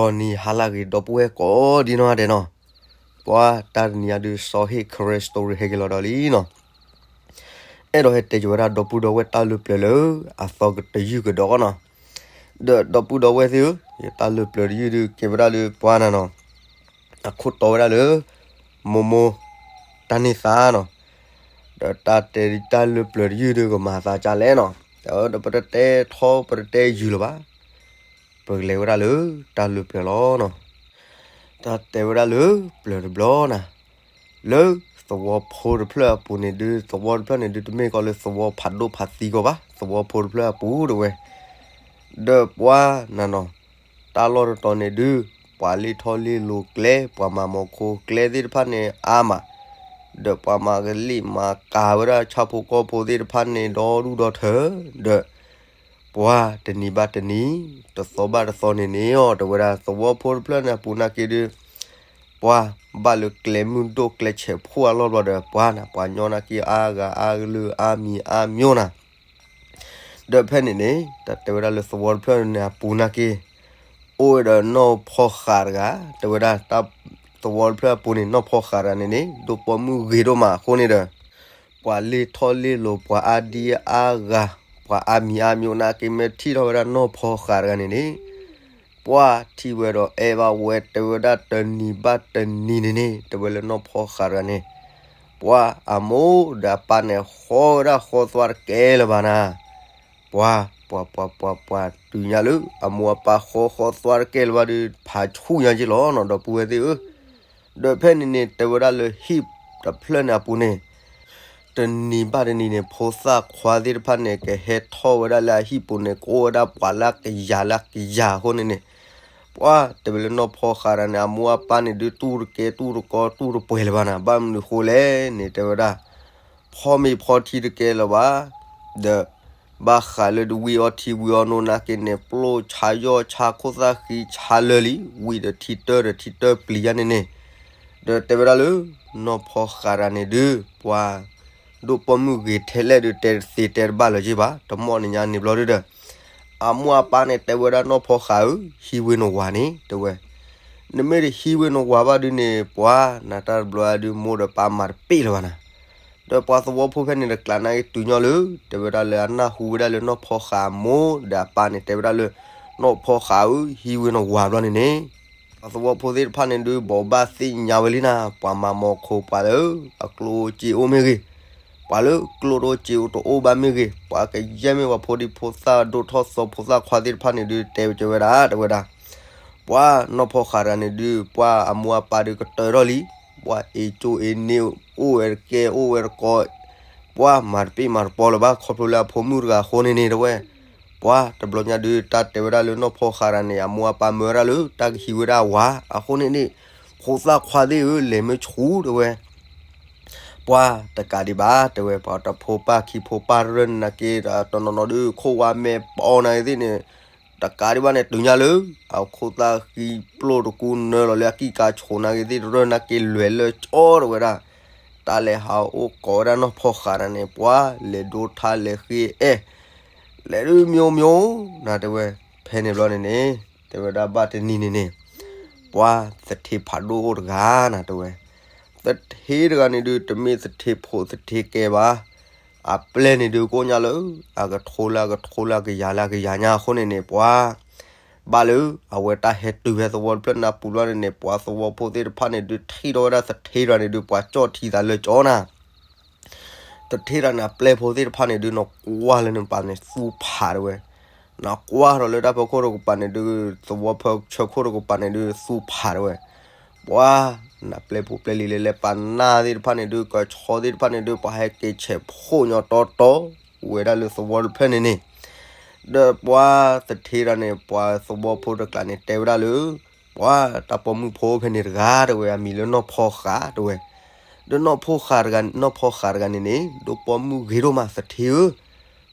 ဒီးနံၤဟါလၢအဂ့ၤ ဒီပုၢ်ဝဲၢ်ကိးဒံနီၢ်ဂၤဒဲးနီၤ, ပှၤတၢ်တနံၤအံၤဒုး စီၤဟ့ၣ် Karen Story ဟဲက့ၤလီၤဒီးလံနီၤ, အဲၣ်ဒိးဟဲတဲက့ၤဝဲဒၣ်ဒီပုၢ်ဒီဝဲၢ်တၢ်လၢပျၢၤလၢ အသီကတယုၢ်ကဒီးနီၤ, ဒီးဒီပုၢ်ဒီဝဲၢ်သ့ၣ်ဧၢ, ယတၢ်လၢပျၢၤတယုၢ်ဒုးကဲဝဲဒၣ်လၢပှၤနၤနီၤ, အခိၣ်တီဝဲဒၣ်လၢ မိၢ်မိၢ် တၢ်န့ၢ်သါနီၤ, ဒီးတၢ်တဲတၢ်လၢပျၢၤတယုၢ်ဒုးကမၤသးဒ်လဲၣ်နီၤ, ဒီးပတတဲထီပတတဲယုာ်လၢၤဘၣ်, ပကလဲၤဝဲဒၣ်လၢတၢ်လၢပျၢၤလီၤနီၤ, တၢ်တဲဝဲဒၣ်လၢပျၢၤတဘျီနၤ, လၢသဝီဖိတဖျၢၣ်အပူၤန့ၣ်ဒုး သဝီတဖျၢၣ်န့ၣ်ဒုး တမ့ၢ်ကီးလၢသဝီဖးဒိၣ်ဖးသံကီးဘၣ်, သဝီဖိတဖျၢၣ်အပူၤတဲဝဲ ဒီးပှၤနၤနီၤ, တၢ်လီၢ်တတီၤန့ၣ်ဒုး ပှၤလ့ၢ်ထီၣ်လ့ၢ်လီၤကျဲ ပှၤမၤမီၤခိကျဲသ့ၣ်တဖၣ်န့ၣ်အါမး, ဒီးပှၤမၤကလံၣ်မၤကၤဝဲဒၣ်ဆၣ်ဖိကီၢ်ဖိသ့ၣ်တဖၣ်န့ၣ်ဒီဒူၣ်ဒီထၢ, ဒီးပှၤတနံၤဘၣ်တနံၤ တသီဘၣ်တသီန့ၣ်န့ၣ်အီၤ တဲဝဲဒၣ်သဝီဖိတဖျၢၣ်န့ၣ်အပူၤနာ်က့ဒုး ပှၤဘၣ်လၢကျဲမုၢ်ဒိၣ်ကျဲဆဲးဖှိၣ်အလီၢ်ဘျီဒီး ပှၤနၤ ပှၤညီနာ်က့အါဂၤအါကလုာ်အါမံၤအါမျိၤနၤ ဒီးဖဲန့ၣ်န့ၣ် တၢ်တဲဝဲဒၣ်လၢသဝီတဖျၢၣ်န့ၣ်အပူၤနာ်က့ အိၣ်ဝဲဒီးနီၢ်ဖီဃးတဂၤ, တဲဝဲဒၣ်တၢ်သဝီတဖျၢၣ်အပူၤန့ၣ် နီၢ်ဖီဃးတဂၤန့ၣ်န့ၣ် ဒိၣ်ပိာ်မုၣ်ဂ့ၤဒိၣ်မးအဃိန့ၣ်ဒီး ပှၤလ့ၢ်ထီၣ်လ့ၢ်လီၤ ပှၤအါဒံအါဂၤ ပှၤအါမံၤအါမျိၤနာ်က့ မ့ၢ်ထံၣ်ထီၣ်ဝဲဒၣ်နီၢ်ဖီဃးတဂၤန့ၣ်န့ၣ် ပှၤထံၣ်ဝဲဒီးအဲၣ်ဘၣ်ဝဲ တဲဝဲဒၣ်တနံၤဘၣ်တနံၤန့ၣ်န့ၣ် တဲဝဲလၢနီၢ်ဖီဃးတဂၤန့ၣ် ပှၤအမိၢ်ဒီးအပၢ်န့ၣ် ဃီဝဲဒၣ်ဃီသွါတကဲလၢၤဘၣ်နၤ, ပှၤ ပှၤ ပှၤ ပှၤ ပှၤ တုၤညါလၢ အမိၢ်အပၢ်ဃီဃီသွါတကဲလၢၤဘၣ်ဒီး ဖးဆူၣ်ညါက့လီၤနီၤ ဒီပုၢ်ဝဲၢ်သ့ၣ်ဧၢ, ဒီးဖဲန့ၣ်န့ၣ် တဲဝဲဒၣ်လၢဟံၣ်တဖျၢၣ်န့ၣ်အပူၤန့ၣ် တနံၤဘၣ်တနံၤန့ၣ် ဖိသၣ်ခွါသ့ၣ်တဖၣ်န့ၣ် ကဟဲထီၣ်ဝဲဒၣ်လၢအဟံၣ်ပူၤန့ၣ် ကအိၣ်ဝဲဒၣ်ပှၤလၢကယၤလၢကယၤအဃိန့ၣ်န့ၣ် ပှၤတဲဝဲလၢနီၢ်ဖီဃးတဂၤန့ၣ် အမိၢ်အပၢ်န့ၣ်ဒုး တူၢ်တကဲတူၢ်တကီတူၢ်တပှဲၤလၢၤဘၣ်နၤ, ဘၣ်မနုၤဃိလဲၣ်န့ၣ် တဲဝဲဒၣ် ဖီမ့ၤဖီထံတကဲလၢၤဘၣ်, ဒီး ဘၣ်ဃးလၢဝံအီထံဝံအီနိနာ်က့န့ၣ် ပျိၢ်ဆါယီၢ်ဆါခိၣ်သၣ်ဃံဆါလၢာ်လံ, ဝံဒီးထံတၢၢ်ဒီးထံတၢၢ်ပျံၤယါန့ၣ်န့ၣ်, ဒီးတဲဝဲဒၣ်လၢ နီၢ်ဖီဃးတဂၤန့ၣ်ဒုး ပှၤ ဒိၣ်ပိာ်မုၣ်ဂ့ၤထဲလဲၣ်ဒုး တဲတသ့တဲတဘၣ်လၢၤက့ဘၣ်, တမီၢ်န့ၣ်ညါန့ၣ်ဘျီဒုးဒီး အမိၢ်အပၢ်န့ၣ် တဲဝဲဒၣ်နီၢ်ဖီဃးဧၢ, ဟံးဝ့ၤနဝၤန့ၣ် တဲဝဲ, နမ့ၢ်တဟံးဝ့ၤနဝၤဘၣ်ဒုးန့ၣ် ပှၤနၤတၢ်တဘျီအံၤဒုး မိၢ်ဒီးပၢ်မၤတပ့ၢ်လၢၤဘၣ်နၤ, ဒီးပှၤသဝီဖိဖဲန့ၣ်တကျးနာ်က့တုၤညီလၢ တဲဝဲဒၣ်လၢအနၢ်ဟူဝဲဒၣ်လၢနီၢ်ဖီဃးအမိၢ်ဒီးအပၢ်န့ၣ် တဲဝဲဒၣ်လၢ နီၢ်ဖီဃးဧၢ ဟံးဝ့ၤနဝၤဘျီန့ၣ်န့ၣ် ပှၤသဝီဖိသ့ၣ်တဖၣ်န့ၣ်ဒုး ဘိးဘၣ်သ့ၣ်ညါဝဲလံနၤ, ပှၤမၤမီၤခိ ပှၤလၢအကျိၣ်အိၣ်စ့အိၣ်မ့ၢ်ဂ့ၤ, ပှၤလၢကျိၣ်တအိၣ်စ့အိၣ်တအိၣ်ဘၣ်မ့ၢ်ဂ့ၤ, ပှၤကယဲၢ်မ့ၢ်ပှၤဖိဒံဖိသၣ်ဒိၣ်ထီၣ်သီဖိသၣ်ခွါသ့ၣ်တဖၣ်န့ၣ်ဒုး တဲဝဲကဲဝဲဒၣ် တဲဝဲဒၣ်, ပှၤနီၢ်ဖီဃးတဂၤန့ၣ်ဒုး ပှၤအမိၢ်အပၢ်ဒုးကတၢၢ်ထီၣ်လံ, ပှၤအ့ၣ်ကၠိအ့ၣ်န့ၢ် အိၣ်ဝဲတကဲအိၣ်ဝဲတကီ, ပှၤမၤတပ့ၢ်မၤတပီလၢၤဘၣ် ခီဖျိလၢအဖိမုၣ်တဂၤအဃိန့ၣ်န့ၣ် တဲဝဲ ပှၤတဘျီညါဒုး တၢ်တဲဝဲဒၣ်လၢနီၢ်ဖီဃးတဂၤန့ၣ် အမိၢ်အပၢ်မၢဝဲဒၣ်လၢ တၢ်ကဟံးဝဲဒၣ်အဝၤ အဃိန့ၣ်န့ၣ် ဖိသၣ်ခွါသ့ၣ်ဧၢ လဲၤမ့ၢ်ဆူၣ်တဲဝဲ ပှၤတကးဒံးဘၣ် တဲဝဲ ပှၤတဖိပၢ်ခံဖိပၢ်ရၢၢ်နာ်က့ တနီၤနီၤဒုး ခိၣ်ဝါမဲာ်ပီနာ်က့သ့ၣ်န့ၣ် တကးဒံးဘၣ်န့ၣ် တုၤညါလၢ အခိၣ်သၣ်ဃံပျိၢ်တကူနၢလီၤလၢအကံၢ်ကါဆိးနာ်က့သ့ၣ် တရၢၢ်နာ်က့လွဲၤလၢကၠီတဲဝဲဒၣ်, တၢ်လဲၤဟးအိၣ်ကိးဝဲဒၣ်နီၢ်ဖီဃးတဂၤန့ၣ် ပှၤလဲၤဒိထါလဲၤဃ့အဲၣ် လဲၤဒုးမျိၤမျိၤ နၤတဲဝဲ, ဖဲန့ၣ်ဘျီန့ၣ်န့ၣ် တဲဝဲဒၣ်ဘၣ်တနံၤန့ၣ်န့ၣ် ပှၤသထ့ဖးဒိၣ်အိၣ်တဂၤနၤတဲဝဲ, သထ့တဂၤန့ၣ်ဒုး တမ့ၢ်သထ့ဖိသထ့ကဲဘၣ်, အပျဲၢ်န့ၣ်ဒုး ကိးညါလၢ အကထိလၢအကထိလၢအကယၤလၢအကယၤညါအဃိန့ၣ်န့ၣ် ပှၤ ဘၣ်လၢအဝဲတၢ်ဟဲတုၤဖဲသဝီတဖျၢၣ်န့ၣ် ပူၤဘျီန့ၣ်န့ၣ် ပှၤသဝီဖိသ့ၣ်တဖၣ်န့ၣ်ဒုး ထံၣ်ထီၣ်ဝဲဒၣ်သထ့တဂၤန့ၣ်ဒုး ပှၤကၠီၣ်ထံသးလၢကၠီနၤ သထ့တဂၤန့ၣ် အပျဲၢ်ဖိသ့ၣ်တဖၣ်န့ၣ်ဒုး နကွၢ်လၢနပၤန့ၣ်သူဖးတဲဝဲ, နကွၢ်ဒီးလၢတၢ်ဖီခိၣ်တကပၤန့ၣ်ဒုး သဝီဖီဆၢခိၣ်တကပၤန့ၣ်ဒုး သူဖးတဲဝဲ, ပှၤ နပျဲၢ်ဖိပျဲၢ်လံၤလၢလဲၤပာ်နၢ်သ့ၣ်တဖၣ်န့ၣ်ဒုး ကဆီသ့ၣ်တဖၣ်န့ၣ်ဒုး ပှၤဟဲက့ၤဆဲးဖှိၣ်ညီတီတီ ဝဲဒၣ်လၢသဝီတဖျၢၣ်န့ၣ်န့ၣ်, ဒီးပှၤသထ့တဂၤန့ၣ် ပှၤသဝီဖိတကျးန့ၣ် တဲဝဲဒၣ်လၢ ပှၤတၢ်ပိာ်မုၣ်ဖိဖဲန့ၣ်တဂၤတဲဝဲ အမံၤလၢနီၢ်ဖီဃးတဲဝဲ, ဒီးနီၢ်ဖီဃးတဂၤ နီၢ်ဖီဃးတဂၤန့ၣ်န့ၣ် ဒိၣ်ပိာ်မုၣ်ဂ့ၤဒိၣ်မးသထ့ဧၢ,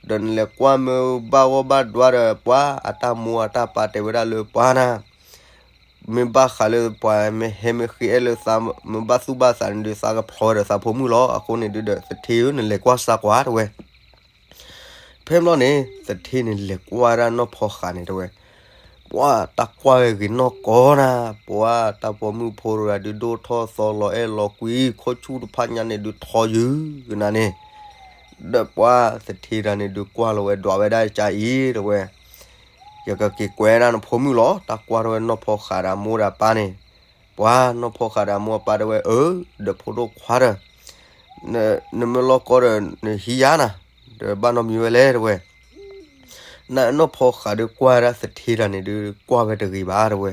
ဒီးနလဲၤကွၢ်မ့ၢ်ဘၣ်ဂီၢ်ဘၣ်ဒွါဒီး ပှၤအတၢ်မိၢ်အတၢ်ပၢ်တဲဝဲဒၣ်လၢပှၤနၤ မ့ၢ်ဘၣ်ဃးလၢပှၤမ့ၢ်ဟဲမ့ၢ်ဃ့အဲၣ်လၢသး မ့ၢ်ဘၣ်သူၣ်ဘၣ်သးန့ၣ်ဒုး သးကဖျီဒီးသးဖိမုၣ်လီၤ. အဃိန့ၣ်ဒုးဒီး သထ့ဧၢ နလဲၤကွၢ်စၢ်ကွၢ်တဲဝဲ. ဖဲဘျီန့ၣ် သထ့န့ၣ်လဲၤကွၢ်ဒၣ်နီၢ်ဖီဃးန့ၣ်တဲဝဲ, ပှၤတၢ်ကွၢ်ဝဲဂ့ၤနီၢ်ကီၢ်နၤ, ပှၤတၢ်ပိာ်မုၣ်ဖိတဂၤဒုးဒိၣ်ထီၣ်သီလီၤအဲၣ်လီၤကွံ ခိၣ်ဆူၣ်တဖၣ်ညါန့ၣ်ဒုးထီယုာ်ကနၤန့ၣ်, ဒီးပှၤသထ့တဂၤန့ၣ်ဒုးကွၢ်လီၤဝဲဒွးဝဲဒၣ်ကါအံၤ တဲဝဲ, ယကက့ၤကွဲဒၣ်နဖိမုၣ်လီၤ, တၢ်ကွၢ်ထီၣ်ဝဲနီၢ်ဖီဃးဒီးအမိၢ်ဒီးအပၢ်န့ၣ်, ပှၤနီၢ်ဖီဃးဒီးအမိၢ်အပၢ်တဲဝဲ အၢ, ဒီးဖိဒိၣ်ခွါဒီး နမ့ၢ်လီၢ်ကီဒီး နဟံးယါနၤ, ဒီးဘၣ်နီတမံၤဝဲလဲၣ် တဲဝဲ. နနီၢ်ဖီဃးဒီးကွၢ်ဒၣ်သထ့တဂၤန့ၣ်ဒုး ကွၢ်ဝဲတဂ့ၤဘၣ် တဲဝဲ.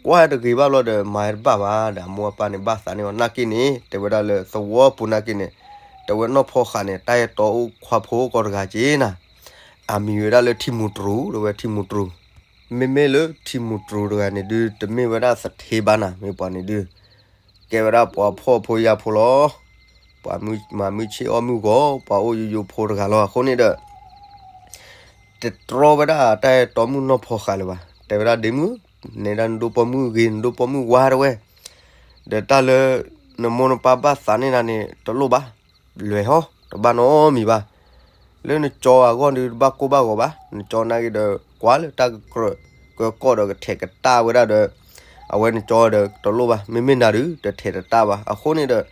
ကွၢ်တဂ့ၤဘၣ်ဘျီဒီး မၤတဘၣ်ဘၣ်ဒီး အမိၢ်အပၢ်န့ၣ် ဘၣ်သးန့ၢ်အီၤနာ်က့န့ၣ် တဲဝဲဒၣ်လၢသဝီပူၤနာ်က့န့ၣ်, တဲဝဲနီၢ်ဖီဃးန့ၣ် တၢ်အဲၣ်တီအီၣ်ခွါဖိအိၣ်ကီးတဂၤက့နၤ, အမံၤဝဲဒၣ်လၢထံမူတြူၤ တဲဝဲ ထံမူတြူၤ. မ့မ့ၢ်လၢထံမူတြူၤတဂၤန့ၣ်ဒုး တမ့ၢ်ဝဲဒၣ်သထ့ဘၣ်နၤ, မ့ၢ်ပှၤန့ၣ်ဒုး ကဲဝဲဒၣ်ပှၤဖှီၣ်ဖိယာ်ဖိလီၤ. ပှၤမၤမုၢ်ဆ့ၣ်အီၣ်မုၢ်ဂီၤ ပှၤအိၣ်ယိယိဖိတဂၤလီၤ. အဃိန့ၣ်ဒီး တတြီဝဲဒၣ်တၢ်အဲၣ်တီမုၣ်နီၢ်ဖီဃးလၢၤဘၣ်. တဲဝဲဒၣ်ဒ့မုၣ်, နဲဒၣ်နဒိၣ်ပိာ်မုၣ်ဂ့ၤ နဒိၣ်ပိာ်မုၣ်ဝါ တဲဝဲ, ဒီးတၢ်လၢ နမိၢ်နပၢ်ဘၣ်သးန့ၢ်နၤန့ၣ် တလိၣ်ဘၣ်, လွဲၢ်ဟီ တဘၣ်နီတမံၤဘၣ်. လၢနကၠီအဂီၢ်ဒုးတဘၣ်ကိၢ်ဘၣ်ဂီၤဘၣ်, နကၠီနာ်က့ဒီး ကွၢ်လၢတၢ်ကကြၢးကၢကီၢ်ဒီးကထဲးကတၢၢ်ဝဲဒၣ်ဒီး အဝဲနကၠီဒီးတလိၣ်ဘၣ်, မ့မ့ၢ်နၤဒုး တထဲးတတၢၢ်ဘၣ်. အဃိန့ၣ်ဒီး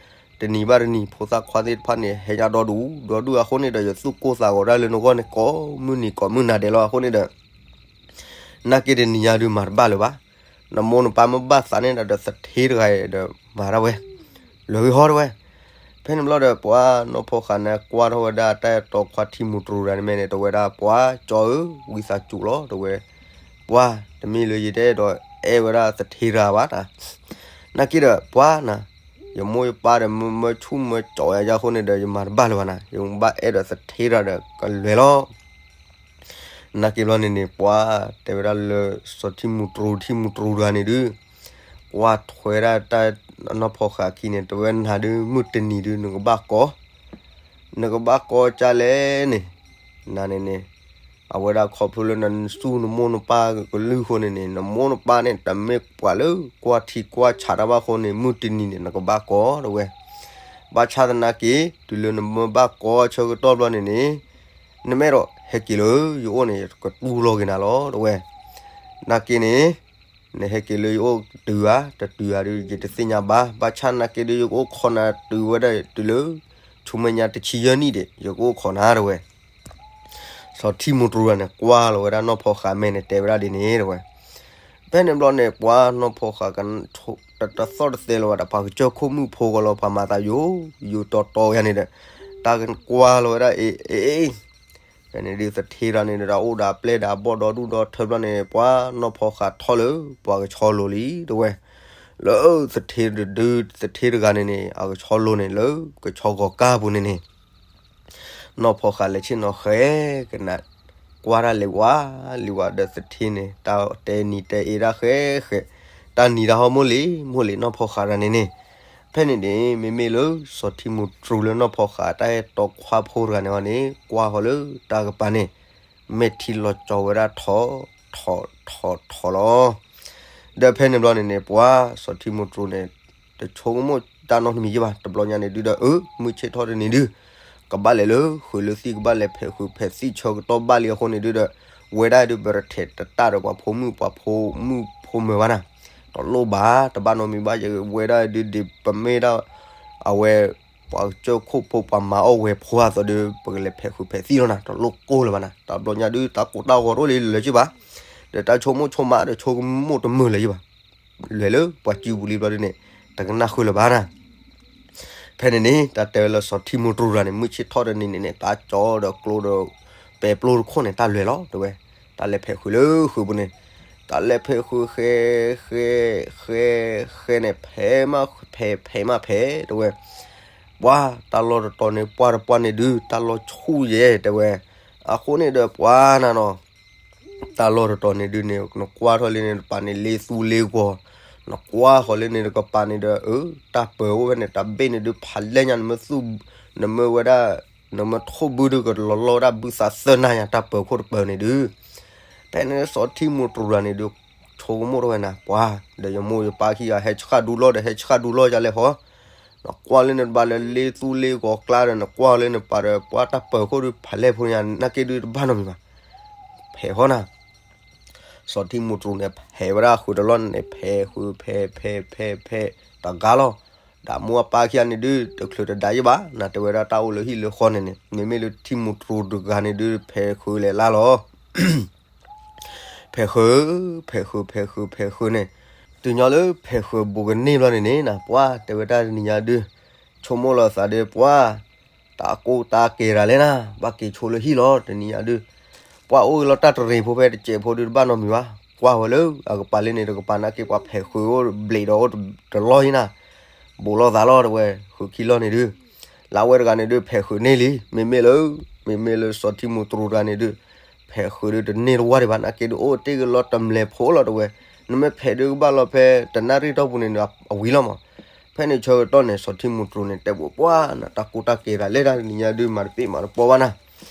တနံၤဘၣ်တနံၤ ဖိသၣ်ခွါသ့ၣ်တဖၣ်န့ၣ် ဟဲညါဒီဒူၣ်ဒီဒူၣ်အဃိန့ၣ်ဒီး ယသူၣ်ကိၢ်သးဂီၤဒၣ်လၢနဂီၢ်န့ၣ် ကိးမုၢ်နံၤကိးမုၢ်နၤဒဲးလီၤ. အဃိန့ၣ်ဒီး နာ်က့တနံၤညါဒုးမၤတဘၣ်လၢၤဘၣ်. နမိၢ်နပၢ်မ့ၢ်ဘၣ်သးန့ၢ်နၤဒီးသထ့တဂၤဒီးမၤဒၣ်ဝဲ, လွဲၢ်ဂ့ၤဟီ တဲဝဲ. ဖဲန့ၣ်ဘျီဒီး ပှၤနီၢ်ဖီဃးန့ၣ် ကွၢ်ထီၣ်ဝဲဒၣ်တၢ်အဲၣ်တီခွါထံမူတြူၤတဂၤန့ၣ်မ့ၢ်န့ၣ် တဲဝဲဒၣ် ပှၤကၠီဧၢ, ဝံသးစူၤလီၤ တဲဝဲ, ပှၤတမ့ၢ်လၢယတအဲၣ်ဒိးအဲၣ်ဝဲဒၣ်သထ့တဂၤဘၣ်နၤ. နာ်က့ဒီးပှၤနၤ, ယမိၢ်ယပၢ်ဒီးမၢဆူၣ်မၢကၠီယၤယၤအဃိန့ၣ်ဒီး ယမၤတဘၣ်လၢၤဘၣ်နၤ, ယဘၣ်အဲၣ်ဒိးသထ့တဂၤဒီးကလွဲၢ်လီၤ. နာ်က့ဘျီန့ၣ်န့ၣ် ပှၤတဲဝဲဒၣ်လၢ စီၤထံမူတြူၤ ထံမူတြူၤတဂၤန့ၣ်ဒုး ကွၢ်ထွဲဒၣ်တၢ်နီၢ်ဖီဃးခံန့ၣ် တဲဝဲနၤဒုး မုၢ်တနံၤဒုး နကဘၣ်ကီ, နကဘၣ်ကီကၢ်လဲၣ်န့ၣ်, နၤန့ၣ်န့ၣ်, အဝဲဒၣ်ခီဖျိလၢနစူၢ်နမိၢ်နပၢ်ကလုၢ်အဃိန့ၣ်န့ၣ် နမိၢ်နပၢ်န့ၣ် တမ့ၢ်ပှၤလၢကွၢ်ထံကွၢ်ဆးတၢ်ဘၣ်အဃိန့ၣ် မုၢ်တနံၤန့ၣ် နကဘၣ်ကီ တဲဝဲ. ဘၣ်ဆၣ်သနာ်က့ တုၤလၢနမ့ၢ်ဘၣ်ကီဆၢကတီၢ်ဘျီန့ၣ်န့ၣ် နမ့ၢ်အဲၣ်ဒိးဟဲက့ၤလၢယအိၣ်န့ၣ် ယကတူၢ်လိာ်က့ၤနၤလီၤ တဲဝဲ. နာ်က့န့ၣ် နဟဲက့ၤလၢယအိၣ်တုၤဧါ တတုၤဧါဒုး ယတသ့ၣ်ညါဘၣ်. ဘၣ်ဆၣ်နာ်က့ဒုး ယကအိၣ်ခိးနၤတုၤဝဲဒၣ်တုၤလၢ ဆူမဲာ်ညါတဆံယဲၢ်နံၣ်ဒံး ယကအိၣ်ခိးနၤ တဲဝဲ. စီၤထံမူတြူၤန့ၣ် ကွၢ်လီၤဝဲဒၣ်နီၢ်ဖီဃးမဲာ်န့ၣ် တဲဝဲဒၣ်ဒ်န့ၣ် တဲဝဲ. ဖဲန့ၣ်ဘျီန့ၣ် ပှၤနီၢ်ဖီဃး တသီၣ်တသဲလၢၤဘၣ်ဒီး ပှၤကစၢၢ်ခိၣ်မုၣ်ဖိဂီၢ်လီၤ ပှၤမၤသးယိာ်ယိာ်တီတီယၤန့ၣ်ဒီး တၢ်ကွၢ်လီၤဝဲဒၣ်အ့ၣ်အ့ၣ် ဖဲန့ၣ်ဒုးသထ့တဂၤန့ၣ်ဒီး အိၣ်ဒီးအပျဲၢ်ဒီးအဘီၣ်ဒီဒူၣ်ဒီထၢဘျီန့ၣ် ပှၤနီၢ်ဖီဃးထီၣ်လၢ ပှၤကဆီလိၤလံ တဲဝဲ. လၢသထ့တဒု သထ့တဂၤန့ၣ်န့ၣ် အကဆီလိၤန့ၣ် လၢကဆီဂီၤကၢ်ပူၤန့ၣ်န့ၣ် နီၢ်ဖီဃးလဲၤဆ့ၣ်နီၤဃဲကနၣ် ကွၢ်တၢ်လံဝါလံဝါဒီးသထ့န့ၣ် တၢ်တဲနံၤတဲအ့ၣ်တၢ်ဃဲဃဲ တၢ်နံၤတၢ်ဟီမိၢ်လံ မိၢ်လံ နီၢ်ဖီဃးတဂၤန့ၣ်န့ၣ်. ဖဲန့ၣ်န့ၣ် မ့မ့ၢ်လၢစီၤထံမူတြူၤလၢနီၢ်ဖီဃးတၢ်အဲၣ်တီခွါဖိတဂၤန့ၣ်အီၤန့ၣ် ကွၢ်ဃီၤလၢတၢ်ကပၤန့ၣ် မဲာ်ထံလီၤကၠီၤဝဲဒၣ်ထီၣ် ထီၣ် ထီၣ် ထီၣ်လီၤ. ဒီးဖဲန့ၣ်ဘျီန့ၣ်န့ၣ် ပှၤစီၤထံမူတြူၤန့ၣ် တဆိကမိၣ်တၢ်နီတမံၤယဲၢ်ဘၣ်. တဘျီညါန့ၣ်ဒုးဒီး အၢ မုၢ်ဆ့ၣ်ထီၣ်တနံၤဒုး ကဘၣ်လဲၤလၢဃုာ်လၢသံၣ် ကဘၣ်လဲၤဖဲးဃုာ်ဖဲးသံၣ်ဆၢကတီၢ်ဘၣ်လံအဃိန့ၣ်ဒုးဒီး ဝဲဒၣ်ဒုး ပတထဲးတတၢ်ဒီးပှၤဖိမုၣ်ပှၤဖိမုၣ်ဖိမၢၤဘၣ်နၤ. တလိၣ်ဘၣ် တဘၣ်နီတမံၤဘၣ် ယဝဲဒၣ်ဒုး ဒ်ပမ့ၢ်ဒၣ် အဝဲ ပှၤကစၢၢ်ခိၣ်ဖိပှၤမၤအီၣ်ဝဲဖိအသိးဒီး ပကလဲၤဖဲးဃုာ်ဖဲးသံၣ်လီၤနၤ တလိၣ်ကိၢ်လၢၤဘၣ်နၤ. တဘျီညါဒုး တၢ်ကိၢ်တၢ်ဂီၤတအိၣ်လၢၤလၢၤက့ဘၣ်. ဒီးတၢ်ဆိကမိၣ်ဆိကမးဒီး ဆိကမိၣ်တမုာ်လၢၤယဲၢ်ဘၣ်. လဲၤလၢပှၤစုပူၤလံဘျီဒုးန့ၣ် တကနၣ်ဃုာ်လၢၤဘၣ်နၤ. ဖဲန့ၣ်န့ၣ် တၢ်တဲဝဲလၢစီၤထံမူတြူၤတဂၤန့ၣ် မုၢ်ဆ့ၣ်ထီၣ်တနံၤန့ၣ်န့ၣ် တၢ်ကၠီဒီးကျိဒီး ပဲာ်ပျိတခိၣ်န့ၣ် တၢ်လဲၤလီၤတဲဝဲ. တၢ်လဲၤဖဲးဃုာ်လၢဃုာ်ပူၤန့ၣ် တၢ်လဲၤဖဲးဃုာ်ဃဲ ဃဲ ဃဲ ဃဲန့ၣ် ဖဲးမး ဖဲး ဖဲးမးဖဲးတဲဝဲ. ပှၤတၢ်လီၢ်တတီၤန့ၣ် ပှၢ်တပှၢ်န့ၣ်ဒုး တၢ်လီၢ်ဆူၣ်ယဲၢ်တဲဝဲ. အဃိန့ၣ်ဒီးပှၤနၤနီၤ တၢ်လီၢ်တတီၤန့ၣ်ဒုးန့ၣ် နကွၢ်ထီၣ်လံန့ၣ် တပၤန့ၣ်လ့သူလ့ဂီၤ, နကွၢ်ဃီၤလံန့ၣ် တကပၤန့ၣ်ဒီး အၢ တၢ်ပၢၤအိၣ်ဝဲန့ၣ် တၢ်ဘ့ၣ်န့ၣ်ဒုးဖးလဲၢ်ညါ နမ့ၢ်သူၣ် နမ့ၢ်ဝဲဒၣ် နမ့ၢ်ထိၣ်ဘုဒုးကလီၤလီၤဝဲဒၣ်ဘုသးသၢနၤညါ တၢ်ပၢၤခိၣ်တပၢၤန့ၣ်ဒုး. ဖဲန့ၣ်စီၤထံမူတြူၤတဂၤန့ၣ်ဒုး ဆိကမိၣ်ထီၣ်ဝဲနၤ ပှၤ ဒီးယမိၢ်ယပၢ်ခံဂၤ ဟဲဆှၣ်ဒူလီၢ်ဒီး ဟဲဆှၣ်ဒူလီၢ်ယၤလဲၣ်ဃီ နကွၢ်လၢနတဘၣ်လၢလ့သူလ့ဂီၤကျါဒီး နကွၢ်လၢနပၤဒီး ပှၤတၢ်ပၢၤခိၣ်ဒုးဖးလဲၢ်ဖိညါ နာ်က့ဒုးတဘၣ်နီတမံၤဘၣ်. ဖဲးဃီနၤ စီၤထံမူတြူးန့ၣ် ဖဲးဝဲဒၣ်ဃုာ်တလီၢ်န့ၣ် ဖဲးဃုာ် ဖဲး ဖဲး ဖဲး ဖဲး တဂၤလီၤ. ဒီးမိၢ်အပၢ်ခံဂၤန့ၣ်ဒုး တချုးတဒါယံၣ်ဘၣ် နတဲဝဲဒၣ်တၢ်အိၣ်လၢဟံၣ်လၢဃီန့ၣ်န့ၣ် မ့မ့ၢ်လၢထံမူတြူးတဂၤန့ၣ်ဒုး ဖဲးဃုာ်လဲၤလၢ်လီၤ. ဖဲးဃုာ် ဖဲးဃုာ် ဖဲးဃုာ် ဖဲးဃုာ်န့ၣ်, တုၤညီလၢဖဲးဃုာ်ဘူးကန့ၢ်ဘျီန့ၣ်န့ၣ် ပှၤတဲဝဲတၢ်တနံၤညါဒုး ဆိကမိၣ်လီၤသးဒီးပှၤ တၢ်ကိၢ်တၢ်ကဲၤတၢ်လဲၣ်နၤ, ဘၣ်က့ၤဆိလၢဟံၣ်လီၤ တနံၤညါဒုး, ပှၤအိၣ်ဂ့ၤလီၤတၢ်တရံးဖိဖဲတစဲးဖိဒုး တဘၣ်နီတမံၤဘၣ်, ကွၢ်ဝဲလၢအကပၤလၢန့ၣ်တကပၤနာ်က့ ပှၤဖဲးဃုာ်အိၣ်ဘျံးဒီးအိၣ်တလီၢ်အံၤနၤ, ဘူးလိာ်သးလီၤတဝဲ, ဃုာ်ခံလီၢ်န့ၣ်ဒုး, လၢအဝဲတဂၤန့ၣ်ဒုး ဖဲးဃုာ်န့ၢ်လံ, မ့မ့ၢ်လၢ မ့မ့ၢ်လၢစီၤထံမူတြူးတဂၤန့ၣ်ဒုး ဖဲးဃုာ်ဒုးတန့ၢ်တဝၢ်ဒံးဘၣ် နာ်က့ဒုး အိၣ်တ့ၢ်ဂ့ၤလီၤတမျဲးဖိလီၤတဝဲ, နမ့ၢ်ဖဲးဒုးကဘၣ်လီၤဖဲတနၣ်ရံၣ်တီၢ်ပူၤန့ၣ် အဝံၤလီၤမး, ဖဲန့ၣ်ဆၢကတီၢ်န့ၣ် စီၤထံမူတြူးန့ၣ် တဲဘူးပှၤနၤ တၢ်ကိၢ်တၢ်ကဲၤတၢ်လဲၣ် တၢ်တနံၤညါဒုး မၤတပ့ၣ်မၤတပီဘၣ်နၤ,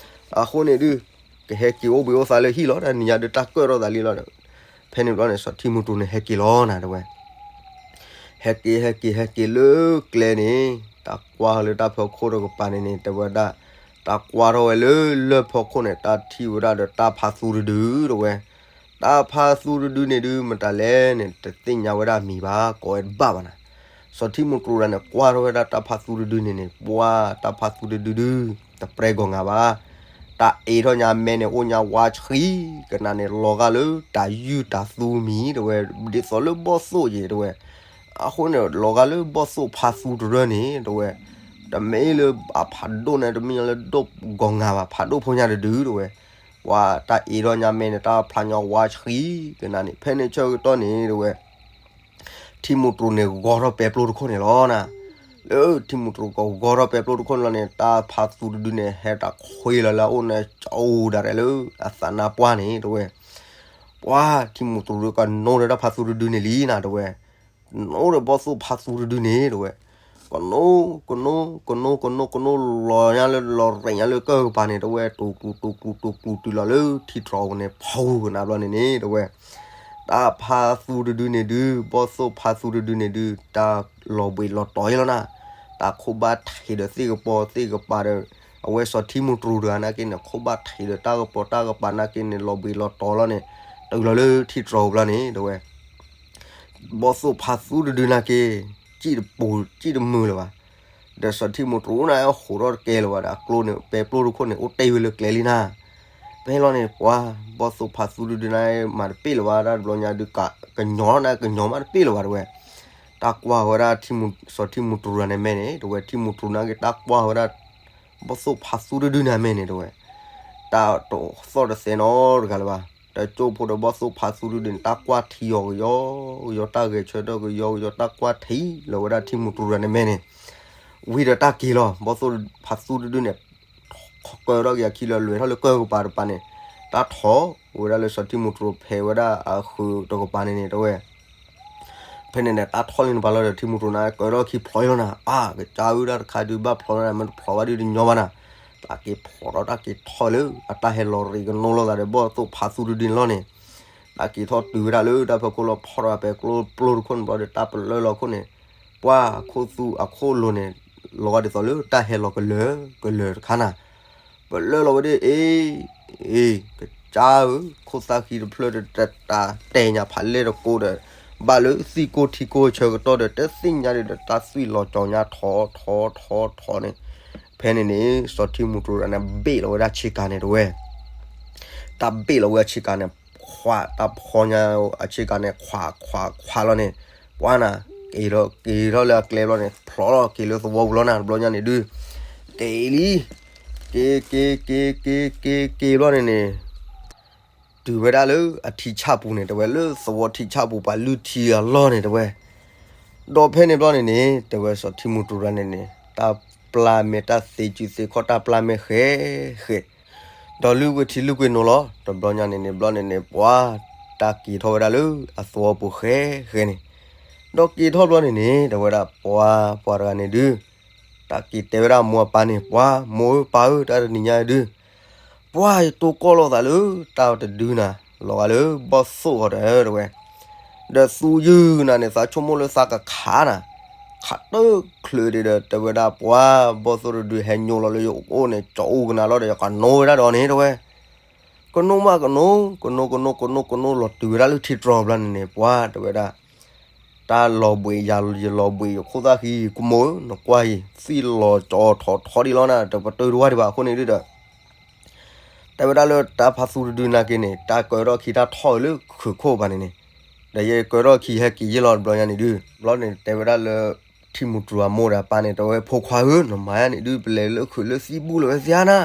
အဃိန့ၣ်ဒုး ကဟဲက့ၤအိၣ်ဘှံးအိၣ်သါလၢဟံၣ်လီၤ တၢ်တနံၤညါဒုး တၢ်ကၢၣ်ထီၣ်သးလံလီၤ, ဖဲန့ၣ်ဘျီန့ၣ် စီၤထံမူတြူးန့ၣ် ဟဲက့ၤလီၤနၤတဝဲ ဟဲက့ၤ ဟဲက့ၤ ဟဲက့ၤလၢကျဲန့ၣ် တၢ်ကွၢ်လၢတၢ်ဖီခိၣ်တကပၤန့ၣ်န့ၣ် တဲဝဲဒၣ်, တၢ်ကွၢ်ထီၣ်ဝဲလၢလၢၢ်ဖီခိၣ်န့ၣ် တၢ်ထံၣ်ဝဲဒၣ်ဒီးတၢ်ဖါသူတဒုတဝဲ, တၢ်ဖါသူတဒုန့ၣ်ဒုး မတၤလဲၣ်န့ၣ် တသ့ၣ်ညါဝဲဒၣ်မံၤဘၣ် ကိးဝဲတဘၣ်ဘၣ်နၤ, စီၤထံမူတြူးတဂၤန့ၣ် ကွၢ်ထီၣ်ဝဲဒၣ်တၢ်ဖါသူတဒုန့ၣ်န့ၣ် ပှၤတၢ်ဖါသူတဒုဒုး တပြဲဂီၤငါဘၣ် တၢ်အ့ထီၣ်ညါမဲန့ၣ် အိၣ်ညါဝါဆှံကနၤန့ၣ် လီၤဂာ်လၢတၢ်ယုၢ်တၢ်သူမံၤတဝဲ, ဒ်သိးလၢဘီၣ်သိၣ်ယဲၤတဝဲ, အဃိန့ၣ် လီၤဂာ်လၢဘီၣ်သိၣ်ဖါသူတရၢန့ၣ်တဝဲ, တမ့ၢ်လၢအဖးဒိၣ်န့ၣ် တမ့ၢ်လၢဒိၣ်ဂီၤငါဘၣ် ဖးဒိၣ်ဖိညါတဒုတဝဲ, ပှၤတၢ်အ့ထီၣ်ညါမဲန့ၣ် တၢ်ဖျါညါဝါဆှံကနၤန့ၣ် ဖဲန့ၣ်ဆၢကတီၢ်န့ၣ်တဝဲ ထံမူတြူးန့ၣ် ဂီၤထီၣ်ပဲပျိတခိၣ်န့ၣ်လီၤနၤ, လၢထံမူတြူးကဂီၤထီၣ်ပဲပျိတခိၣ်န့ၣ်လီၤန့ၣ် တၢ်ဖါသူတဒုန့ၣ် ဟဲတၢ်ခွ့လီၤလၢအအိၣ်န့ၣ် ကအိၣ်ဒၣ်ရဲၣ်လၢအသးနါပှၢ်န့ၣ်တဝဲ, ပှၤထံမူတြူးဒုးကနိဒီးတၢ်ဖါသူတဒုန့ၣ်လံနၤတဝဲ, ကနိဒီးဘီၣ်သိၣ်ဖါသူတဒုန့ၣ်တဝဲ, ကနိ ကနိ ကနိ ကနိ ကနိလီၤညါလၢလီၤရ့ၣ်ညါလၢကၢၢ်ကပၤန့ၣ်တဝဲ တူၢ်ကျူၤတူၢ်ကျူၤတူၢ်ကျူၤတုၤလီၤလၢထံတြီၤပူၤန့ၣ် ဖီကနၤဘျီန့ၣ်န့ၣ်တဝဲ တၢ်ဖါသူတဒုန့ၣ်ဒုး ဘီၣ်သိၣ်ဖါသူတဒုန့ၣ်ဒုး တၢ်လီၤဘှံးလီၤတီၤအံၤလီၤနၤ, တၢ်ခိၣ်ဘၣ်ထံးဒီးသ့ၣ်ကပီၤသ့ၣ်ကပၤဒီး အဝဲစီၤထံမူတြူးတဂၤနာ်က့န့ၣ် ခိၣ်ဘၣ်ထံးဒီးတၢ်ကပီၤတၢ်ကပၤနာ်က့န့ၣ် လီၤဘှံးလီၤတီၤလီၤန့ၣ် တုၤလီၤလၢထံတြီၤပူၤလီၤန့ၣ်တဝဲ ဘီၣ်သိၣ်ဖါသူတဒုနာ်က့ စံၣ်တပူၤစံၣ်တမုာ်လၢၤဘၣ်, ဒီးစီၤထံမူတြူးန့ၣ် ဟိးထီၣ်တကဲလၢၤဘၣ်ဒီး အကျိန့ၣ် ပဲပျိတခိၣ်န့ၣ် အိၣ်တ့ၢ်ဝဲလၢကျဲလံနၤ, ဖဲလီၤန့ၣ် ပှၤဘီၣ်သိၣ်ဖါသူတဒုန့ၣ် မၤတပ့ၣ်လၢၤဘၣ် တၢ်တဘျီညါဒုး ကညီလီၤန့ၣ် ကညီမးတပ့ၣ်လၢၤဘၣ်တဝဲ, တၢ်ကွၢ်ဝဲဒၣ်ထံမူ စီၤထံမူတြူးတဂၤန့ၣ်မဲန့ၣ် တဝဲထံမူတြူးနာ်က့ တၢ်ကွၢ်ဝဲဒၣ် ဘီၣ်သိၣ်ဖါသူတဒုန့ၣ်မဲန့ၣ်တဝဲ တၢ်တသီၣ်တသဲနီတဂၤလၢၤဘၣ်, တကၠိဖိဒီးဘီၣ်သိၣ်ဖါသူတဒုန့ၣ် တၢ်ကွၢ်ထံအီၤကယီကယီ တၢ်ဂဲၤဆၢထၢၣ်ကယီကယီ တၢ်ကွၢ်ထံလီၤဝဲဒၣ်ထံမူတြူးတဂၤန့ၣ်မဲန့ၣ်, ဝံၤဒီးတၢ်က့ၤလီၤ ဘီၣ်သိၣ်ဖါသူတဒုန့ၣ် ကၢထီၣ်က့ၤအခံလၢလွဲၤထီၣ်လၢကၢၢ်ကပၤတပၤန့ၣ်, တၢ်ထီၣ်ဝဲဒၣ်လၢစီၤထံမူတြူးဖဲးဝဲဒၣ်အဃုာ်တကပၤန့ၣ်န့ၣ်တဝဲ ဖဲန့ၣ်န့ၣ် တၢ်ထီၣ်လံနပၤလီၤဒီး ထံမူတြူးန့ၣ် ကၢထီၣ်ခံဖျိးလီၤနၤ, အါ ကစၢ်ဧၢ တၢ်တခါဒုးဘၣ်ဖျိးလီၤနၤ မ့ၢ်တဖျိးဘၣ်ဒုးတညီဘၣ်နၤ, တၢ်က့ၤဖျိးဒီးတၢ်က့ၤထီၣ်လၢ အတၢ်ဟဲလီၤရ့းကနိလီၤသးဒီး ဘီၣ်သိၣ်ဖါသူတဒုန့ၣ်လီၤန့ၣ်, တၢ်က့ၤထီၣ်တုၤဝဲဒၣ်လၢတၢ်ဖီခိၣ်လီၤ ဖီၣ်ထီၣ်ပဲကျိပျိတခိၣ်န့ၣ်ဘျီဒီး တၢ်ပလၢလီၤခိၣ်န့ၣ်, ပှၤခိၣ်သူအခိၣ်လိၤန့ၣ် လီၤဂာ်ဒ်သိးလၢတၢ်ဟဲလီၤကလၢာ်ကလၢာ်တခါနၤ ပလၢလီၤဝဲဒၣ်အ့ၣ်, အ့ၣ် ကစၢ်ဧၢ, ခိၣ်သၣ်ဃံတဖျၢၣ်ဒီး တတၢ်တဲညါဖးလဲၢ်တကိးဒီး ဘၣ်လၢသံၣ်ကိၢ်ထံကိၢ်ဆၢကတီၢ်ဒီး တသ့ၣ်ညါဒီး တၢ်သွံၣ်လီၤကၠီၤညါထီထီထီထီန့ၣ်, ဖဲန့ၣ်န့ၣ် စီၤထံမူတြူးန့ၣ် ဘ့ၣ်လီၤဝဲဒၣ်ဆ့ကၤန့ၣ်တဝဲ တၢ်ဘ့ၣ်လီၤဝဲဆ့ကၤန့ၣ်, ခွး တၢ်ဖီညါအဆ့ကၤန့ၣ် ခွးခွးခွးလီၤန့ၣ်, ပှၤနၤ, က့ၤထီၣ်က့ၤထီၣ်လၢအကျဲဘျီန့ၣ် ဖျိးလီၤက့ၤလၢသဝီပူၤလီၤနၤ တဘျီညါန့ၣ်ဒုး, တ့ၢ်လံ, က့ၤက့ၤက့ၤက့ၤက့ၤက့ၤဘျီန့ၣ်န့ၣ် တုၤဝဲဒၣ်လၢအထံဆၣ်ပူၤန့ၣ် တဝဲလၢသဝီထံဆၣ်ပူၤ ပှၤလုၢ်ထံအလီၢ်န့ၣ်တဝဲ, ဒီးဖဲန့ၣ်ဘျီန့ၣ်န့ၣ် တဝဲစီၤထံမူတြူးတဂၤန့ၣ်န့ၣ် တၢ်ပျၢ်မဲာ်တၢ်သ့စုသ့ခီၣ်တၢ်ပျၢ်မဲာ်ဃဲဃဲ, ဒီးလုၢ်ကွ့ထံလုၢ်ကွ့နိလီၤ တဘျီညါန့ၣ်န့ၣ် ဘျီန့ၣ်န့ၣ် ပှၤတၢ်က့ၤထီၣ်ဝဲဒၣ်လၢအသဝီပူၤဃဲဃဲန့ၣ်, ဒီးက့ၤထီၣ်ဘျီန့ၣ်န့ၣ် တဝဲဒၣ်ပှၤပှၤတဂၤန့ၣ်ဒုး တၢ်က့ၤတဲဝဲဒၣ်မိၢ်အပၢ်န့ၣ် ပှၤမိၢ်ဧၢပၢ်ဧၢ တၢ်တနံၤညါဒုး ပှၤယတိၢ်ကီၢ်လိာ်သးလၢတၢ်တဒုနၤ လီၤဂာ်လၢဘီၣ်သိၣ်အီၤဒီးတဝဲ, ဒီးသူယုၢ်နၤန့ၣ် သးဆိကမိၣ်လၢသးကခးနၤ, ခးတချုးဒံးဒီး တဲဝဲဒၣ်ပှၤဘီၣ်သိၣ်တဒုဟဲညိလီၤလၢယအိၣ်န့ၣ် ကၠီအူကနၤလီၤဒီး ယကနိဝဲဒၣ်ဒီးန့ၣ်တဝဲ, ကနိမးကနိ, ကနိကနိကနိကနိလီၤတုၤဝဲဒၣ်လၢထံတြီၤဘျီန့ၣ်န့ၣ် ပှၤတဲဝဲဒၣ်, တၢ်လီၤဘှံးယၤ ယလီၤဘှံးယခိၣ်သၣ်ဃံ ကမိၢ်ဧၢ နကွၢ်အံၤ သံၣ်လီၤကၠီထီထီဒံးလီၤနၤ တပတုာ်တဝၢ်ဒံးဘၣ်အဃိန့ၣ်ဒုဒီး တဲဝဲဒၣ်လၢတၢ်ဖါသူတဒုနာ်က့န့ၣ် တၢ်ကၢထီၣ်ခံတၢ်ထီၣ်အုးလၢခုးခိၣ်ဘၣ်န့ၣ်န့ၣ်, ဒီးယကၢထီၣ်ခံဟဲက့ၤယ့ၢ်လီၤတဘျီညါန့ၣ်ဒု, ဘျီန့ၣ်တဲဝဲဒၣ်လၢ ထံမူတြူၤအမိၢ်ဒီးအပၢ်န့ၣ် တဲဝဲ ဖိခွါဧၢ နမၤယါန့ၣ်ဒု ပလဲၤလၢခုးလၢသံၣ်ဘူၣ်လၢၤဝဲသ့ဧါနၤ,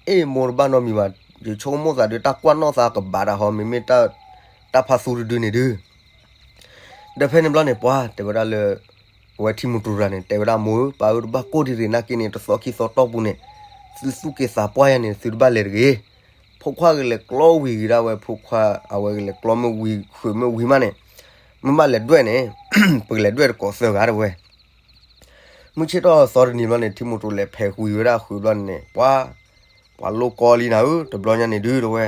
အ့ၣ် မိၢ်တဘၣ်နီတမံၤဘၣ်, ယဆိကမိၣ်သးဒု တၢ်ကွၢ်နီၣ်သးကဘၣ်တၢ်ဟီ မ့မ့ၢ်တၢ်ဖါသူတဒုန့ၣ်ဒု ဒီးဖဲန့ၣ်ဘျီန့ၣ် ပှၤတဲဝဲဒၣ်လၢ အဝဲထံမူတြူၤတဂၤန့ၣ် တဲဝဲဒၣ် မိၢ်ဧၢ ပၢ်ဧၢ တဘၣ်ကိၢ်တရံးနာ်က့န့ၣ် တသီခံသီတီၢ်ပူၤန့ၣ် သုသူၣ်က့သးပှၢ်ယါန့ၣ် သုတဘၣ်လဲၤတဂ့ၤ, ဖိခွါကလဲၤကျီဝံၤက့ၤဒၣ်ဝဲ ဖိခွါ အဝဲကလဲၤကျီမ့ၢ်ဝံၤခုးမ့ၢ်ဝံၤမးန့ၣ် မ့ၢ်ဘၣ်လဲၤဒွဲၣ်န့ၣ် ပကလဲၤဒွဲၣ်တကိးသၢဂၤတဲဝဲ, မုၢ်ဆ့ၣ်ထီၣ်သီတနံၤဘျီန့ၣ် ထံမူတြူၤလဲၤဖဲးဝံၤဝဲဒၣ်ခုးဘျီန့ၣ်န့ၣ် ပှၤ ပှၤလိၣ်ကီလံနၤဧၢ တဘျီညါန့ၣ်ဒုတဲဝဲ,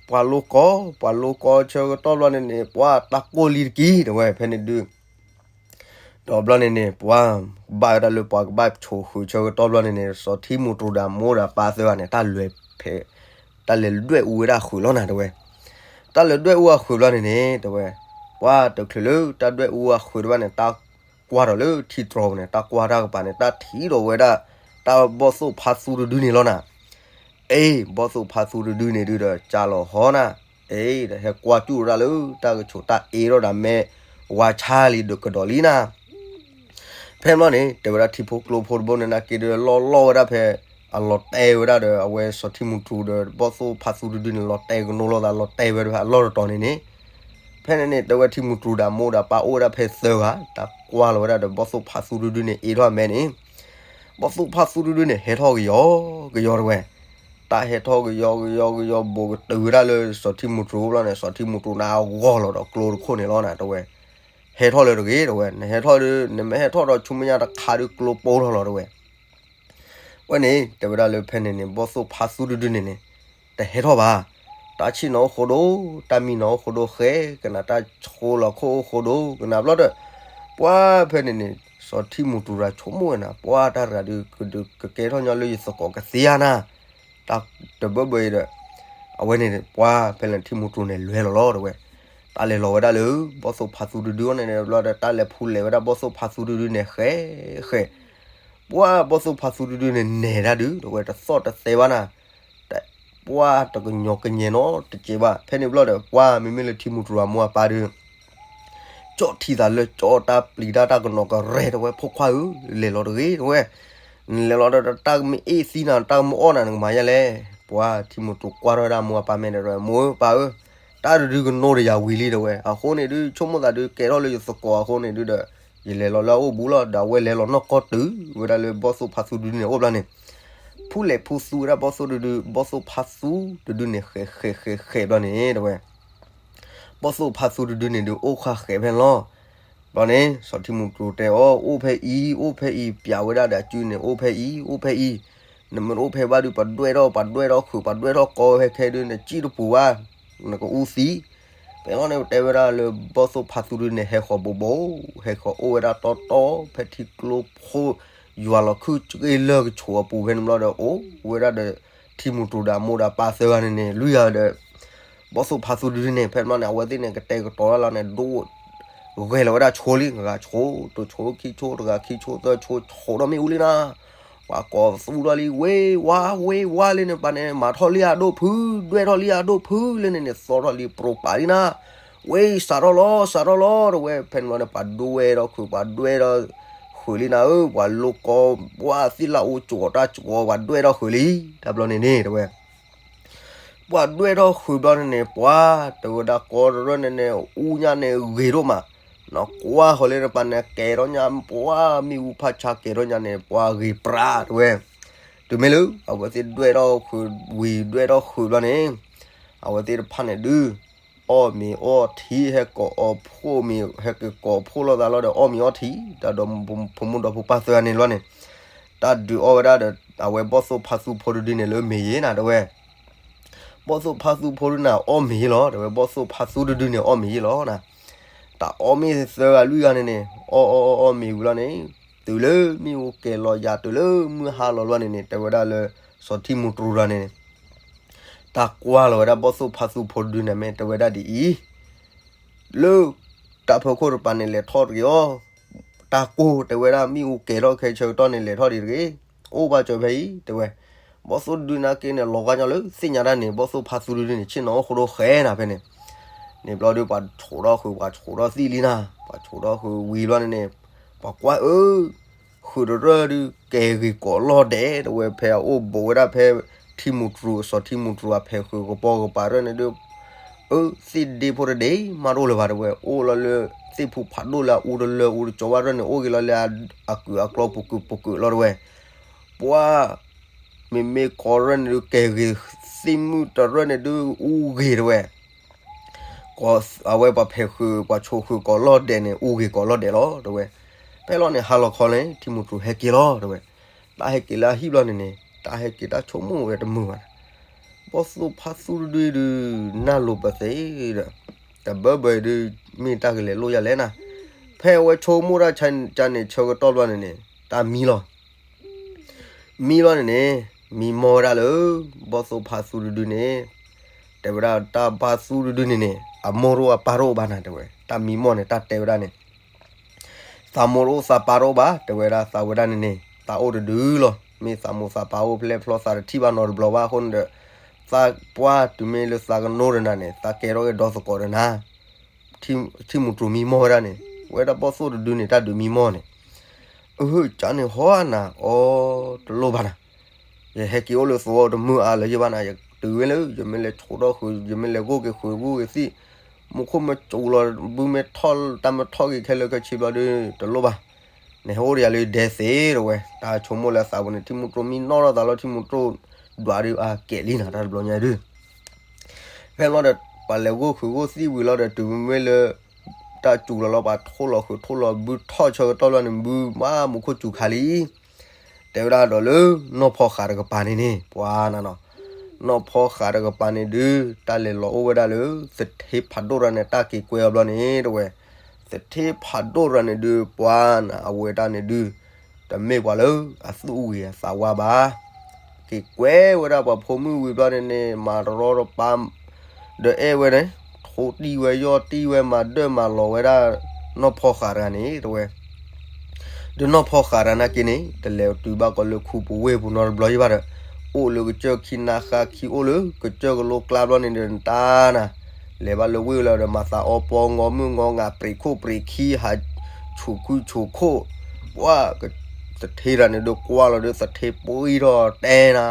ပှၤလိၣ်ကီ ပှၤလိၣ်ကီဆၢကတီၢ်ဘျီန့ၣ်န့ၣ် ပှၤတၢ်ကိၢ်လံတက့ၢ်တဲဝဲ ဖဲန့ၣ်ဒု ဒီးဘျီန့ၣ်န့ၣ် ပှၤ ဘၣ်ဝဲဒၣ်လၢပှၤကဘၣ်ဆိးဃုးဆၢကတီၢ်ဘျီန့ၣ်န့ၣ် စီၤထံမူတြူၤဒီးအမိၢ်ဒီးအပၢ်သၢဂၤန့ၣ် တၢ်လဲၤဖဲး တၢ်လဲၤဒွဲၣ်အူဝဲဒၣ်ခုးလီၤနၤတဲဝဲ, တၢ်လဲၤဒွဲၣ်အူအခုးဘျီန့ၣ်န့ၣ် တဲဝဲ, ပှၤတချုးလၢတၢ်ဒွဲၣ်အူအခုးတဘၣ်န့ၣ် တၢ်ကွၢ်ထီၣ်လၢထံတြီၤပူၤန့ၣ် တၢ်ကွၢ်တၢ်ကပၤန့ၣ် တၢ်ထံၣ်ဒီးဝဲဒၣ် တၢ်ဘီၣ်သိၣ်ဖါသူတဒုန့ၣ်လီၤနၤ အ့ ဘီၣ်သိၣ်ဖါသူတဒုန့ၣ်ဒုဒီး ကၢ်လီၤဟီနၤ, အ့ ဒီးဟဲကွၢ်စူၣ်ဝဲဒၣ်လၢတၢ်ကဆိးတၢ်အ့ထီၣ်ဒၣ်မဲာ် ဝါဆါလံဒီးကဒီးလံနၤ, ဖဲန့ၣ်ဘျီန့ၣ် တဲဝဲဒၣ်ထံဖိကျိဖိတဘိန့ၣ် နာ်က့ဒီးလီၢ်လီၢ်ဝဲဒၣ်ဖဲ အလီၤတဲာ်ဝဲဒၣ်ဒီး အဝဲစီၤထံမူတြူၤဒီး ဘီၣ်သိၣ်ဖါသူတဒုန့ၣ် လီၤတဲာ်ကနိလိာ်သး လီၤတဲာ်ဝဲဒၣ်ဖဲအလီၢ်တတီၤန့ၣ်န့ၣ်, ဖဲန့ၣ်န့ၣ် တဲဝဲထံမူတြူၤဒီးအမိၢ်ဒီးအပၢ်အိၣ်ဝဲဒၣ်ဖဲသၢဂၤ တၢ်ကွၢ်လီၤဝဲဒၣ်ဒီး ဘီၣ်သိၣ်ဖါသူတဒုန့ၣ် အ့ထီၣ်အမဲာ်န့ၣ် ဘီၣ်သိၣ်ဖါသူတဒုန့ၣ် ဟဲထီၣ်ကယီကယီတဲဝဲ, တၢ်ဟဲထီၣ်ကယီကယီကယီ ဘူးကတုၤဝဲဒၣ်လၢစီၤထံမူတြူၤဘျီန့ၣ် စီၤထံမူတြူၤန့ၣ် အဂီၢ်လီၤဒီးကျိတခိၣ်န့ၣ်လီၤနၤတဲဝဲ, ဟဲထီၣ်လၢတဂ့ၤတဲဝဲ, နဟဲထီၣ်ဒီး နမ့ၢ်ဟဲထီၣ်ဒီးဆူမဲာ်ညါတခါဒီး ကျိပိၢ်ထီၣ်လီၤတဲဝဲ ဝဲန့ၣ် တဲဝဲဒၣ်လၢဖဲန့ၣ်န့ၣ် ဘီၣ်သိၣ်ဖါသူတဒုန့ၣ်န့ၣ် တဟဲထီၣ်ဘၣ်, တၢ်ဆံၣ်နီၤအိၣ်ဃိဒိၣ်, တၢ်မံနီၤအိၣ်ဃိဒိၣ်ဃဲ, ကနၣ်တၢ်ဆိလီၤခိၣ်အိၣ်ဃိဒိၣ်, ကနၣ်ဘျီဒီး ပှၤဖဲန့ၣ်န့ၣ် စီၤထံမူတြူၤတဂၤဆိကမိၣ်ဝဲနၤ ပှၤတၢ်တဂၤဒီး ကဒုးကကဲထီၣ်ညီလၢယသကိးကသ့ဧါနၤ, တၢ်တဘၢဘၢအံၤဒီး အဝဲန့ၣ် ပှၤဖဲလၢထံမူတြူၤန့ၣ် လဲၤလီၤလီၤတဲဝဲ, တၢ်လဲၤလီၤဝဲဒၣ်လၢ ဘီၣ်သိၣ်ဖါသူတဒုန့ၣ်န့ၣ်ဘျီဒီး တၢ်လဲၤဖူလဲၤဝဲဒၣ်ဘီၣ်သိၣ်ဖါသူတဒုန့ၣ် ဃဲဃဲ ပှၤဘီၣ်သိၣ်ဖါသူတဒုန့ၣ် နဲၤဒၣ်ဒုး တဲဝဲ တသီၣ်တသဲဘၣ်နၤ, ပှၤတကညီၤကညဲနီတစဲးဘၣ်. ဖဲန့ၣ်ဘျီဒီး ပှၤမ့မ့ၢ်လၢထံမူတြူၤအမိၢ်အပၢ်ဒီး ကၠီၣ်ထံသးလၢကၠီၣ်တၢ်ပျံၤတၢ်တၢ်ကနီၤကရဲ တဲဝဲ ဖိခွါဧၢ, လဲၤလီၤတဂ့ၤ တဲဝဲ, နလဲၤလီၤဒီး တၢ်ကမ့ၢ်အ့ၣ်သံနၤ တၢ်ကမ့ၢ်အီၣ်နၤ နကမၤယဲလဲၣ်. ပှၤထံမူတြူၤကွၢ်ထီၣ်ဝဲဒၣ်အမိၢ်အပၢ်မဲာ်ဒီး မိၢ်ဧၢပၢ်ဧၢ, တၢ်တဒုကနိဒီးယၤဝံၤလံ တဲဝဲ. အဃိန့ၣ်ဒုး ဆိကမိၣ်သးဒုး ကဲထီၣ်လၢယသကိးအဃိန့ၣ်ဒုးဒီး ယလဲၤလီၤလၢအအိၣ်ဘူးလီၤ. ဒီးအဝဲလဲၤလီၤနီၢ်ကီၢ်တုၤဝဲဒၣ်လၢဘီၣ်သိၣ်ဖါသူတဒုန့ၣ်အိၣ်ဘျီန့ၣ် ဖူလဲၤဖူသူဝဲဒၣ်ဘီၣ်သိၣ်တဒု, ဘီၣ်သိၣ်ဖါသူတဒုန့ၣ် ဃဲးဃဲးဃဲးဃဲးဘျီန့ၣ် တဲဝဲ, ဘီၣ်သိၣ်ဖါသူတဒုန့ၣ်ဒုး အိၣ်ဃာ်ဃဲးဖဲန့ၣ်လီၤ. ဘျီန့ၣ် စီၤထံမူတြူၤတဲအီၤ အိၣ်ဖဲအံၤ အိၣ်ဖဲအံၤ, ပျးဝဲဒၣ်ဒီးအစုန့ၣ် အိၣ်ဖဲအံၤ အိၣ်ဖဲအံၤ, နမ့ၢ်တအိၣ်ဖဲဘၣ်ဒုး ပဒွဲၣ်ထီၣ် ပဒွဲၣ်ထီၣ်ခုး ပဒွဲၣ်ထီၣ်ကီ ဟဲခဲဒုး နစံၣ်တပူၤဘၣ်, နကအူသံ ဖဲန့ၣ်န့ၣ် တဲဝဲဒၣ်လၢဘီၣ်သိၣ်ဖါသူတဒုန့ၣ် ဟဲဃီၤဘိးဘိး, ဟဲဃီၤအိၣ်ဝဲဒၣ်တီတီ ဖဲထံကျိဖိ ယွၤလီၤခုၣ်က့လၢကဆိးအပူၤဖဲန့ၣ်ဘျီဒီး အိၣ်ဝဲဒၣ်ဒီး ထံမူတြူၤဒီးအမိၢ်ဒီးအပၢ်သၢဂၤန့ၣ်န့ၣ် လွံၢ်ဂၤဒီး ဘီၣ်သိၣ်ဖါသူတဒုန့ၣ် ဖဲန့ၣ်ဘျီန့ၣ် အဝဲသ့ၣ်န့ၣ် ကတဲာ်ကတီၤတၢ်လီၤန့ၣ် ဒိၣ် ဂဲၤလီၤဝဲဒၣ်ဆိလံ, တဂၤဆိ တဆိခံဆိ တဂၤခံဆိ သၢဆိ ဆိဒီးမ့ၣ်အူလံနၤ, ပှၤကိးသူထီၣ်လံ ဝ့ၤဝါ ဝ့ၤဝါလံန့ၣ် ပှၤန့ၣ် မၤထီၣ်လံအဒိၣ်ဖု, ဒွဲၣ်ထီၣ်လံအဒိၣ်ဖုလံန့ၣ်န့ၣ် သီထီၣ်လံပြိပာ်လံနၤ, ဝ့ၤ စးထီၣ်လီၤ စးထီၣ်လီၤ တဲဝဲ. ဖဲန့ၣ်ဘျီန့ၣ် ပှၤဒွဲၣ်ထီၣ်ခုး ပှၤဒွဲၣ်ထီၣ်ဃုးလံနၤဧၢ, ပှၤလိၣ်ကီ ပှၤသ့ၣ်လၣ်အိၣ်ကၠီၤတၢ်ကၠီၤ ပှၤဒွဲၣ်ထီၣ်ဃုးလံ, တဘျီန့ၣ်န့ၣ် တဲဝဲ ပှၤဒွဲၣ်ထီၣ်ဃုးဘျီန့ၣ်န့ၣ် ပှၤတဲဝဲဒၣ်ကီတရၢၢ်န့ၣ်န့ၣ် အူညါန့ၣ်ဂ့ၤဒိၣ်မး, နကွၢ်ဃီၤလၢနပၤန့ၣ် ကဲထီၣ်ညါ ပှၤမ့ၣ်အူဖးဆါကဲထီၣ်ညါန့ၣ် ပှၤဂ့ၤပြးတဲဝဲ. တုၤမ့ၢ်လၢ အဝဲသ့ၣ်ဒွဲၣ်ထီၣ်ဃုးဝံၤ ဒွဲၣ်ထီၣ်ဃုးဘျီန့ၣ် အဝဲသ့ၣ်တဖၣ်န့ၣ်ဒုး အီၣ်မ့ၤအီထံ ဟဲကိးအီဖိမ့ၤ ဟဲက့ၤကိးဖိလိာ်သးလီၤဒီး အီၣ်မ့ၤအီထံ တၢ်ဒီးဖိမုၣ်ဒီးဖိပၢ်သၢဂၤန့ၣ်လီၤန့ၣ် တၢ်ဒုးအီၣ်ဝဲဒၣ်ဒီး အဝဲဘီၣ်သိၣ်ဖါသူဖိတဒုန့ၣ်လၢမ့ၤယ့ၤနၤ တဲဝဲ. ဘီၣ်သိၣ်ဖါသူဖိတဒုန့ၣ် အီၣ်မ့ၤယ့ၤလီၤ တဲဝဲ, ဘီၣ်သိၣ်ဖါသူတဒုန့ၣ် အီၣ်မ့ၤယ့ၤလီၤနၤ. တၢ်အီၣ်မ့ၤသၢဂၤလွံၢ်ဂၤန့ၣ်န့ၣ် အီၣ်အီၣ်အီၣ်အီၣ်မ့ၤဝံၤလီၤန့ၣ် တုၤလၢမ့ၣ်အူကဲၤလီၤယၤ တုၤလၢမုၢ်ဟါလီၤလီၤန့ၣ်န့ၣ် တဲဝဲဒၣ်လၢ စီၤထံမူတြူၤတဂၤန့ၣ်န့ၣ် တၢ်ကွၢ်လီၤဝဲဒၣ်ဘီၣ်သိၣ်ဖါသူဖိတဒုန့ၣ် မ့ၢ်တဲဝဲဒၣ်ဒ်အံၤ, လၢတၢ်ဖီခိၣ်တပၤန့ၣ် လဲၤထီၣ်တဂ့ၤအီၤ, တၢ်ကိၢ်တဲဝဲဒၣ် မ့ၣ်အူကဲၤထီၣ်ခဲဆၢကတီၢ်န့ၣ် လဲၤထီၣ်ဒံးတဂ့ၤ, အိၣ်ဘၣ်စၢၤဖဲအံၤ တဲဝဲ. ဘီၣ်သိၣ်တဒုနာ်က့န့ၣ် လီၤဂာ်ညီလၢသ့ၣ်ညါတၢ်န့ၣ် ဘီၣ်သိၣ်ဖါသူတဒုန့ၣ် ဆ့ၣ်နီၤအိၣ်ဃိဒိၣ်ဃဲနၤဖဲန့ၣ်, န့ၣ်ဘျီဒီး ပှၤဆိးထီၣ်ဃုာ် ပှၤဆိးထီၣ်သံလံနၤ, ပှၤဆိးထီၣ်ဃုာ်ဝံၤဘျီန့ၣ်န့ၣ်, ပှၤကွၢ်အၢ ဃုာ်တရၢၢ်ဒုး ကဲၤဂ့ၤကိးလီၢ်ဒဲး တဲဝဲ. ဖဲအအိၣ်ဘူးဝဲဒၣ်ဖဲ ထံမူၤတြူၤ အစီၤထံမူၤတြူၤအဖဲးဃုာ်ကပီၤကပၤတရၢၢ်န့ၣ်ဒုး, အၢ သ့ၣ်ဒ့ဖိတဒ့မးတအိၣ်လၢၤဘၣ် တဲဝဲ. အိၣ်လီၤလၢ သ့ၣ်ဖူဖးဒိၣ်လၢအအူတလၢအူတကၠီဘၣ်တရၢၢ်န့ၣ် အိၣ်က့ၤလီၤလၢ အကုာ်အကျီပူၤကုာ်ပူၤကုာ်လီၤ တဲဝဲ. ပှၤ မ့မ့ၢ်ကီးတရၢၢ်န့ၣ်ဒုး ကဲၤဂ့ၤ, သ့ၣ်မုၣ်တရၢၢ်န့ၣ်ဒုး အူဂ့ၤ တဲဝဲ. အဝဲပှၤဖဲးဃုာ် ပှၤဆိးဃုာ်ကိးလီၢ်ဒဲးန့ၣ် အူဂ့ၤကိးလီၢ်ဒဲးလီၤ တဲဝဲ. ဖဲလီၤန့ၣ် ဟါလီၤခီလဲၣ် ထံမူၤတြူၤဟဲက့ၤလီၤ တဲဝဲ. တၢ်ဟဲက့ၤလၢအဟံၣ်ဘျီန့ၣ်န့ၣ် တၢ်ဟဲက့ၤတၢ်ဆိကမိၣ်ဝဲတမုာ်ဘၣ်. ဘီၣ်သိၣ်ဖါသူတဒုဒုး နၢ်လိၤပသ့ဒီး တဘၢဘၢဒုး မ့ၢ်တၢ်ကလဲၤလိၣ်ယၤလဲၣ်နၤ. ဖဲအဝဲဆိကမိၣ်တၢ်ကန့ၣ် ဆၢကတီၢ်ဘျီန့ၣ်န့ၣ် တၢ်မံလီၤ. မံလီၤန့ၣ်န့ၣ် မံမီၢ်ဝဲဒၣ်လၢ ဘီၣ်သိၣ်ဖါသူတဒုန့ၣ်, တဲဝဲဒၣ်တၢ်ဖါသူတဒုန့ၣ်န့ၣ် အမိၢ်တအိၣ်အပၢ်တအိၣ်ဘၣ်နၤ တဲဝဲ. တၢ်မံမီၢ်န့ၣ် တၢ်တဲဝဲဒၣ်န့ၣ် သးမိၢ်တအိၣ်သးပၢ်တအိၣ်ဘၣ် တဲဝဲဒၣ်. သးဝဲဒၣ်န့ၣ်န့ၣ် သးအိၣ်တဒုလီၤ. မ့ၢ်သးမိၢ်သးပၢ်အိၣ်ဖျဲၣ်ဖျီ သးတထံၣ်ဘၣ်နီတဘျီဘၣ်အဃိန့ၣ်ဒီး သးပှၢ်တုၤမ့ၢ်လၢသးကနိဒီးနၤန့ၣ် သးကဲထီၣ်က့ၤဒီသကိးဒီးနၤ. ထံမူၤတြူၤမံမီၢ်ဝဲဒၣ်န့ၣ် ဝဲဒၣ်ဘီၣ်သိၣ်တဒုန့ၣ် တၢ်ဒုးမံမီၢ်န့ၣ်, အဟၢၣ်ကန့ၣ်ဟီနၤ အီ တလိၣ်ဘၣ်နၤ. ယဟဲက့ၤအိၣ်လၢသဝီတမုာ်အါလၢၤယဘၣ်နၤ. ယတုၤဝဲလၢ ယမ့ၢ်လဲၤဆိးထီၣ်ဃုာ် ယမ့ၢ်လဲၤဂိၢ်က့ၤဃုာ်ဂိၢ်က့ၤသံၣ်, မူခိၣ်မ့ၢ်စူၤလီၤ ဘုမ့ၢ်ထီၣ် တၢ်မ့ၢ်ထီၣ်က့ၤခဲလၢာ်ခဲဆ့ဘျီဒီး တလိၣ်ဘၣ်. နဟဲအိၣ်ဒီးယၤလၢဒဲသ့ တဲဝဲ. တၢ်ဆိကမိၣ်လၢသးပူၤန့ၣ် ထံမူၤတြူၤမံနီၢ်ထီၣ်သးလီၤ. ထံမူၤတြူၤဒွးဒုးအကဲးလံနၤ တၢ်တဘျီညါဒုး ဖဲလီၤဒီး ပှၤလဲၤဂိၢ်ဃုာ်ဂိၢ်သံၣ်ဝံၤလီၤဒီး တုၤမ့ၢ်လၢ တၢ်စူၤလီၤလီၤ ပှၤထိၣ်လီၤဃုာ်ထိၣ်လီၤဘုထီၣ်ဆၢကတီၢ်လီၤန့ၣ် ဘုမၤမူခိၣ်စူၤခါလံ. တဲဝဲဒၣ်ဒီးလၢ နီၢ်ဖီဃးတကပၤန့ၣ်န့ၣ် ပှၤနၤနီၤ, နီၢ်ဖီဃးတကပၤန့ၣ်ဒုး တၢ်လဲၤလီၤအိၣ်ဝဲဒၣ်လၢ သထ့ဖးဒိၣ်တဂၤန့ၣ် တၢ်က့ၤကွဲအီၤဘျီန့ၣ် တဲဝဲ. သထ့ဖးဒိၣ်တဂၤန့ၣ်ဒုး ပှၤနၤ အဝဲဒၣ်န့ၣ်ဒုး တမ့ၢ်ပှၤလၢအသူၣ်ဂ့ၤအသးဝါဘၣ်. က့ၤကွဲဝဲဒၣ်ပှၤဖိမုၣ်ဝံၤဘျီန့ၣ်န့ၣ် မၤတရီတပါ ဒီးအဲၣ်ဝဲန့ၣ် ထိးတံၢ်ဝဲယီၢ်တံၢ်ဝဲ မၤဒၢၣ်မၤလီၤဝဲဒၣ် နီၢ်ဖီဃးတဂၤန့ၣ် တဲဝဲ. ဒီးနီၢ်ဖီဃးတဂၤနာ်က့န့ၣ် တလဲၤတုၤဘၣ်ကီးလၢခူပူၤဝ့ၢ်ပူၤနီတဘျီယဘၣ်ဒီး အိၣ်လၢကစၢၢ်ခံနါဃါခံ အိၣ်လၢကစၢၢ်ကလိကျါဘျီန့ၣ်ဒီး နတၢ်နၤ လဲၤဘၣ်လၢဝ့ၢ်လီၤဒီး မၤသးအီပီ ငီမုၣ်ငီငၤ ပြံးခိၣ်ပြံးခံ ဟးဆူၣ်ခုဆူၣ်ခိၣ်, ပှၤ သထ့တဂၤန့ၣ်ဒုးကွၢ်လီၤဒီး သထ့ပှံၢ်ထီၣ်တဲနၤ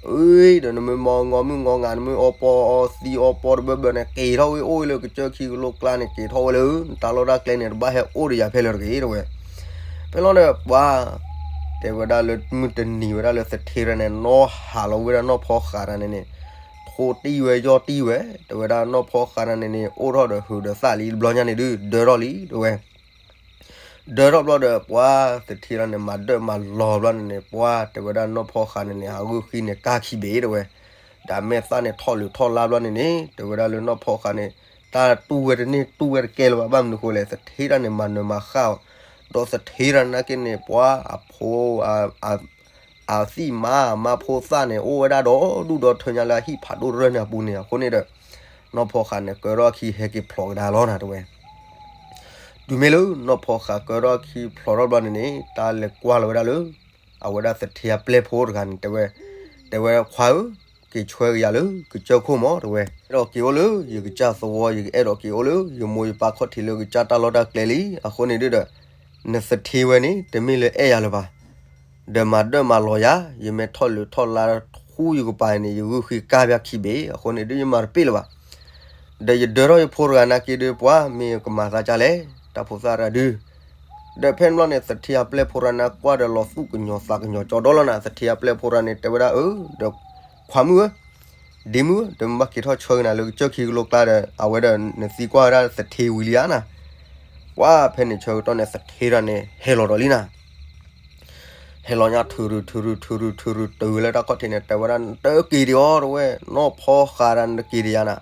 အၢ ဒီးနမ့ၢ်မီငီမုၣ်ငီငၤ နမ့ၢ်အီပီအီသံအီပီတဘၢဘၢန့ၣ် က့ၤထီၣ်ဝဲ အိၣ်ဝဲလၢကစၢၢ်ခံကလိကျါန့ၣ် က့ၤထီၣ်ဝဲလၢ နတၢ်လီၢ်တၢ်ကျဲန့ၣ် တဘၣ်ဟဲအိၣ်ဒီးယၤဖဲလၢၤတဂ့ၤ တဲဝဲ. ဖဲလီၤဒီးပှၤ တဲဝဲဒၣ်လၢမုၢ်တနံၤဝဲဒၣ်လၢသထ့တဂၤန့ၣ် နီၢ်ဟးလီၤဝဲဒၣ်နီၢ်ဖီဃးတဂၤန့ၣ်န့ၣ် ထိးတံၢ်ဝဲယီၢ်တံၢ်ဝဲ တဲဝဲဒၣ်နီၢ်ဖီဃးတဂၤန့ၣ်န့ၣ် အိၣ်ထီၣ်ဒီးဟုးဒီးသၣ်လံတဘျီညါန့ၣ်ဒုး ဒၢထီၣ်လံ တဲဝဲ. ဒၢထီၣ်ဘျီဒီးပှၤ သထ့တဂၤန့ၣ် မၤဒၢၣ်မၤလီၤဘျီန့ၣ်န့ၣ် ပှၤ တဲဝဲဒၣ်နီၢ်ဖီဃးန့ၣ်န့ၣ် အဂုၢ်ဃံန့ၣ်ကၢ်ခံဘ့ၣ် တဲဝဲ. ဒီးမဲာ်သၣ်န့ၣ်ထီၣ်လုးထီၣ်လါဘျီန့ၣ်န့ၣ် တဲဝဲဒၣ်လၢနီၢ်ဖီဃးန့ၣ် တၢ်တူၢ်ဝဲတန့ၢ်တူၢ်ဝဲတကဲလၢၤဘၣ် ဘၣ်မနုၤဃိလဲၣ် သထ့တဂၤန့ၣ် မၤနၢၤမၤဃၣ်အီၤ ဒီးသထ့တဂၤနာ်က့န့ၣ် ပှၤ အဖိ အသံၣ်မါအမါဖိသၣ်န့ၣ် အိၣ်ဝဲဒၣ်ဒီဒူၣ်ဒီထၢညါလၢအဟံၣ်ဖးဒိၣ်တရၢၢ်န့ၣ်အပူၤန့ၣ် အဃိန့ၣ်ဒီး နီၢ်ဖီဃးန့ၣ် ကၢထီၣ်ခံဟဲက့ၤဖျိးကဒါလီၤနၤ တဲဝဲ. တုၤမ့ၢ်လၢနီၢ်ဖီဃးကၢထီၣ်ခံဖျိးထီၣ်ဘျီန့ၣ်န့ၣ် တၢ်လဲၤကွၢ်လီၤဝဲဒၣ်လၢ အဝဲဒၣ်သထ့အပျဲၢ်ဖိတဂၤန့ၣ် တဲဝဲ, တဲဝဲခွါဧၢ, က့ၤဆှၢက့ၤယၤလၢကစၢၢ်ခိၣ်မး တဲဝဲ, အဲၣ်ဒိးက့ၤအိၣ်လၢယကစၢ်သဝီ ယကအဲၣ်ဒိးက့ၤအိၣ်လၢယမိၢ်ယပၢ်ခီၣ်ထံးလၢကစၢ်တၢ်လီၢ်တၢ်ကျဲလံ, အဃိန့ၣ်ဒုးဒီး နသထ့ဝဲန့ၣ် တမ့ၢ်လၢအဲၣ်ယၤလၢၤဘၣ် ဒီးမၤဒၢၣ်မၤလီၤယၤ, ယမ့ၢ်ထီၣ်လုးထီၣ်လါထူယကပၤန့ၣ် ယဂုၢ်ဃံကၢ်ပၠးခံဘ့ၣ်, အဃိန့ၣ်ဒုးယမၤတပ့ၢ်လၢၤဘၣ်. ဒီးယဒၢထီၣ်ယဖိတဂၤနာ်က့ဒုး ပှၤမ့ၢ်ကမၤသးဒ်လဲၣ်, တၢ်ဖိသၣ်တဂၤဒုး. ဒီးဖဲန့ၣ်ဘျီန့ၣ် သထ့အပျဲၢ်ဖိတဂၤန့ၣ် ကွၢ်ဒီးလီၤသူၣ်ကညီၤသးကညီၤကၠီဒီလီၤနၤ, သထ့အပျဲၢ်ဖိတဂၤန့ၣ် တဲဝဲဒၣ်အၢ, ဒီးခွါမုၣ်ဧၢ, ဒ့မုၣ်ဧၢ, ဒီးမ့ၢ်ဘၣ်က့ၤထီၣ်ဆၢက့ၤနၤလၢကစၢၢ်ခံကလိကျါဒီး အဝဲဒီးနသံကွၢ်ဝဲဒၣ်သထ့ဝံၤလံဧါနၤ. ပှၤဖဲန့ၣ်ဆၢကတီၢ်န့ၣ် သထ့တဂၤန့ၣ် ဟဲလီၤဒီးလံနၤ. ဟဲလီၤညါထုးရုးထုးရုးထုးရုးထုးရုးတုၤဝဲလၢတၢ်ခီၣ်ထံးန့ၣ် တဲဝဲဒၣ် နတက့ၤဒံးအီၤ တဲဝဲ, နီၢ်ဖီဃးတဂၤန့ၣ် နတက့ၤဒံးယၤနၤ.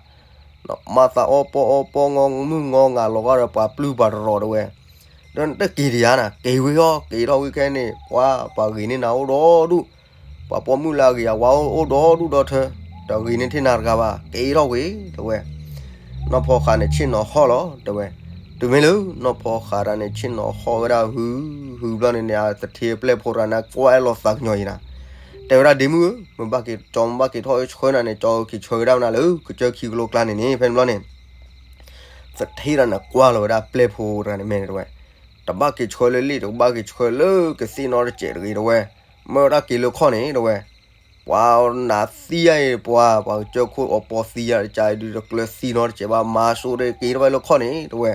မၤသးအီပီအီပီငီမုၢ်ငီငၤလီၤဂာ်ဒီးပှၤပျုၢ်ပှၤတရီးတဲဝဲ, ဒီးနတက့ၤဒံးယၤနၤ, က့ၤဝဲအီၤ, က့ၤထီၣ်ဝံၤခဲန့ၣ် ပှၤပှၤဂ့ၤန့ၢ်နၤအိၣ်ဒီဒူၣ်, ပှၤပိာ်မုၣ်လၢအဂ့ၤအဝါအိၣ်ဒီဒူၣ်ဒီထၢ တဂ့ၤန့ၢ်ထဲနၤတဂၤဘၣ်, က့ၤထီၣ်ဝံၤ တဲဝဲ. နီၢ်ဖီဃးန့ၣ်ဆ့ၣ်နီၤဟီၣ်လီၤ တဲဝဲ. တုၤမ့ၢ်လၢနီၢ်ဖီဃးတၢ်န့ၣ် ဆ့ၣ်နီၤဟီၣ်ဝဲဒၣ်ဟု ဟုဘျီန့ၣ်န့ၣ် အသထ့အပျဲၢ်ဖိတဂၤန့ၣ် ကွၢ်အဲၣ်လီၤသးကညီၤအံၤနၤ, တဲဝဲဒၣ် ဒ့မုၣ်ဧၢ, မ့ၢ်ဘၣ်က့ၤကၠီ မ့ၢ်ဘၣ်က့ၤထီၣ်ဆှၢနၤန့ၣ် ကၠီက့ၤဆှၢကဒါနၤလၢကစၢၢ်ခံကလိကျါန့ၣ်န့ၣ် ဖဲန့ၣ်ဘျီန့ၣ် သထ့တၢ်န့ၣ်ကွၢ်လီၤဝဲဒၣ်ပျဲၢ်ဖိတဂၤန့ၣ်မဲာ်န့ၣ် တဲဝဲ. တဘၣ်က့ၤဆှၢလၢလ့ၣ်, တဘၣ်က့ၤဆှၢလၢကသ့ၣ်နီတစဲးတဂ့ၤ တဲဝဲ. မ့ၢ်ဝဲဒၣ်က့ၤလၢခီၣ်န့ၣ် တဲဝဲ. ပှၤနးသံယါအံၤ ပှၤ ပှၤကစၢၢ်ခိၣ်အပီၤသံယါတကးအံၤဒုး တကျၢၤသံနီတစဲးဘၣ်, မၤစိးဒီးက့ၤထီၣ်ဝဲလၢခီၣ်န့ၣ် တဲဝဲ.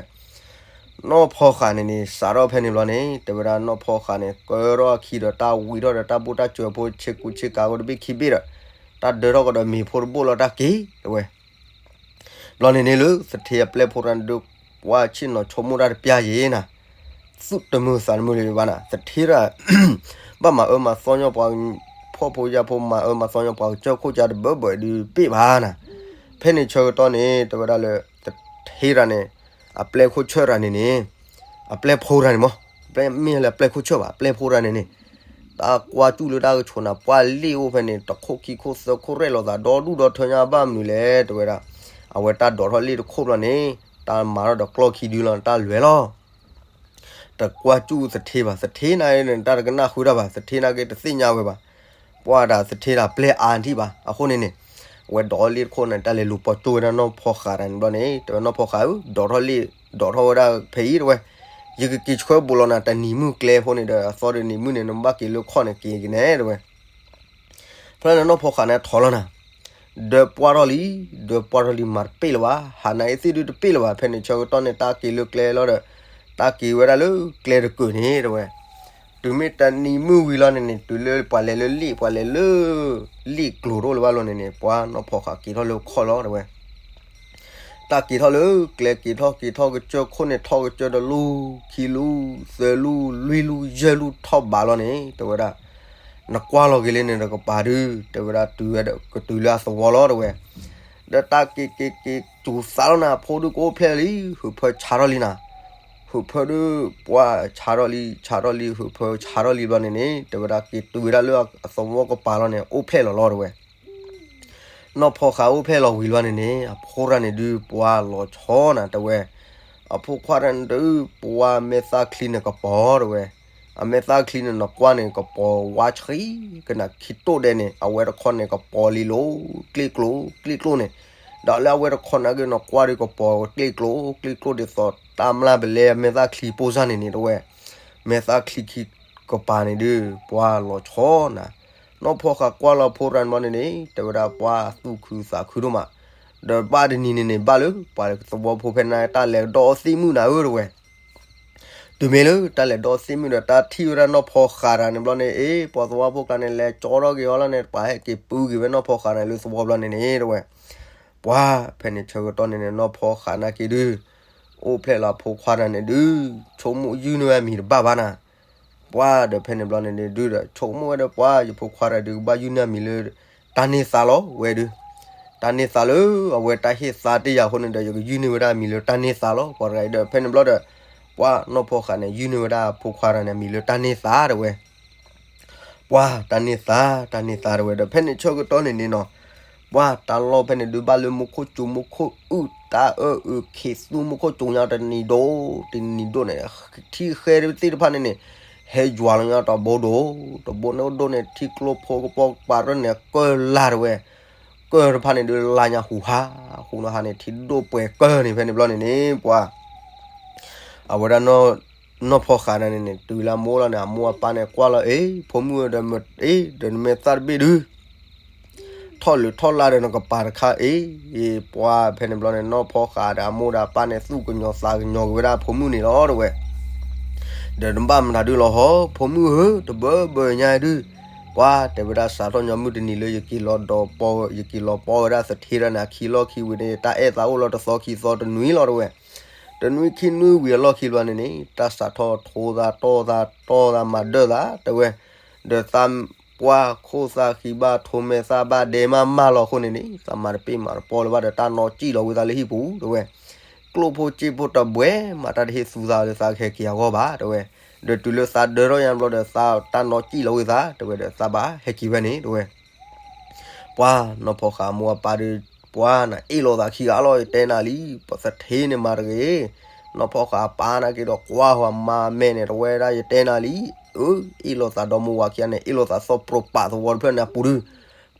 နီၢ်ဖီဃးန့ၣ်န့ၣ် စးထီၣ်ဖဲန့ၣ်ဘျီန့ၣ် တဲဝဲဒၣ် နီၢ်ဖီဃးန့ၣ် ကၢထီၣ်အခံဒီးတၢ်ဝံထီၣ်ဒီးတၢ်ဘူၣ်တၢ်စၢၤဖိ ဆ့ကူဆ့ကၤဖိတဘ့ၣ်ခံဘ့ၣ်ဒီး တၢ်ဒၢထီၣ်ကဒီးမ့ၤဖိတဘိၣ်လီၤ တၢ်က့ၤ တဲဝဲ. ဘျီန့ၣ်န့ၣ်လၢသထ့အပျဲၢ်ဖိတဂၤန့ၣ်ဒုး ပှၤဆ့ၣ်နီၤဆိကမိၣ်တၢ်တပျၢ်ယဲနၤ, သူၣ်တမုာ်သးတမုာ်လၢၤဘၣ်နၤ, သထ့တၢ် ဘၣ်မၤအၢမၤသီညီပှၤ ဖှီၣ်ဖိယာ်ဖိ မၤအၢမၤသီညီပှၤ ကစၢၢ်ခိၣ်ကါတဘၢဘၢဒုးပ့ၢ်ဘၣ်နၤ. ဖဲန့ၣ်ဆၢကတီၢ်န့ၣ် တဲဝဲဒၣ်လၢ သထ့တၢ်န့ၣ် အပျဲၢ်ခိၣ်ဆၢၣ်တဂၤန့ၣ်န့ၣ် အပျဲၢ်ဖိတဂၤန့ၣ်မး, ပျဲၢ်မ့ၢ်လၢအပျဲၢ်ခိၣ်ဆၢၣ်ဘၣ်, အပျဲၢ်ဖိတဂၤန့ၣ်န့ၣ် တၢ်ကွၢ်စူၣ်လၢတၢ်ကဆိးနၤ ပှၢ်လ့ၣ်အိၣ်ဖဲန့ၣ် တခိၣ်ခံခိၣ်သၢခိၣ်ရဲၣ်လီၤသး ဒီဒူၣ်ဒီထၢညါဘၣ်မနုၤလဲၣ် တဲဝဲဒၣ်. အဝဲတၢ်ဒိးထီၣ်လ့ၣ်တခိၣ်ဘျီန့ၣ် တၢ်မၤထီၣ်ဒီးကျီၢ်ခံဒုလီၤ တၢ်လွဲၤလီၤ. တကွၢ်စူၣ်သထ့ဘၣ်, သထ့နာ်က့န့ၣ် တၢ်တကနၣ်ဃုတၢ်ဘၣ်, သထ့နာ်က့တသ့ၣ်ညါဝဲဘၣ်. ပှၢ်ဒၣ်သထ့ဒၣ်ပျဲၢ်အါထံၣ်ဘၣ်. အဃိန့ၣ်န့ၣ် အဝဲဒိးလ့ၣ်တခိၣ်န့ၣ် တၢ်လဲၤလူၤပိာ်ကၠိဝဲဒၣ်နီၢ်ဖီဃးတဂၤန့ၣ်ဘျီန့ၣ် တဲဝဲနီၢ်ဖီဃးဧၢ, ဒိးထီၣ်လ့ၣ် ဒိးထီၣ်ဝဲဒၣ်ဖဲအံၤ တဲဝဲ, ယကက့ၤဆှၢဘူးလီၤနၤ တနံၤမုၢ်ကျဲဖိန့ၣ်ဒီး အသီဒီးနံၤမုၢ်န့ၣ် နဘၣ်က့ၤလၢခီၣ်န့ၣ် က့ၤက့ၤန့ၣ် တဲဝဲ. ဖဲန့ၣ်နီၢ်ဖီဃးန့ၣ်ထီၣ်လီၤနၤ, ဒၢပှၢ်ထီၣ်လံ, ဒၢပှၢ်ထီၣ်လံ မၤတပ့ၢ်လၢၤဘၣ်, ဟးနၤအံၤသ့ၣ်ဒုးတပ့ၢ်လၢၤဘၣ်. ဖဲန့ၣ်ဆၢကတီၢ်န့ၣ် တၢ်က့ၤလၢကျဲလီၤဒီး တၢ်က့ၤဝဲဒၣ်လၢကျဲတကုာ်န့ၣ် တဲဝဲ. တုၤမ့ၢ်တနံၤမုၢ်ဝံၤလီၤန့ၣ်န့ၣ် တုၤလၢပှၤလဲၤလၢလ့ၣ် ပှၤလဲၤလၢ လ့ၣ်ကျိၤတအိၣ်လၢၤဘၣ်လီၤန့ၣ်န့ၣ် ပှၤနီၢ်ဖီဃးက့ၤထီၣ်လၢခီၣ်လီၤ တဲဝဲ. တၢ်က့ၤထီၣ်လၢကျဲ က့ၤထီၣ်က့ၤထီၣ် ကစၢၢ်ခိၣ်န့ၣ်ထီၣ်ကစၢၢ်တလူၤ ခံလူၤ သၢလူၤ လွံၢ်လူၤ ယဲၢ်လူၤ ထီၣ်ဘးလီၤန့ၣ် တဲဝဲဒၣ်. နကွၢ်လီၤက့ၤလၢန့ၣ်ဒီးကပၤဒုး တဲဝဲဒၣ် တုၤဝဲဒီးကတုၤလၢအသဝီလီၤ တဲဝဲ. ဒီးတၢ်က့ၤက့ၤက့ၤစူၤသးလီၤနၤ အဖိဒုးကအိၣ်ဖျဲၣ်လံ ဟုးဖၢဆါထီၣ်လံနၤ, ဟုးဖၢဒုး ပှၢ်ဆါထီၣ်လံ ဆါထီၣ်လံ ဟုးဖၢဆါထီၣ်လံဘျီန့ၣ်န့ၣ် တဲဝဲဒၣ် က့ၤတုၤဝဲဒၣ်လၢအသဝီကပၤလီၤန့ၣ် အိၣ်ဖျဲၣ်လီၤလီၤ တဲဝဲ. နီၢ်ဖီဃးအိၣ်ဖျဲၣ်လီၤဝံၤလီၤန့ၣ်န့ၣ် အဖိတဂၤန့ၣ်ဒုး ပှၢ်လီၤဆီနၤ တဲဝဲ. အဖိခွါတဂၤန့ၣ်ဒုး ပှၢ်မဲာ်သၣ်ချံန့ၣ်ကပီၤ တဲဝဲ. အမဲာ်သၣ်ချံန့ၣ် နကွၢ်န့ၣ် ကပီၤဝါဆှံ ကနၣ်ခံတိၢ်ဒဲးန့ၣ် အဝဲတခီန့ၣ် ကပီၤလံလိၤ ကျ့ကျိၤ ကျ့ကျိၤန့ၣ်, ဒီးလၢအဝဲတခီန့ၣ်က့ၤ နကွၢ်ဒုး ကပီၤကျ့ကျိၤ ကျ့ကျိၤဒ်သိး တၢ်မျၢ်ပလဲ မဲာ်သၣ်ချံပိၢ်စၢ်န့ၣ်န့ၣ် တဲဝဲ. မဲာ်သၣ်ချံခံကပၤန့ၣ်ဒုး ပှၢ်လီၤဆီနၤ. နီၢ်ဖီဃးကွၢ်လီၤဖိတဂၤန့ၣ်ဘျီန့ၣ်န့ၣ် တဲဝဲဒၣ် ပှၢ်သူၣ်ခုသးခုဒိၣ်မး, ဒီးဘၣ်တနံၤန့ၣ်န့ၣ် ဘၣ်လၢပှၤသဝီဖိဖဲန့ၣ် တၢ်လဲၤဒီသ့ၣ်မုၣ်နၤဧၢ တဲဝဲ. တုၤမ့ၢ်လၢတၢ်လဲၤဒီသ့ၣ်မုၣ်ဒီး တၢ်ထံၣ်ဝဲဒၣ်နီၢ်ဖီဃးတဂၤန့ၣ်ဘျီန့ၣ် အ့ ပှၤသဝီဖိကျါန့ၣ် လဲၤကၠီထီၣ်က့ၤအီၤလီၤန့ၣ် ပှၤဟဲက့ၤပုၢ်က့ၤဝဲနီၢ်ဖီဃးန့ၣ်လၢသဝီဘျီန့ၣ်န့ၣ် တဲဝဲ. ပှၢ်ဖဲန့ၣ်ဆၢကတီၢ်န့ၣ်န့ၣ် နီၢ်ဖီဃးနာ်က့ဒုး အိၣ်ဖျဲၣ်လီၤအဖိခွါတဂၤန့ၣ်ဒုး ဆိကမိၣ်ယုၢ်န့ၢ်ဝဲအမံၤတဘၣ်ဘၣ်နၤ. ပှၢ်ဒီးဖဲန့ၣ်ဘျီန့ၣ်န့ၣ်ဒုးဒီး ဆိကမိၣ်ဝဲဒီး ပှၢ်ယဖိခွါတဂၤဒုး ကဘၣ်ယုၢ်န့ၢ်အမံၤလၢ တၢ်န့ၢ်သါလီၤဝဲဒုး. တၢ်န့ၢ်သါလၢအဝဲတၢ်ဟ့ၣ်သါတ့ၢ်ယၤအဃိန့ၣ်ဒီး ယကယုၢ်န့ၢ်ဝဲဒၣ်အမံၤလၢတၢ်န့ၢ်သါလီၤ ပှၤတဂၤအံၤဒီး ဖဲန့ၣ်ဘျီဒီး ပှၢ်နီၢ်ဖီဃးန့ၣ် ယုၢ်န့ၢ်ဝဲဒၣ်အဖိခွါတဂၤန့ၣ် အမံၤလၢတၢ်န့ၢ်သါ တဲဝဲ. ပှၢ်တၢ်န့ၢ်သါ တၢ်န့ၢ်သါ တဲဝဲဒီး ဖဲန့ၣ်ဆၢကတီၢ်န့ၣ်န့ၣ်နီၤ ပှၢ်တၢ်လီၢ်ဖဲန့ၣ်ဒုး ဘၣ်လၢမူခိၣ်စူၤ မူခိၣ်အုၣ် တၢ်အၢအုၣ်ခ့သူ မူခိၣ်စူၤညါတနံၤဒိၣ် တနံၤဒိၣ်န့ၣ် ထံဃဲသ့ၣ်တဖၣ်န့ၣ်န့ၣ် ဟဲယွၤလီၤညါတဘိဒိၣ် တဘိန့ၣ်ဒိၣ်န့ၣ် ထံကျိဖိကပိာ်ကပၤရၢၢ်န့ၣ် ကၢၢ်လၢ် တဲဝဲ. ကၢၢ်တဖၣ်န့ၣ်ဒုး လၢ်ညါဟူးဟး ဟူးနီၤဟးန့ၣ် ထံဒိၣ်ပှဲၤကၢၢ်န့ၣ် ဖဲန့ၣ်ဘျီန့ၣ်န့ၣ် ပှၢ် အဝဲဒၣ် နီၢ်ဖီဃးန့ၣ်န့ၣ် တုၤလၢအမိၢ်လီၤန့ၣ် အမိၢ်အပၢ်န့ၣ်ကွၢ်လီၤ အ့ ဖိမုၣ်ဒီး အ့ ဒီးနမဲာ်သၣ်တဘ့ၣ်ဒုး ထီၣ်လုးထီၣ်လၢ်ဒီးနကပၤတခါ အ့ အ့ ပှၢ်ဖဲန့ၣ်ဘျီန့ၣ် နီၢ်ဖီဃးဒီးအမိၢ်ဒီးအပၢ်န့ၣ် သူၣ်ကညီၤသးကညီၤက့ၤဝဲဒၣ်ဖိမုၣ်န့ၣ်လီၤ တဲဝဲ. ဒီးနဘၣ်မတၤဒုးလီၤဟီ ဖိမုၣ်ဧၢ တဘၢဘၢညါဒုး ပှၢ်တဲဝဲဒၣ် စးထီၣ်ညီမုၢ်တနံၤလၢယက့ၤလီၤဒီးပီ ယက့ၤလီၤပီဝဲဒၣ်သထ့ဒီးန့ၣ် အခံလီၢ်ခံဝံၤန့ၣ် တၢ်အဲၣ်သးအိၣ်လီၤတသီခံသီတနွံလီၤ တဲဝဲ. တနွံခံနွံဝံၤအလီၢ်ခံဘျီန့ၣ်န့ၣ် တၢ်စးထီၣ်ထိးသးတီၢ်သးတီၢ်သးမၤဒၢၣ်သး တဲဝဲ. ဒီးသးပှၢ်ခိၣ်သးဃံဘၣ်ထိးမဲာ်သၣ်ဘၣ်ဒဲမးမးလီၤအဃိန့ၣ်န့ၣ် သးမၤတပ့ၢ်မၤတပီၢ်လၢၤဘၣ်ဒီး တၢ်နီၣ်စံၣ်လီၤဝံသးလၢဟံၣ်ပူၤ တဲဝဲ. ကျိၣ်ဖိစ့ဖိတဘှဲးမး တၢ်တဟ့ၣ်သူသးလၢသးကဟဲက့ၤအဂီၢ်ဘၣ် တဲဝဲ. ဒီးတုၤလၢသးဒၢထီၣ်ညါဘျီဒီး သးတၢ်နီၣ်စံၣ်လီၤဝံသး တဲဝဲ ဒီးသးဘၣ်ဟဲက့ၤဝဲန့ၣ် တဲဝဲ. ပှၤနီၢ်ဖီဃာ်အမိၢ်အပၢ်ဒုး ပှၤနၤအ့ၣ်လိာ်သးခံဂၤလီၤ ယတဲနၤလံ ပသထ့န့ၣ်မၤတဂ့ၤ. နီၢ်ဖီဃာ်အပၢ်နာ်က့ဒီးကွၢ်ဝဲမၤမဲာ်န့ၣ် တဝဲဒၣ်ယတဲနၤလံ. အ့ၣ်လိာ်သးဒီမါဝၤခံဂၤန့ၣ် အ့ၣ်လိာ်သးသီၣ်ပြီပာ်သဝီတဖျၢၣ်န့ၣ်အပူၤဒုး